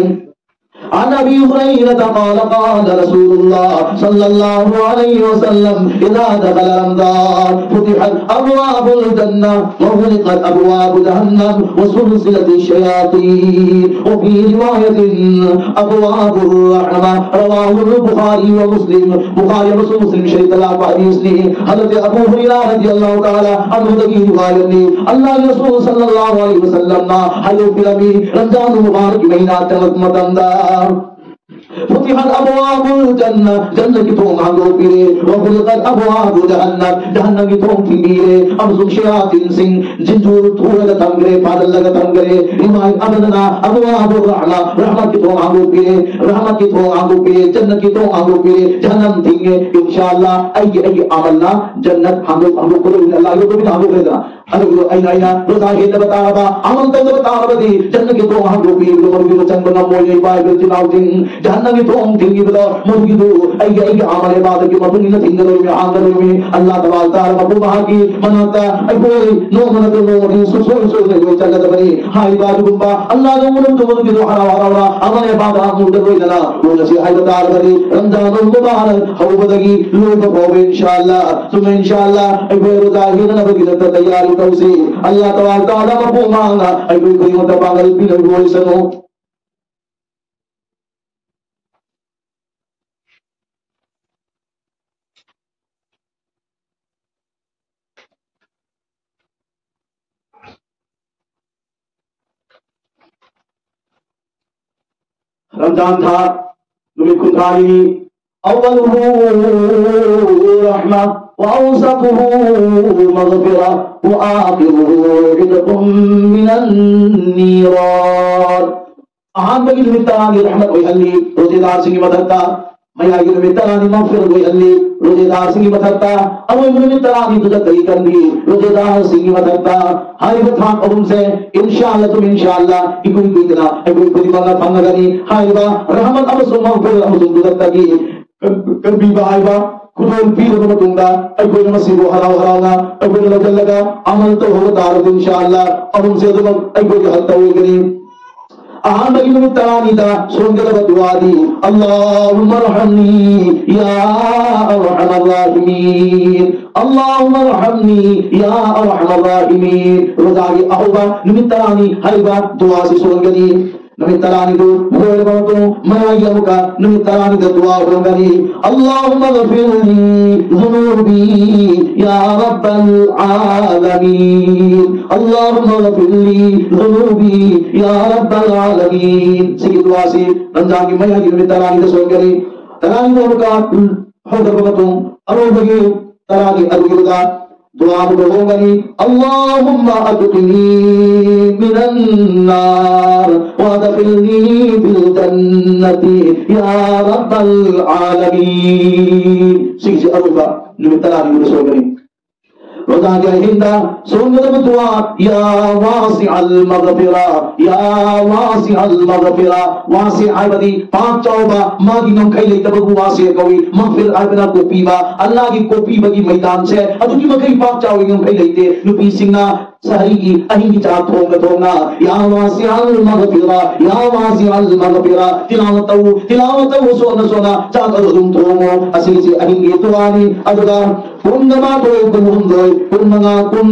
عن أبي هريرة قال: قال رسول الله صلى الله عليه وسلم: إذا دخل رمضان فتحت أبواب الجنة وغلقت أبواب جهنم وسلسلة الشياطين، وفي رواية أبواب الرحمة. رواه البخاري ومسلم. Bukhari Muslim Sharif talaga hadis ni. Hazrat Abu Hurairah radiyallahu ta'ala anhu dagi riwayat ni. Allahu Rasul sallallahu alaihi wasallam na, haihupi lami, Ramzan Mubarak mahina tangak matanda. فتحت أبواب الجنة, Jannah ki thong hangdokpire. وغلقت أبواب جهنم, Jahannam ki thong thingpire. Amasung shayatin sing, jinju thuraga thangre, padal laga thangre. Imai amadana, أبواب الرحمة, Rahmat ki thong hangdokpire. Rahmat ki thong hangdokpire, Jannah ki thong hangdokpire. Jahannam thinge, inshallah, aigi, aigi amalna, Jannah hangdok, hangdok kore, Allah yo to bhi hangdok kore. ꯑꯗꯨꯕꯨ ꯑꯩꯅ, ꯑꯩꯅ ꯔꯣꯖꯥ ꯍꯦꯟꯅꯕ ꯇꯥꯔꯕ, ꯑꯃꯜ ꯇꯧꯗꯕ ꯇꯥꯔꯕꯗꯤ, ꯖꯟꯅꯠꯀꯤ ꯊꯣꯡ ꯍꯥꯡꯗꯣꯛꯄꯤꯕꯗꯣ ꯃꯗꯨꯒꯤꯗꯣ ꯆꯪꯕ ꯉꯝꯃꯣꯏ꯫ ꯏꯄꯥ ꯏꯕꯦꯜ ꯏꯆꯤꯜ ꯏꯅꯥꯎꯁꯤꯡ, ꯖꯍꯟꯅꯝꯒꯤ ꯊꯣꯡ ꯊꯤꯡꯈꯤꯕꯗꯣ ꯃꯗꯨꯒꯤꯗꯨ ꯑꯩꯒꯤ, ꯑꯩꯒꯤ ꯑꯃꯜ ꯏꯕꯥꯗꯠꯀꯤ ꯃꯇꯨꯡ ꯏꯟꯅ ꯊꯤꯡꯒꯗꯧꯔꯤꯕꯅꯤ, ꯍꯥꯡꯒꯗꯧꯔꯤꯕꯅꯤ꯫ ꯑꯜꯂꯥꯍ ꯇꯕꯥꯔꯛ ꯇꯥꯂꯥ ꯃꯄꯨ ꯃꯍꯥꯛꯀꯤ ꯃꯅꯥꯛꯇ ꯑꯩꯈꯣꯏ ꯅꯣꯡꯃ ꯅꯠꯇ꯭ꯔ ꯅꯣꯡꯃꯗꯤ ꯁꯨꯡꯁꯣꯏ ꯁꯣꯏꯗꯅ ꯑꯩꯈꯣꯏ ꯆꯠꯀꯗꯕꯅꯤ꯫ ꯍꯥꯏꯔꯤꯕ ꯑꯗꯨꯒꯨꯝꯕ ꯑꯜꯂꯥꯍꯅ ꯎꯅꯕꯗꯣ ꯃꯗꯨꯒꯤꯗꯣ ꯍꯔꯥꯎ ꯍꯔꯥꯎꯅ ꯑꯃꯜ ꯏꯕꯥꯗꯠ ꯍꯥꯡꯗꯣꯛꯇ ꯂꯣꯏꯅꯅ ꯎꯅꯁꯤ ꯍꯥꯏꯕ ꯇꯥꯔꯕꯗꯤ, ꯔꯝꯖꯥꯟ ꯃꯨꯕꯥꯔꯛ ꯍꯧꯕꯗꯒꯤ ꯂꯣꯏꯕ ꯐꯥꯎꯕ ꯏꯟꯁꯥ ꯑꯜꯂꯥꯍ ꯁꯨꯝ ꯏꯟꯁꯥ ꯑꯜꯂꯥꯍ ꯑꯩꯈꯣꯏ ꯔꯣꯖꯥ ꯍꯦꯟꯅꯅꯕꯒꯤꯗꯃꯛꯇ ꯇꯌꯥꯔꯤ ꯇꯧꯁꯤ꯫ ꯑꯜꯂꯥꯍ ꯇꯕꯥꯔꯛ ꯇꯥꯂꯥ ꯃꯄꯨ ꯃꯍꯥꯛꯅ ꯑꯩꯈꯣꯏ ꯈꯨꯗꯤꯡꯃꯛꯇ ꯄꯥꯡꯒꯜ ꯄꯤꯅꯕꯤꯔꯣꯏꯁꯅꯨ꯫ ꯔꯝꯖꯥꯟ ꯊꯥ ꯅꯨꯃꯤꯠ ꯀꯨꯟꯊ꯭ꯔꯥꯅꯤꯅꯤ꯫ أوله رحمة وأوسطه مغفرة وآخره عتق من النيران. ꯑꯍꯥꯟꯕꯒꯤ ꯅꯨꯃꯤꯠ ꯇꯔꯥꯅꯤ ꯔꯍꯃꯠ ꯑꯣꯏꯍꯜꯂꯤ ꯔꯣꯖꯦꯗꯥꯔꯁꯤꯡꯒꯤ ꯃꯊꯛꯇ꯫ ꯃꯌꯥꯏꯒꯤ ꯅꯨꯃꯤꯠ ꯇꯔꯥꯅꯤ ꯃꯒꯐꯤꯔ ꯑꯣꯏꯍꯜꯂꯤ ꯔꯣꯖꯦꯗꯥꯔꯁꯤꯡꯒꯤ ꯃꯊꯛꯇ꯫ ꯑꯔꯣꯏꯕ ꯅꯨꯃꯤꯠ ꯇꯔꯥꯅꯤꯗꯨꯗ ꯀꯔꯤ ꯀꯟꯕꯤ ꯔꯣꯖꯦꯗꯥꯔꯁꯤꯡꯒꯤ ꯃꯊꯛꯇ꯫ ꯍꯥꯏꯔꯤꯕ ꯊꯥꯛ ꯑꯍꯨꯝꯁꯦ ꯏꯟꯁꯥ ꯑꯜꯂꯥ ꯁꯨꯝ ꯏꯟꯁꯥ ꯑꯜꯂꯥ ꯏꯀꯨꯏ ꯀꯨꯏꯗꯅ ꯑꯩꯈꯣꯏ ꯈꯨꯗꯤꯡꯃꯛꯅ ꯐꯪꯉꯒꯅꯤ꯫ ꯍꯥꯏꯔꯤꯕ ꯔꯍꯃꯠ ꯑꯃꯁꯨꯡ ꯃꯒꯐꯤꯔ ꯑꯃꯁꯨꯡ ꯗꯨꯖꯈꯇꯒꯤ ꯀꯟꯕꯤꯕ ꯍꯥꯏꯕ ꯈꯨꯗꯣꯜ ꯄꯤꯔꯕ ꯃꯇꯨꯡꯗ ꯑꯩꯈꯣꯏꯅ ꯃꯁꯤꯕꯨ ꯍꯔꯥꯎ ꯍꯔꯥꯎꯅ ꯑꯩꯈꯣꯏꯅ ꯂꯧꯁꯤꯜꯂꯒ ꯑꯃꯜ ꯇꯧꯍꯧꯕ ꯇꯥꯔꯕꯗꯤ ꯏꯟꯁꯥ ꯑꯜꯂꯥ ꯑꯍꯨꯝꯁꯦ ꯑꯗꯨꯃꯛ ꯑꯩꯈꯣꯏꯒꯤ ꯍꯛꯇ ꯑꯣꯏꯒꯅꯤ꯫ ꯑꯍꯥꯟꯕꯒꯤ ꯅꯨꯃꯤꯠ ꯇꯔꯥꯅꯤꯗ ꯁꯣꯟꯒꯗꯕ ꯗꯨꯋꯥꯗꯤ اللهم ارحمني يا أرحم الراحمين، اللهم ارحمني يا أرحم الراحمين꯫ ꯔꯣꯖꯥꯒꯤ ꯑꯍꯧꯕ ꯅꯨꯃꯤꯠ ꯇꯔꯥꯅꯤ ꯍꯥꯏꯔꯤꯕ ꯗꯨꯋꯥꯁꯤ ꯁꯣꯟꯒꯅꯤ꯫ ꯅꯨꯃꯤꯠ ꯇꯔꯥꯅꯤꯗꯨ ꯂꯣꯏꯔꯕ ꯃꯇꯨꯡ ꯃꯌꯥꯏꯒꯤ ꯑꯃꯨꯛꯀ ꯅꯨꯃꯤꯠ ꯇꯔꯥꯅꯤꯗ ꯗꯨꯋꯥ ꯍꯣꯡꯒꯅꯤ꯫ اللهم اغفر لي ذنوبي يا رب العالمين، اللهم اغفر لي ذنوبي يا رب العالمين꯫ ꯁꯤꯒꯤ ꯗꯨꯋꯥꯁꯤ ꯔꯝꯖꯥꯟꯒꯤ ꯃꯌꯥꯏꯒꯤ ꯅꯨꯃꯤꯠ ꯇꯔꯥꯅꯤꯗ ꯁꯣꯟꯒꯅꯤ꯫ ꯇꯔꯥꯅꯤꯗ ꯑꯃꯨꯛꯀ ꯍꯧꯒꯠꯂꯕ ꯃꯇꯨꯡ ꯑꯔꯣꯏꯕꯒꯤ ꯇꯔꯥꯅꯤ ꯑꯗꯨꯒꯤꯗꯨꯗ ꯗꯨꯋꯥ ꯑꯃꯨꯛꯀ ꯍꯣꯡꯒꯅꯤ꯫ اللهم أدخلني من النار وأدخلني في الجنة يا رب العالمين꯫ ꯁꯤꯒꯤꯁꯤ ꯑꯔꯣꯏꯕ ꯅꯨꯃꯤꯠ ꯇꯔꯥꯅꯤꯗ ꯁꯣꯟꯒꯅꯤ꯫ ꯔꯣꯖꯥꯒꯤ ꯑꯍꯤꯡꯗ ꯁꯣꯟꯒꯗꯕ ꯗꯨꯋꯥ, يا واسع المغفرة، يا واسع المغفرة꯫ ꯋꯥꯁꯤ ꯍꯥꯏꯕꯗꯤ ꯄꯥꯛ ꯆꯥꯎꯕ, ꯃꯥꯒꯤ ꯉꯝꯈꯩ ꯂꯩꯇꯕꯕꯨ ꯋꯥꯁꯤ ꯀꯧꯏ꯫ ꯃꯒꯐꯤꯔ ꯍꯥꯏꯕꯅ ꯀꯣꯛꯄꯤꯕ, ꯑꯜꯂꯥꯍꯒꯤ ꯀꯣꯛꯄꯤꯕꯒꯤ ꯃꯩꯗꯥꯟꯁꯦ ꯑꯗꯨꯛꯀꯤ ꯃꯈꯩ ꯄꯥꯛ ꯆꯥꯎꯏ, ꯉꯝꯈꯩ ꯂꯩꯇꯦ꯫ ꯅꯨꯄꯤꯁꯤꯡꯅ ꯁꯍꯔꯤꯒꯤ ꯑꯍꯤꯡꯒꯤ ꯆꯥꯛ ꯊꯣꯡꯅ ꯊꯣꯡꯅ, يا واسع المغفرة، يا واسع المغفرة، ꯇꯤꯂꯥꯋꯠ ꯇꯧ, ꯇꯤꯂꯥꯋꯠ ꯇꯧ, ꯁꯣꯟꯅ ꯁꯣꯟꯅ ꯆꯥꯛ ꯑꯗꯨ ꯑꯗꯨꯝ ꯊꯣꯡꯉꯣ꯫ ꯑꯁꯤꯁꯤ ꯑꯍꯤꯡꯒꯤ ꯗꯨꯋꯥꯅꯤ꯫ ꯑꯗꯨꯒ ꯄꯨꯡ ꯑꯃ ꯇꯔꯦꯠ, ꯄꯨꯡ ꯍꯨꯝꯗꯣꯏ, ꯄꯨꯡ ꯃꯉꯥ, ꯄꯨꯡ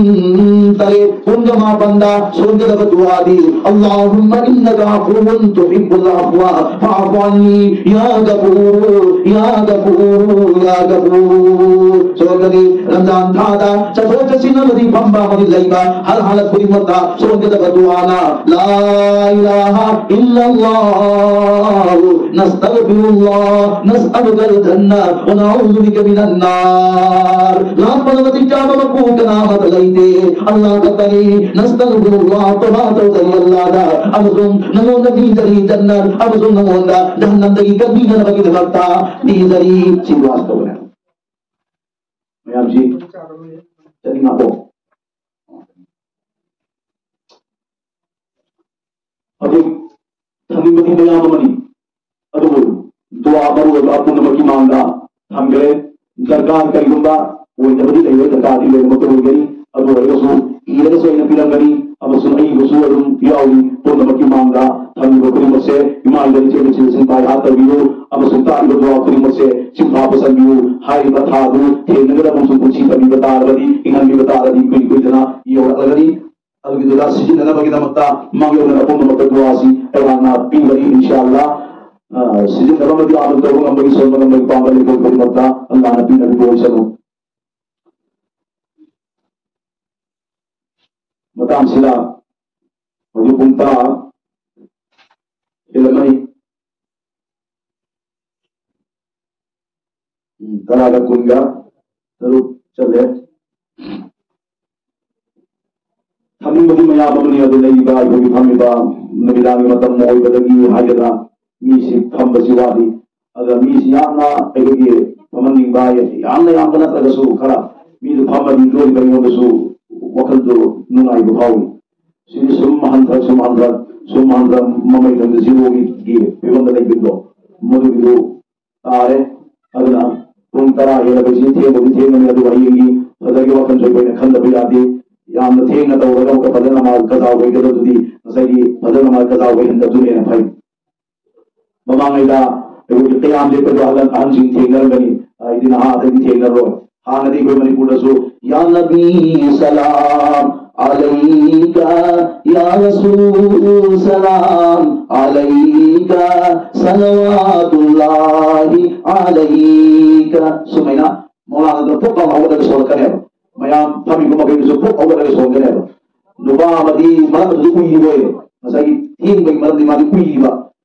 ꯇꯔꯦꯠ, ꯄꯨꯡ ꯃꯥꯄꯟꯗ ꯁꯣꯟꯒꯗꯕ ꯗꯨꯋꯥꯗꯤ, اللهم إنك عفو تحب العفو فاعف عني يا غفور يا غفور يا غفور. ꯁꯣꯟꯒꯅꯤ꯫ ꯔꯝꯖꯥꯟ ꯊꯥꯗ ꯆꯠꯊꯣꯛ ꯆꯠꯁꯤꯟ ꯑꯃꯗꯤ ꯐꯝꯕ ꯑꯃꯗꯤ ꯂꯩꯕ ꯍꯔ ꯍꯥꯂꯠ ꯈꯨꯗꯤꯡꯃꯛꯇ ꯁꯣꯟꯒꯗꯕ ꯗꯨꯋꯥꯅ لا إله إلا الله، نستغفر الله، نسألك الجنة، ونعوذ بك من النار. ꯂꯥꯛꯄꯗ ꯃꯇꯤꯛ ꯆꯥꯕ ꯃꯄꯨ ꯀꯅꯥ ꯑꯃꯠꯇ ꯂꯩꯇꯦ꯫ ꯑꯜꯂꯥꯍ ꯈꯛꯇꯅꯤ꯫ ꯅꯁꯇꯒꯐꯤꯔꯨꯜꯂꯥꯍ, ꯇꯧꯕꯥ ꯇꯧꯖꯔꯤ ꯑꯜꯂꯥꯍꯗ, ꯑꯃꯁꯨꯡ ꯅꯉꯣꯟꯗ ꯅꯤꯖꯔꯤ ꯖꯟꯅꯠ, ꯑꯃꯁꯨꯡ ꯅꯉꯣꯟꯗ ꯖꯍꯟꯅꯝꯗꯒꯤ ꯀꯟꯕꯤꯅꯅꯕꯒꯤꯗꯃꯛꯇ ꯅꯤꯖꯔꯤ꯫ ꯁꯤ ꯗꯨꯋꯥꯁꯤ ꯇꯧꯒꯗꯕꯅꯤ꯫ ꯃꯌꯥꯝꯁꯤ ꯆꯠꯅꯤꯡꯉꯛꯄꯣ? ꯍꯧꯖꯤꯛ ꯊꯝꯅꯤꯡꯕꯗꯤ ꯃꯌꯥꯝ ꯑꯃꯅꯤ, ꯑꯗꯨꯕꯨ ꯗꯨꯋꯥ ꯃꯔꯨ ꯑꯣꯏꯕ ꯄꯨꯝꯅꯃꯛꯀꯤ ꯃꯥꯡꯗ ꯊꯝꯈ꯭ꯔꯦ꯫ ꯗꯔꯀꯥꯔ ꯀꯔꯤꯒꯨꯝꯕ ꯑꯣꯏꯗꯕꯗꯤ ꯂꯩꯔꯣꯏ, ꯗꯔꯀꯥꯔꯗꯤ ꯂꯣꯏꯅꯃꯛꯇ ꯑꯣꯏꯒꯅꯤ꯫ ꯑꯗꯨ ꯑꯣꯏꯔꯒꯁꯨ ꯏꯔꯒꯁꯨ ꯑꯩꯅ ꯄꯤꯔꯝꯒꯅꯤ, ꯑꯃꯁꯨꯡ ꯑꯏꯕꯁꯨ ꯑꯗꯨꯝ ꯌꯥꯎꯔꯤ꯫ ꯄꯨꯝꯅꯃꯛꯀꯤ ꯃꯥꯡꯗ ꯊꯝꯂꯤꯕ ꯈꯨꯗꯤꯡꯃꯛꯁꯦ ꯏꯃꯥ ꯏꯕꯦꯟ ꯏꯆꯦ ꯏꯆꯦꯁꯤꯡ ꯄꯥꯏ ꯍꯥꯠ ꯇꯧꯕꯤꯌꯨ, ꯑꯃꯁꯨꯡ ꯇꯥꯛꯂꯤꯕ ꯗꯨꯋꯥ ꯈꯨꯗꯤꯡꯃꯛꯁꯦ ꯁꯤꯐꯥ ꯄꯨꯁꯟꯕꯤꯌꯨ꯫ ꯍꯥꯏꯔꯤꯕ ꯊꯥꯗꯨ ꯊꯦꯡꯅꯒꯗꯕ ꯑꯃꯁꯨꯡ ꯄꯨꯟꯁꯤ ꯇꯝꯕꯤꯕ ꯇꯥꯔꯒꯗꯤ, ꯏꯪꯍꯟꯕꯤꯕ ꯇꯥꯔꯒꯗꯤ ꯀꯨꯏ ꯀꯨꯏꯗꯅ ꯌꯧꯔꯛꯂꯒꯅꯤ꯫ ꯑꯗꯨꯒꯤꯗꯨꯗ ꯁꯤꯖꯤꯟꯅꯅꯕꯒꯤꯗꯃꯛꯇ ꯃꯥꯡꯖꯧꯅꯅ ꯄꯨꯝꯅꯃꯛꯇ ꯗꯨꯋꯥꯁꯤ ꯑꯩꯍꯥꯛꯅ ꯄꯤꯕꯅꯤ, ꯏꯟꯁꯥ ꯑꯜꯂꯥ꯫ ꯑ, ꯁꯤꯖꯤꯟꯅꯕ ꯑꯃꯗꯤ ꯑꯃꯜ ꯇꯧꯕ ꯉꯝꯕꯒꯤ, ꯁꯣꯟꯕ ꯉꯝꯕꯒꯤ ꯄꯥꯡꯒꯜ ꯂꯩꯕ ꯈꯨꯗꯤꯡꯃꯛꯇ ꯑꯜꯂꯥꯍꯅ ꯄꯤꯅꯕꯤꯕ ꯑꯣꯏꯁꯅꯨ꯫ ꯃꯇꯥꯡꯁꯤꯗ ꯍꯧꯖꯤꯛ ꯄꯨꯡ ꯇꯔꯥ ꯍꯦꯜꯂꯝꯃꯅꯤ꯫ ꯎꯝ, ꯇꯔꯥꯒ ꯀꯨꯟꯒ ꯇꯔꯨꯛ ꯆꯠꯂꯦ꯫ ꯊꯝꯅꯤꯡꯕꯗꯤ ꯃꯌꯥꯝ ꯑꯃꯅꯤ, ꯑꯗꯨ ꯂꯩꯔꯤꯕ ꯑꯩꯈꯣꯏꯒꯤ ꯐꯝꯃꯤꯕ ꯅꯨꯃꯤꯗꯥꯡꯒꯤ ꯃꯇꯝ ꯑꯣꯏꯕꯗꯒꯤ ꯍꯥꯏꯒꯗ꯭ꯔꯥ, ꯃꯤꯁꯤ ꯐꯝꯕꯁꯤ ꯋꯥꯠꯂꯤ꯫ ꯑꯗꯨꯅ ꯃꯤꯁꯤ ꯌꯥꯝꯅ ꯑꯩꯈꯣꯏꯒꯤ ꯐꯝꯍꯟꯅꯤꯡꯕ, ꯌꯥꯝꯅ ꯌꯥꯝꯕ ꯅꯠꯇ꯭ꯔꯒꯁꯨ ꯈꯔ ꯃꯤꯗꯨ ꯐꯝꯃꯗꯤ ꯂꯣꯏꯕ ꯑꯩꯉꯣꯟꯗꯁꯨ ꯋꯥꯈꯜꯗꯨ ꯅꯨꯡꯉꯥꯏꯕ ꯐꯥꯎꯏ꯫ ꯁꯤꯗꯤ ꯁꯨꯝ ꯍꯟꯊ, ꯁꯨꯝ ꯍꯟꯊ, ꯁꯨꯝ ꯍꯟꯊ, ꯃꯃꯩ ꯊꯪꯗ ꯖꯤꯔꯣꯒꯤ ꯐꯤꯕꯝꯗ ꯂꯩꯕꯗꯣ, ꯃꯗꯨꯒꯤꯗꯨ ꯇꯥꯔꯦ꯫ ꯑꯗꯨꯅ ꯄꯨꯡ ꯇꯔꯥ ꯍꯦꯜꯂꯕꯁꯤ ꯊꯦꯡꯕꯗꯤ ꯊꯦꯡꯉꯅꯤ, ꯑꯗꯨꯕꯨ ꯍꯌꯦꯡꯒꯤ ꯐꯖꯒꯤ ꯋꯥꯈꯜꯁꯨ ꯑꯩꯈꯣꯏꯅ ꯈꯟꯗꯕ ꯌꯥꯗꯦ꯫ ꯌꯥꯝꯅ ꯊꯦꯡꯅ ꯇꯧꯔꯒ ꯑꯃꯨꯛꯀ ꯐꯖꯅ ꯃꯥ ꯀꯖꯥ ꯑꯣꯏꯒꯗꯕꯗꯨꯗꯤ ꯉꯁꯥꯏꯒꯤ ꯐꯖꯅ ꯃꯥ ꯀꯖꯥ ꯑꯣꯏꯍꯟꯗꯕꯗꯨꯅ ꯍꯦꯟꯅ ꯐꯩ꯫ ꯃꯃꯥꯡꯉꯩꯗ ꯑꯩꯈꯣꯏꯒꯤ ꯀꯌꯥꯝ ꯂꯦꯞꯄꯗꯣ ꯑꯍꯜ ꯑꯍꯟꯁꯤꯡ ꯊꯦꯡꯅꯔꯝꯒꯅꯤ, ꯑꯩꯗꯤ ꯅꯍꯥꯗꯒꯤ ꯊꯦꯡꯅꯔꯣꯏ꯫ ꯍꯥꯟꯅꯗꯤ ꯑꯩꯈꯣꯏ ꯃꯅꯤꯄꯨꯔꯗꯁꯨ "ꯌꯥ ꯅꯕꯤ ꯁꯂꯥꯝ ꯑꯂꯩꯀ, ꯌꯥ ꯔꯁꯨꯜ ꯁꯂꯥꯝ ꯑꯂꯩꯀ, ꯁꯂꯋꯥꯇꯨꯜꯂꯥꯍꯤ ꯑꯂꯩꯀ" ꯁꯨꯃꯥꯏꯅ ꯃꯧꯂꯥꯅꯥꯗꯨꯅ ꯐꯨꯛ ꯂꯥꯎꯅ ꯍꯧꯒꯠꯂꯒ ꯁꯣꯜꯂꯛꯀꯅꯦꯕ꯫ ꯃꯌꯥꯝ ꯐꯝꯃꯤꯕ ꯃꯈꯩꯗꯨꯁꯨ ꯐꯨꯛ ꯍꯧꯒꯠꯂꯒ ꯁꯣꯟꯒꯅꯦꯕ꯫ ꯅꯨꯄꯥ ꯑꯃꯗꯤ ꯃꯔꯛꯇꯨꯗ ꯎꯏꯔꯤꯕ ꯑꯣꯏꯔꯦ꯫ ꯉꯁꯥꯏꯒꯤ ꯊꯦꯡꯕꯒꯤ ꯃꯔꯝꯗꯤ ꯃꯥꯗꯤ ꯎꯏꯔꯤꯕ꯫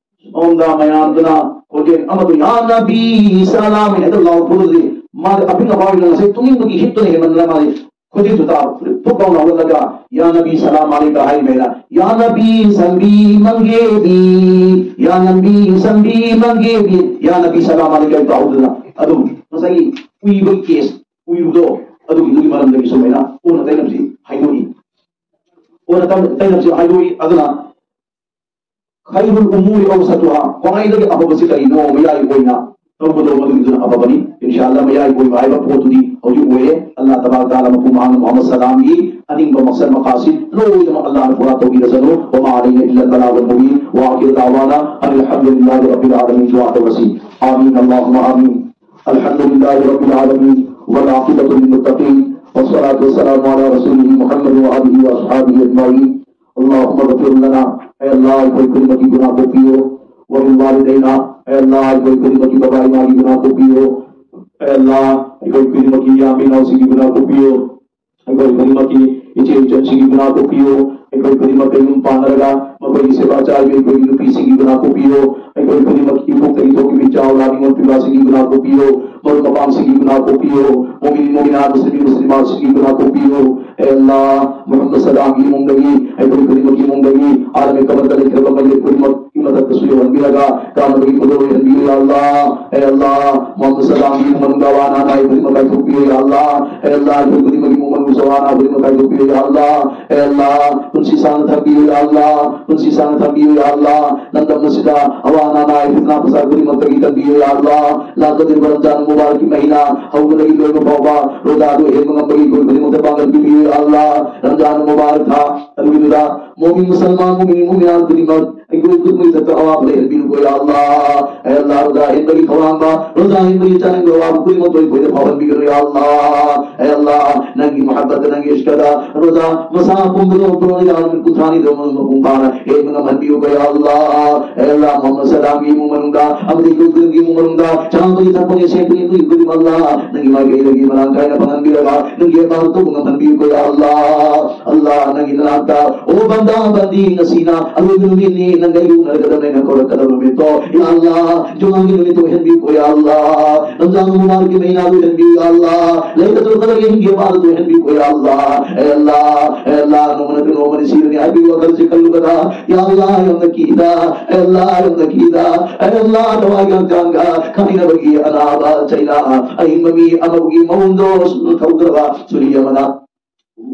ꯁꯣꯝꯗ ꯃꯌꯥꯝꯗꯨꯅ ꯈꯣꯟꯖꯦꯜ ꯑꯃꯗꯨ "ꯌꯥ ꯅꯕꯤ ꯁꯂꯥꯝ" ꯍꯦꯛꯇ ꯂꯥꯎꯔꯛꯄꯗꯨꯗꯤ ꯃꯥꯗꯤ ꯑꯄꯤꯛ ꯑꯄꯥ ꯑꯣꯏꯅ ꯉꯁꯥꯏ ꯇꯨꯝꯅꯤꯡꯕꯒꯤ ꯍꯤꯠꯇꯨꯅ ꯍꯦꯟꯃꯟꯗꯅ ꯃꯥꯗꯤ ꯈꯣꯟꯖꯦꯜꯁꯨ ꯇꯥ ꯐꯨꯛ ꯂꯥꯎꯅ ꯍꯧꯒꯠꯂꯒ "ꯌꯥ ꯅꯕꯤ ꯁꯂꯥꯝ ꯑꯂꯩꯀ" ꯍꯥꯏꯔꯤꯃꯦꯅ "ꯌꯥ ꯅꯕꯤ ꯁꯟꯕꯤ ꯃꯪꯒꯦꯕꯤ, ꯌꯥ ꯅꯕꯤ ꯁꯟꯕꯤ ꯃꯪꯒꯦꯕꯤ, ꯌꯥ ꯅꯕꯤ ꯁꯂꯥꯝ ꯑꯂꯩꯀ" ꯇꯧꯗꯅ ꯑꯗꯨꯝ ꯉꯁꯥꯏꯒꯤ ꯎꯏꯕꯒꯤ ꯀꯦꯁ ꯎꯏꯕꯗꯣ ꯑꯗꯨꯒꯤꯗꯨꯒꯤ ꯃꯔꯝꯗꯒꯤ ꯁꯨꯃꯥꯏꯅ ꯑꯣꯟꯅ ꯇꯩꯅꯕꯁꯤ ꯍꯥꯏꯗꯣꯛꯏ꯫ ꯑꯣꯟꯅ ꯇꯩꯅꯕꯁꯤ ꯍꯥꯏꯗꯣꯛꯏ꯫ ꯑꯗꯨꯅ "ꯈꯩꯔꯨꯜ ꯎꯃꯨꯔꯤ ꯑꯧꯁꯥꯇꯨꯍꯥ", ꯈ꯭ꯋꯥꯏꯗꯒꯤ ꯑꯐꯕꯁꯤ ꯀꯔꯤꯅꯣ? ꯃꯌꯥꯏ ꯑꯣꯏꯅ ꯇꯧꯕꯗꯣ ꯃꯗꯨꯒꯤꯗꯨꯅ ꯑꯐꯕꯅꯤ꯫ ꯏꯟꯁꯥ ꯑꯜꯂꯥꯍ, ꯃꯌꯥꯏ ꯑꯣꯏꯕ ꯍꯥꯏꯕ ꯄꯣꯠꯇꯨꯗꯤ ꯍꯧꯖꯤꯛ ꯑꯣꯏꯔꯦ꯫ ꯑꯜꯂꯥꯍ ꯇꯕꯥꯔꯛ ꯇꯥꯂꯥ ꯃꯄꯨ ꯃꯍꯥꯛꯅ ꯃꯨꯍꯝꯃꯗ ꯁꯂꯥꯝꯒꯤ ꯑꯅꯤꯡꯕ ꯃꯛꯁꯗ ꯃꯀꯥꯁꯤꯗ ꯂꯣꯏꯅꯃꯛ ꯑꯜꯂꯥꯍꯅ ꯄꯨꯔꯥ ꯇꯧꯕꯤꯔꯁꯅꯨ꯫ وما علينا إلا البلاغ المبين. وآخر دعوانا أن الحمد لله رب العالمين. دعاء توسل. آمين اللهم آمين. الحمد لله رب العالمين. والعاقبة للمتقين. والصلاة والسلام على رسوله محمد وآله وأصحابه أجمعين. اللهم اغفر لنا. اے اللہ، ꯑꯩꯈꯣꯏ ꯈꯨꯗꯤꯡꯃꯛꯀꯤ ꯒꯨꯅꯥꯍ ꯀꯣꯛꯄꯤꯌꯨ꯫ ولوالدينا. ꯑꯦ ꯑꯜꯂꯥꯍ, ꯑꯩꯈꯣꯏ ꯈꯨꯗꯤꯡꯃꯛꯀꯤ ꯕꯕꯥ ꯏꯃꯥꯒꯤ ꯒꯨꯅꯥꯍ ꯀꯣꯛꯄꯤꯌꯨ꯫ ꯑꯦ ꯑꯜꯂꯥꯍ, ꯑꯩꯈꯣꯏ ꯈꯨꯗꯤꯡꯃꯛꯀꯤ ꯏꯌꯥꯝꯕ ꯏꯅꯥꯎꯁꯤꯡꯒꯤ ꯒꯨꯅꯥꯍ ꯀꯣꯛꯄꯤꯌꯨ꯫ ꯑꯩꯈꯣꯏ ꯈꯨꯗꯤꯡꯃꯛꯀꯤ ꯏꯆꯦ ꯏꯆꯟꯁꯤꯡꯒꯤ ꯒꯨꯅꯥꯍ ꯀꯣꯛꯄꯤꯌꯨ꯫ ꯑꯩꯈꯣꯏ ꯈꯨꯗꯤꯡꯃꯛ ꯃꯌꯨꯝ ꯄꯥꯟꯅꯔꯒ ꯃꯈꯣꯏꯒꯤ ꯁꯦꯕꯥ ꯆꯥꯔꯤꯕ ꯑꯩꯈꯣꯏꯒꯤ ꯅꯨꯄꯤꯁꯤꯡꯒꯤ ꯒꯨꯅꯥꯍ ꯀꯣꯛꯄꯤꯌꯨ꯫ ꯑꯩꯈꯣꯏ ꯈꯨꯗꯤꯡꯃꯛꯀꯤ ꯏꯄꯨꯛꯇꯒꯤ ꯊꯣꯛꯈꯤꯕ ꯏꯆꯥ ꯑꯣꯂꯥꯗ ꯅꯤꯉꯣꯜ ꯄꯤꯕꯁꯤꯡꯒꯤ ꯒꯨꯅꯥꯍ ꯀꯣꯛꯄꯤꯌꯨ꯫ ꯃꯔꯨꯞ ꯃꯄꯥꯡꯁꯤꯡꯒꯤ ꯒꯨꯅꯥꯍ ꯀꯣꯛꯄꯤꯌꯨ꯫ ꯃꯨꯃꯤꯟ ꯃꯨꯃꯤꯅꯥꯠ, ꯃꯨꯁꯂꯤꯝ ꯃꯨꯁꯂꯤꯃꯥꯠꯁꯤꯡꯒꯤ ꯒꯨꯅꯥꯍ ꯀꯣꯛꯄꯤꯌꯨ꯫ ꯑꯦ ꯑꯜꯂꯥꯍ, ꯃꯨꯍꯝꯃꯗ ꯁꯂꯥꯝꯒꯤ ꯏꯃꯨꯡꯗꯒꯤ, ꯑꯩꯈꯣꯏ ꯈꯨꯗꯤꯡꯃꯛꯀꯤ ꯏꯃꯨꯡꯗꯒꯤ, ꯑꯥꯂꯝ ꯀꯃꯔꯗ ꯂꯩꯈ꯭ꯔꯕ ꯃꯌꯦꯛ ꯈꯨꯗꯤꯡꯃꯛꯀꯤ ꯃꯊꯛꯇꯁꯨ ꯌꯧꯍꯟꯕꯤꯔꯒ, ꯀꯥꯟꯅꯕꯒꯤ ꯈꯨꯗꯣꯜ ꯑꯣꯏꯍꯟꯕꯤꯌꯨ, ꯌꯥ ꯑꯜꯂꯥꯍ꯫ ꯑꯦ ꯑꯜꯂꯥꯍ, ꯃꯨꯍꯝꯃꯗ ꯁꯂꯥꯝꯒꯤ ꯏꯃꯨꯡ ꯃꯅꯨꯡꯗ ꯑꯋꯥ ꯑꯅꯥ ꯅꯥꯏ ꯈꯨꯗꯤꯡꯃꯛ ꯀꯥꯏꯊꯣꯛꯄꯤꯌꯨ, ꯌꯥ ꯑꯜꯂꯥꯍ꯫ ꯑꯦ ꯑꯜꯂꯥꯍ, ꯑꯩꯈꯣꯏ ꯈꯨꯗꯤꯡꯃꯛꯀꯤ ꯏꯃꯨꯡ ꯃꯅꯨꯡꯗꯁꯨ ꯑꯋꯥ ꯑꯅꯥ ꯈꯨꯗꯤꯡꯃꯛ ꯀꯥꯏꯊꯣꯛꯄꯤꯌꯨ, ꯌꯥ ꯑꯜꯂꯥꯍ꯫ ꯑꯦ ꯑꯜꯂꯥꯍ, ꯄꯨꯟꯁꯤ ꯁꯥꯡꯅ ꯊꯝꯕꯤꯌꯨ, ꯌꯥ ꯑꯜꯂꯥꯍ꯫ ꯄꯨꯟꯁꯤ ꯁꯥꯡꯅ ꯊꯝꯕꯤꯌꯨ, ꯌꯥ ꯑꯜꯂꯥꯍ꯫ ꯂꯝꯗꯝ ꯑꯁꯤꯗ ꯑꯋꯥ ꯑꯅꯥ ꯅꯥꯏ, ꯐꯤꯇꯅꯥ ꯐꯁꯥꯗ ꯈꯨꯗꯤꯡꯃꯛꯇꯒꯤ ꯀꯟꯕꯤꯌꯨ, ꯌꯥ ꯑꯜꯂꯥꯍ꯫ ꯂꯥꯛꯀꯗꯧꯔꯤꯕ ꯔꯝꯖꯥꯟ ꯃꯨꯕꯥꯔꯛꯀꯤ ꯃꯍꯤꯅꯥ ꯍꯧꯕꯗꯒꯤ ꯂꯣꯏꯕ ꯐꯥꯎꯕ ꯔꯣꯖꯥꯗꯨ ꯍꯦꯟꯕ ꯉꯝꯕꯒꯤ ꯑꯩꯈꯣꯏ ꯈꯨꯗꯤꯡꯃꯛꯇ ꯄꯥꯡꯒꯜ ꯄꯤꯕꯤꯌꯨ, ꯌꯥ ꯑꯜꯂꯥꯍ꯫ ꯔꯝꯖꯥꯟ ꯃꯨꯕꯥꯔꯛ ꯊꯥ ꯑꯗꯨꯒꯤꯗꯨꯗ ꯃꯨꯁꯜꯃꯥꯟ ꯃꯨꯃꯤꯟ ꯃꯨꯃꯤꯅꯥꯠ ꯈꯨꯗꯤꯡꯃꯛ ꯑꯩꯈꯣꯏ ꯈꯨꯗꯤꯡꯃꯛꯇ ꯑꯋꯥꯕ ꯂꯩꯍꯟꯕꯤꯅꯨꯀꯣ ꯌꯥ ꯑꯜꯂꯥꯍ꯫ ꯑꯦ ꯑꯜꯂꯥꯍ, ꯔꯣꯖꯥ ꯍꯦꯟꯕꯒꯤ ꯈꯧꯔꯥꯡꯕ, ꯔꯣꯖꯥ ꯍꯦꯟꯕꯒꯤ ꯆꯥꯅꯤꯡꯕ ꯑꯋꯥꯕ ꯈꯨꯗꯤꯡꯃꯛꯇꯣ ꯑꯩꯈꯣꯏꯗ ꯐꯥꯎꯍꯟꯕꯤꯒꯅꯨ ꯌꯥ ꯑꯜꯂꯥꯍ꯫ ꯑꯦ ꯑꯜꯂꯥꯍ, ꯅꯪꯒꯤ ꯃꯍꯕꯠꯇ, ꯅꯪꯒꯤ ꯏꯁꯀꯗ ꯔꯣꯖꯥ ꯃꯁꯥ ꯄꯨꯝꯕꯗꯣ ꯄꯨꯔꯥ ꯌꯥꯎꯔꯕ ꯀꯨꯟꯊ꯭ꯔꯥꯅꯤꯗꯣ ꯃꯄꯨꯡ ꯐꯥꯅ ꯍꯦꯟꯕ ꯉꯝꯍꯟꯕꯤꯌꯨꯀꯣ ꯌꯥ ꯑꯜꯂꯥꯍ꯫ ꯑꯦ ꯑꯜꯂꯥꯍ, ꯃꯨꯍꯝꯃꯗ ꯁꯂꯥꯝꯒꯤ ꯏꯃꯨꯡ ꯃꯅꯨꯡꯗ ꯑꯃꯗꯤ ꯑꯩꯈꯣꯏ ꯈꯨꯗꯤꯡꯒꯤ ꯏꯃꯨꯡ ꯃꯅꯨꯡꯗ ꯆꯥꯕꯒꯤ ꯊꯛꯄꯒꯤ ꯁꯦꯟꯊꯨꯝꯒꯤ ꯈꯨꯗꯤꯡꯃꯛ ꯑꯜꯂꯥꯍ ꯅꯪꯒꯤ ꯃꯥꯏꯀꯩꯗꯒꯤ ꯃꯔꯥꯡ ꯀꯥꯏꯅ ꯐꯪꯍꯟꯕꯤꯔꯒ ꯅꯪꯒꯤ ꯑꯄꯥꯝꯕ ꯇꯧꯕ ꯉꯝꯍꯟꯕꯤꯌꯨꯀꯣ ꯌꯥ ꯑꯜꯂꯥꯍ꯫ ꯑꯜꯂꯥꯍ, ꯅꯪꯒꯤ ꯅꯅꯥꯛꯇ, ꯑꯣ ꯕꯟꯗꯥ, ꯕꯟꯗꯤ, ꯉꯁꯤꯅ ꯑꯔꯣꯏꯕ ꯅꯨꯃꯤꯠꯅꯤ, ꯅꯪꯒ ꯑꯩꯒ ꯎꯅꯔꯒꯗꯕꯅꯦꯅ ꯀꯧꯔꯛꯀꯗꯕ ꯅꯨꯃꯤꯠꯇꯣ, ꯌꯥ ꯑꯜꯂꯥꯍ, ꯖꯨꯃꯥꯒꯤ ꯅꯨꯃꯤꯠꯇꯣ ꯑꯣꯏꯍꯟꯕꯤꯌꯨꯀꯣ, ꯌꯥ ꯑꯜꯂꯥꯍ, ꯔꯝꯖꯥꯟ ꯃꯨꯕꯥꯔꯛꯀꯤ ꯃꯍꯤꯅꯥꯗꯨ ꯑꯣꯏꯍꯟꯕꯤꯌꯨ, ꯌꯥ ꯑꯜꯂꯥꯍ, ꯂꯩꯂꯇꯨꯜ ꯀꯗꯔꯒꯤ ꯑꯍꯤꯡꯒꯤ ꯏꯕꯥꯗꯠ ꯑꯣꯏꯍꯟꯕꯤꯌꯨꯀꯣ, ꯌꯥ ꯑꯜꯂꯥꯍ, ꯑꯦ ꯑꯜꯂꯥꯍ, ꯑꯦ ꯑꯜꯂꯥꯍ, ꯅꯣꯡꯃ ꯅꯠꯇ꯭ꯔ ꯅꯣꯡꯃꯗꯤ ꯁꯤꯔꯅꯤ ꯍꯥꯏꯕꯒꯤ ꯋꯥꯈꯜꯁꯤ ꯈꯜꯂꯨꯕꯗ, ꯌꯥ ꯑꯜꯂꯥꯍ, ꯌꯥꯝꯅ ꯀꯤꯗ, ꯑꯦ ꯑꯜꯂꯥꯍ, ꯌꯥꯝꯅ ꯀꯤꯗ, ꯑꯦ ꯑꯜꯂꯥꯍ, ꯊꯋꯥꯏꯒꯤ ꯍꯛꯆꯥꯡꯒ ꯈꯥꯏꯅꯕꯒꯤ ꯑꯅꯥꯕ ꯆꯩꯅꯥ ꯑꯍꯤꯡꯕ ꯃꯤ ꯑꯃꯒꯤ ꯃꯑꯣꯡꯗꯣ ꯊꯧꯗ꯭ꯔꯕ ꯁꯨꯔꯤ ꯑꯃꯅ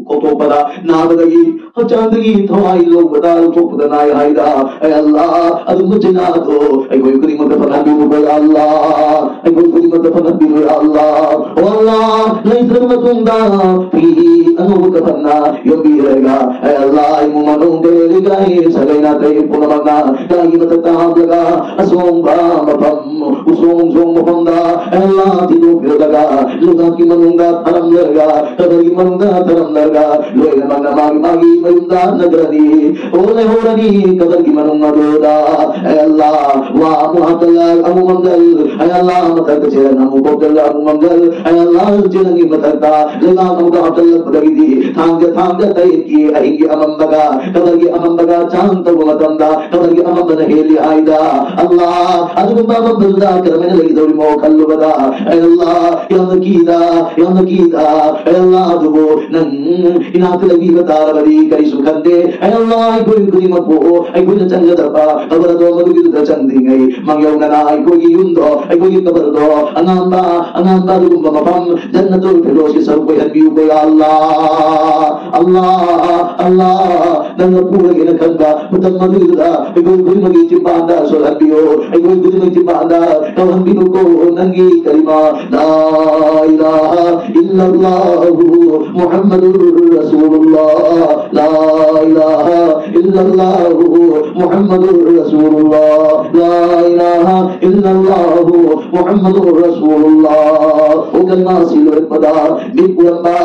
ꯀꯣꯛꯊꯣꯛꯄꯗ ꯅꯥꯕꯗꯒꯤ ꯍꯛꯆꯥꯡꯗꯒꯤ ꯊꯋꯥꯏ ꯂꯧꯕꯗ ꯂꯧꯊꯣꯛꯄꯗ ꯅꯥꯏ ꯍꯥꯏꯗ꯫ ꯑꯦ ꯑꯜꯂꯥꯍ, ꯑꯗꯨꯒꯨꯝꯕ ꯆꯩꯅꯥꯗꯣ ꯑꯩꯈꯣꯏ ꯈꯨꯗꯤꯡꯃꯛꯇ ꯐꯪꯍꯟꯕꯤꯌꯨꯀꯣ ꯌꯥ ꯑꯜꯂꯥꯍ, ꯑꯩꯈꯣꯏ ꯈꯨꯗꯤꯡꯃꯛꯇ ꯐꯪꯍꯟꯕꯤꯌꯨ ꯌꯥ ꯑꯜꯂꯥꯍ꯫ ꯑꯣ ꯑꯜꯂꯥꯍ, ꯂꯩꯇ꯭ꯔꯕ ꯃꯇꯨꯡꯗ ꯐꯤ ꯑꯅꯧꯕ ꯀꯐꯟꯅ ꯌꯣꯝꯕꯤꯔꯒ, ꯑꯦ ꯑꯜꯂꯥꯍ, ꯏꯃꯨꯡ ꯃꯅꯨꯡ ꯀꯩ ꯂꯩꯀꯥꯏ ꯁꯥꯒꯩ ꯅꯥꯇꯩ ꯄꯨꯝꯅꯃꯛꯅ ꯀꯥꯒꯤ ꯃꯊꯛꯇ ꯍꯥꯞꯂꯒ ꯑꯁꯣꯡꯕ ꯃꯐꯝ ꯎꯁꯣꯡ ꯎꯁꯣꯡ ꯃꯐꯝꯗ ꯑꯦ ꯑꯜꯂꯥꯍ ꯊꯤꯟꯗꯣꯛꯄꯤꯔꯒ ꯂꯩꯕꯥꯛꯀꯤ ꯃꯅꯨꯡꯗ ꯊꯔꯝꯂꯒ ꯀꯕꯔꯒꯤ ꯃꯅꯨꯡꯗ ꯊꯔꯝꯂꯒ ꯂꯣꯏꯅꯃꯛꯅ ꯃꯥꯒꯤ ꯃꯥꯒꯤ ꯃꯌꯨꯝꯗ ꯍꯟꯅꯈ꯭ꯔꯅꯤ꯫ ꯑꯣ ꯂꯩꯍꯧꯔꯅꯤ ꯀꯕꯔꯒꯤ ꯃꯅꯨꯡ ꯑꯗꯨꯗ ꯑꯦ ꯑꯜꯂꯥꯍ ꯋꯥ ꯑꯃꯨꯛ ꯍꯥꯞꯇꯜꯂꯛ ꯑꯃꯨꯛ ꯃꯝꯗꯜ ꯑꯦ ꯑꯜꯂꯥꯍ ꯃꯊꯛꯇ ꯆꯦꯔꯪ ꯑꯃꯨꯛ ꯀꯣꯞꯇꯜꯂꯛ ꯑꯃꯨꯛ ꯃꯝꯗꯜ ꯑꯦ ꯑꯜꯂꯥꯍ ꯆꯦꯔꯪꯒꯤ ꯃꯊꯛꯇ ꯂꯩꯕꯥꯛ ꯑꯃꯨꯛ ꯍꯥꯞꯇꯜꯂꯛꯄꯗꯒꯤꯗꯤ ꯊꯥꯡꯖ ꯊꯥꯡꯖ ꯇꯔꯦꯠꯀꯤ ꯑꯍꯤꯡꯒꯤ ꯑꯃꯝꯕꯒ ꯀꯕꯔꯒꯤ ꯑꯃꯝꯕꯒ ꯆꯥꯡ ꯇꯧꯕ ꯃꯇꯝꯗ ꯀꯕꯔꯒꯤ ꯑꯃꯝꯕꯅ ꯍꯦꯜꯂꯤ ꯍꯥꯏꯗ꯫ ꯑꯜꯂꯥꯍ, ꯑꯗꯨꯒꯨꯝꯕ ꯑꯃꯝꯕꯗꯨꯗ ꯀꯔꯝꯍꯥꯏꯅ ꯂꯩꯒꯗꯧꯔꯤꯃꯣ ꯈꯜꯂꯨꯕꯗ, ꯑꯦ ꯑꯜꯂꯥꯍ, ꯌꯥꯝꯅ ꯀꯤꯗ, ꯌꯥꯝꯅ ꯀꯤꯗ, ꯑꯦ ꯑꯜꯂꯥꯍ, ꯑꯗꯨꯕꯨ ꯅꯪ ꯏꯅꯥꯛꯇ ꯂꯩꯕꯤꯕ ꯇꯥꯔꯕꯗꯤ ꯀꯔꯤꯁꯨ ꯈꯟꯗꯦ꯫ ꯑꯦ ꯑꯜꯂꯥꯍ, ꯑꯩꯈꯣꯏ ꯈꯨꯗꯤꯡꯃꯛꯄꯨ ꯑꯩꯈꯣꯏꯅ ꯆꯪꯒꯗꯕ ꯀꯕꯔꯗꯣ ꯃꯗꯨꯒꯤꯗꯨꯗ ꯆꯪꯗ꯭ꯔꯤꯉꯩ ꯃꯥꯡꯖꯧꯅꯅ ꯑꯩꯈꯣꯏꯒꯤ ꯌꯨꯝꯗꯣ, ꯑꯩꯈꯣꯏꯒꯤ ꯀꯕꯔꯗꯣ ꯑꯉꯥꯟꯕ, ꯑꯉꯥꯟꯕ ꯑꯗꯨꯒꯨꯝꯕ ꯃꯐꯝ ꯖꯟꯅꯇꯨꯜ ꯐꯤꯔꯗꯧꯁꯀꯤ ꯁꯔꯨꯛ ꯑꯣꯏꯍꯟꯕꯤꯌꯨꯀꯣ ꯌꯥ ꯑꯜꯂꯥꯍ꯫ ꯑꯜꯂꯥꯍ, ꯑꯜꯂꯥꯍ, ꯅꯪꯅ ꯄꯨꯔꯒꯦꯅ ꯈꯟꯕ ꯃꯇꯝ ꯑꯗꯨꯗ ꯑꯩꯈꯣꯏ ꯈꯨꯗꯤꯡꯃꯛꯀꯤ ꯆꯤꯟꯕꯥꯟꯗ ꯁꯣꯜꯍꯟꯕꯤꯌꯨ꯫ ꯑꯩꯈꯣꯏ ꯈꯨꯗꯤꯡꯃꯛ ꯆꯤꯟꯕꯥꯟꯗ ꯇꯧꯍꯟꯕꯤꯌꯨꯀꯣ ꯅꯪꯒꯤ ꯀꯂꯤꯃꯥ لا إله إلا الله محمد رسول الله لا إله إلا الله محمد رسول الله، لا إله إلا الله محمد رسول الله. ꯑꯣ ꯀꯂꯤꯃꯥ ꯑꯁꯤ ꯂꯣꯏꯔꯛꯄꯗ ꯃꯤꯠ ꯎꯔꯝꯕ,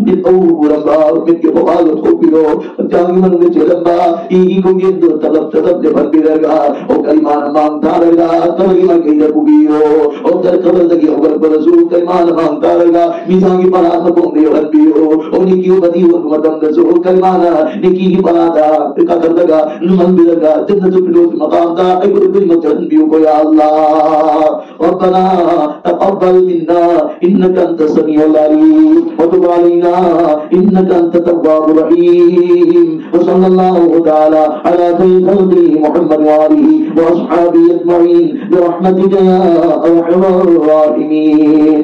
ꯃꯤꯠ ꯎꯔꯝꯕ, ꯃꯤꯠꯀꯤ ꯄꯄꯥꯗꯨ ꯊꯣꯛꯄꯤꯔꯣ꯫ ꯍꯛꯆꯥꯡꯒꯤ ꯃꯅꯨꯡꯗ ꯆꯦꯜꯂꯝꯕ ꯏꯒꯤ ꯈꯣꯡꯖꯦꯜꯗꯨ ꯇꯞꯂꯞ ꯇꯞꯂꯞ ꯂꯦꯞꯍꯟꯕꯤꯔꯒ, ꯑꯣ ꯀꯂꯤꯃꯥꯅ ꯃꯥꯡ ꯊꯥꯔꯒ ꯀꯕꯔꯒꯤ ꯃꯥꯏꯀꯩꯗ ꯄꯨꯕꯤꯌꯣ꯫ ꯑꯣ ꯀꯕꯔꯗꯒꯤ ꯍꯧꯒꯠꯂꯛꯄꯗꯁꯨ ꯀꯂꯤꯃꯥꯅ ꯃꯥꯡ ꯊꯥꯔꯒ ꯃꯤꯖꯥꯟꯒꯤ ꯄꯔꯥ ꯃꯈꯣꯡꯗ ꯌꯧꯍꯟꯕꯤꯌꯣ꯫ ꯑꯣ ꯅꯦꯀꯤ ꯎꯕꯗꯤ ꯌꯣꯟꯕ ꯃꯇꯝꯗꯁꯨ ꯀꯂꯤꯃꯥꯅ ꯅꯦꯀꯤꯒꯤ ꯄꯔꯥꯗ ꯀꯥꯈꯠꯂꯒ ꯂꯨꯝꯍꯟꯕꯤꯔꯒ ꯖꯟꯅꯇꯨꯜ ꯐꯤꯔꯗꯧꯁꯀꯤ ꯃꯀꯥꯝꯗ ꯑꯩꯈꯣꯏ ꯈꯨꯗꯤꯡꯃꯛ ꯆꯠꯍꯟꯕꯤꯌꯨꯀꯣ ꯌꯥ ꯑꯜꯂꯥꯍ꯫ ربنا تقبل منا إنك أنت السميع العليم وتب علينا إنك أنت التواب الرحيم. وصلى الله تعالى على خير خلقه محمد وآله وأصحابه أجمعين برحمتك يا أرحم الراحمين.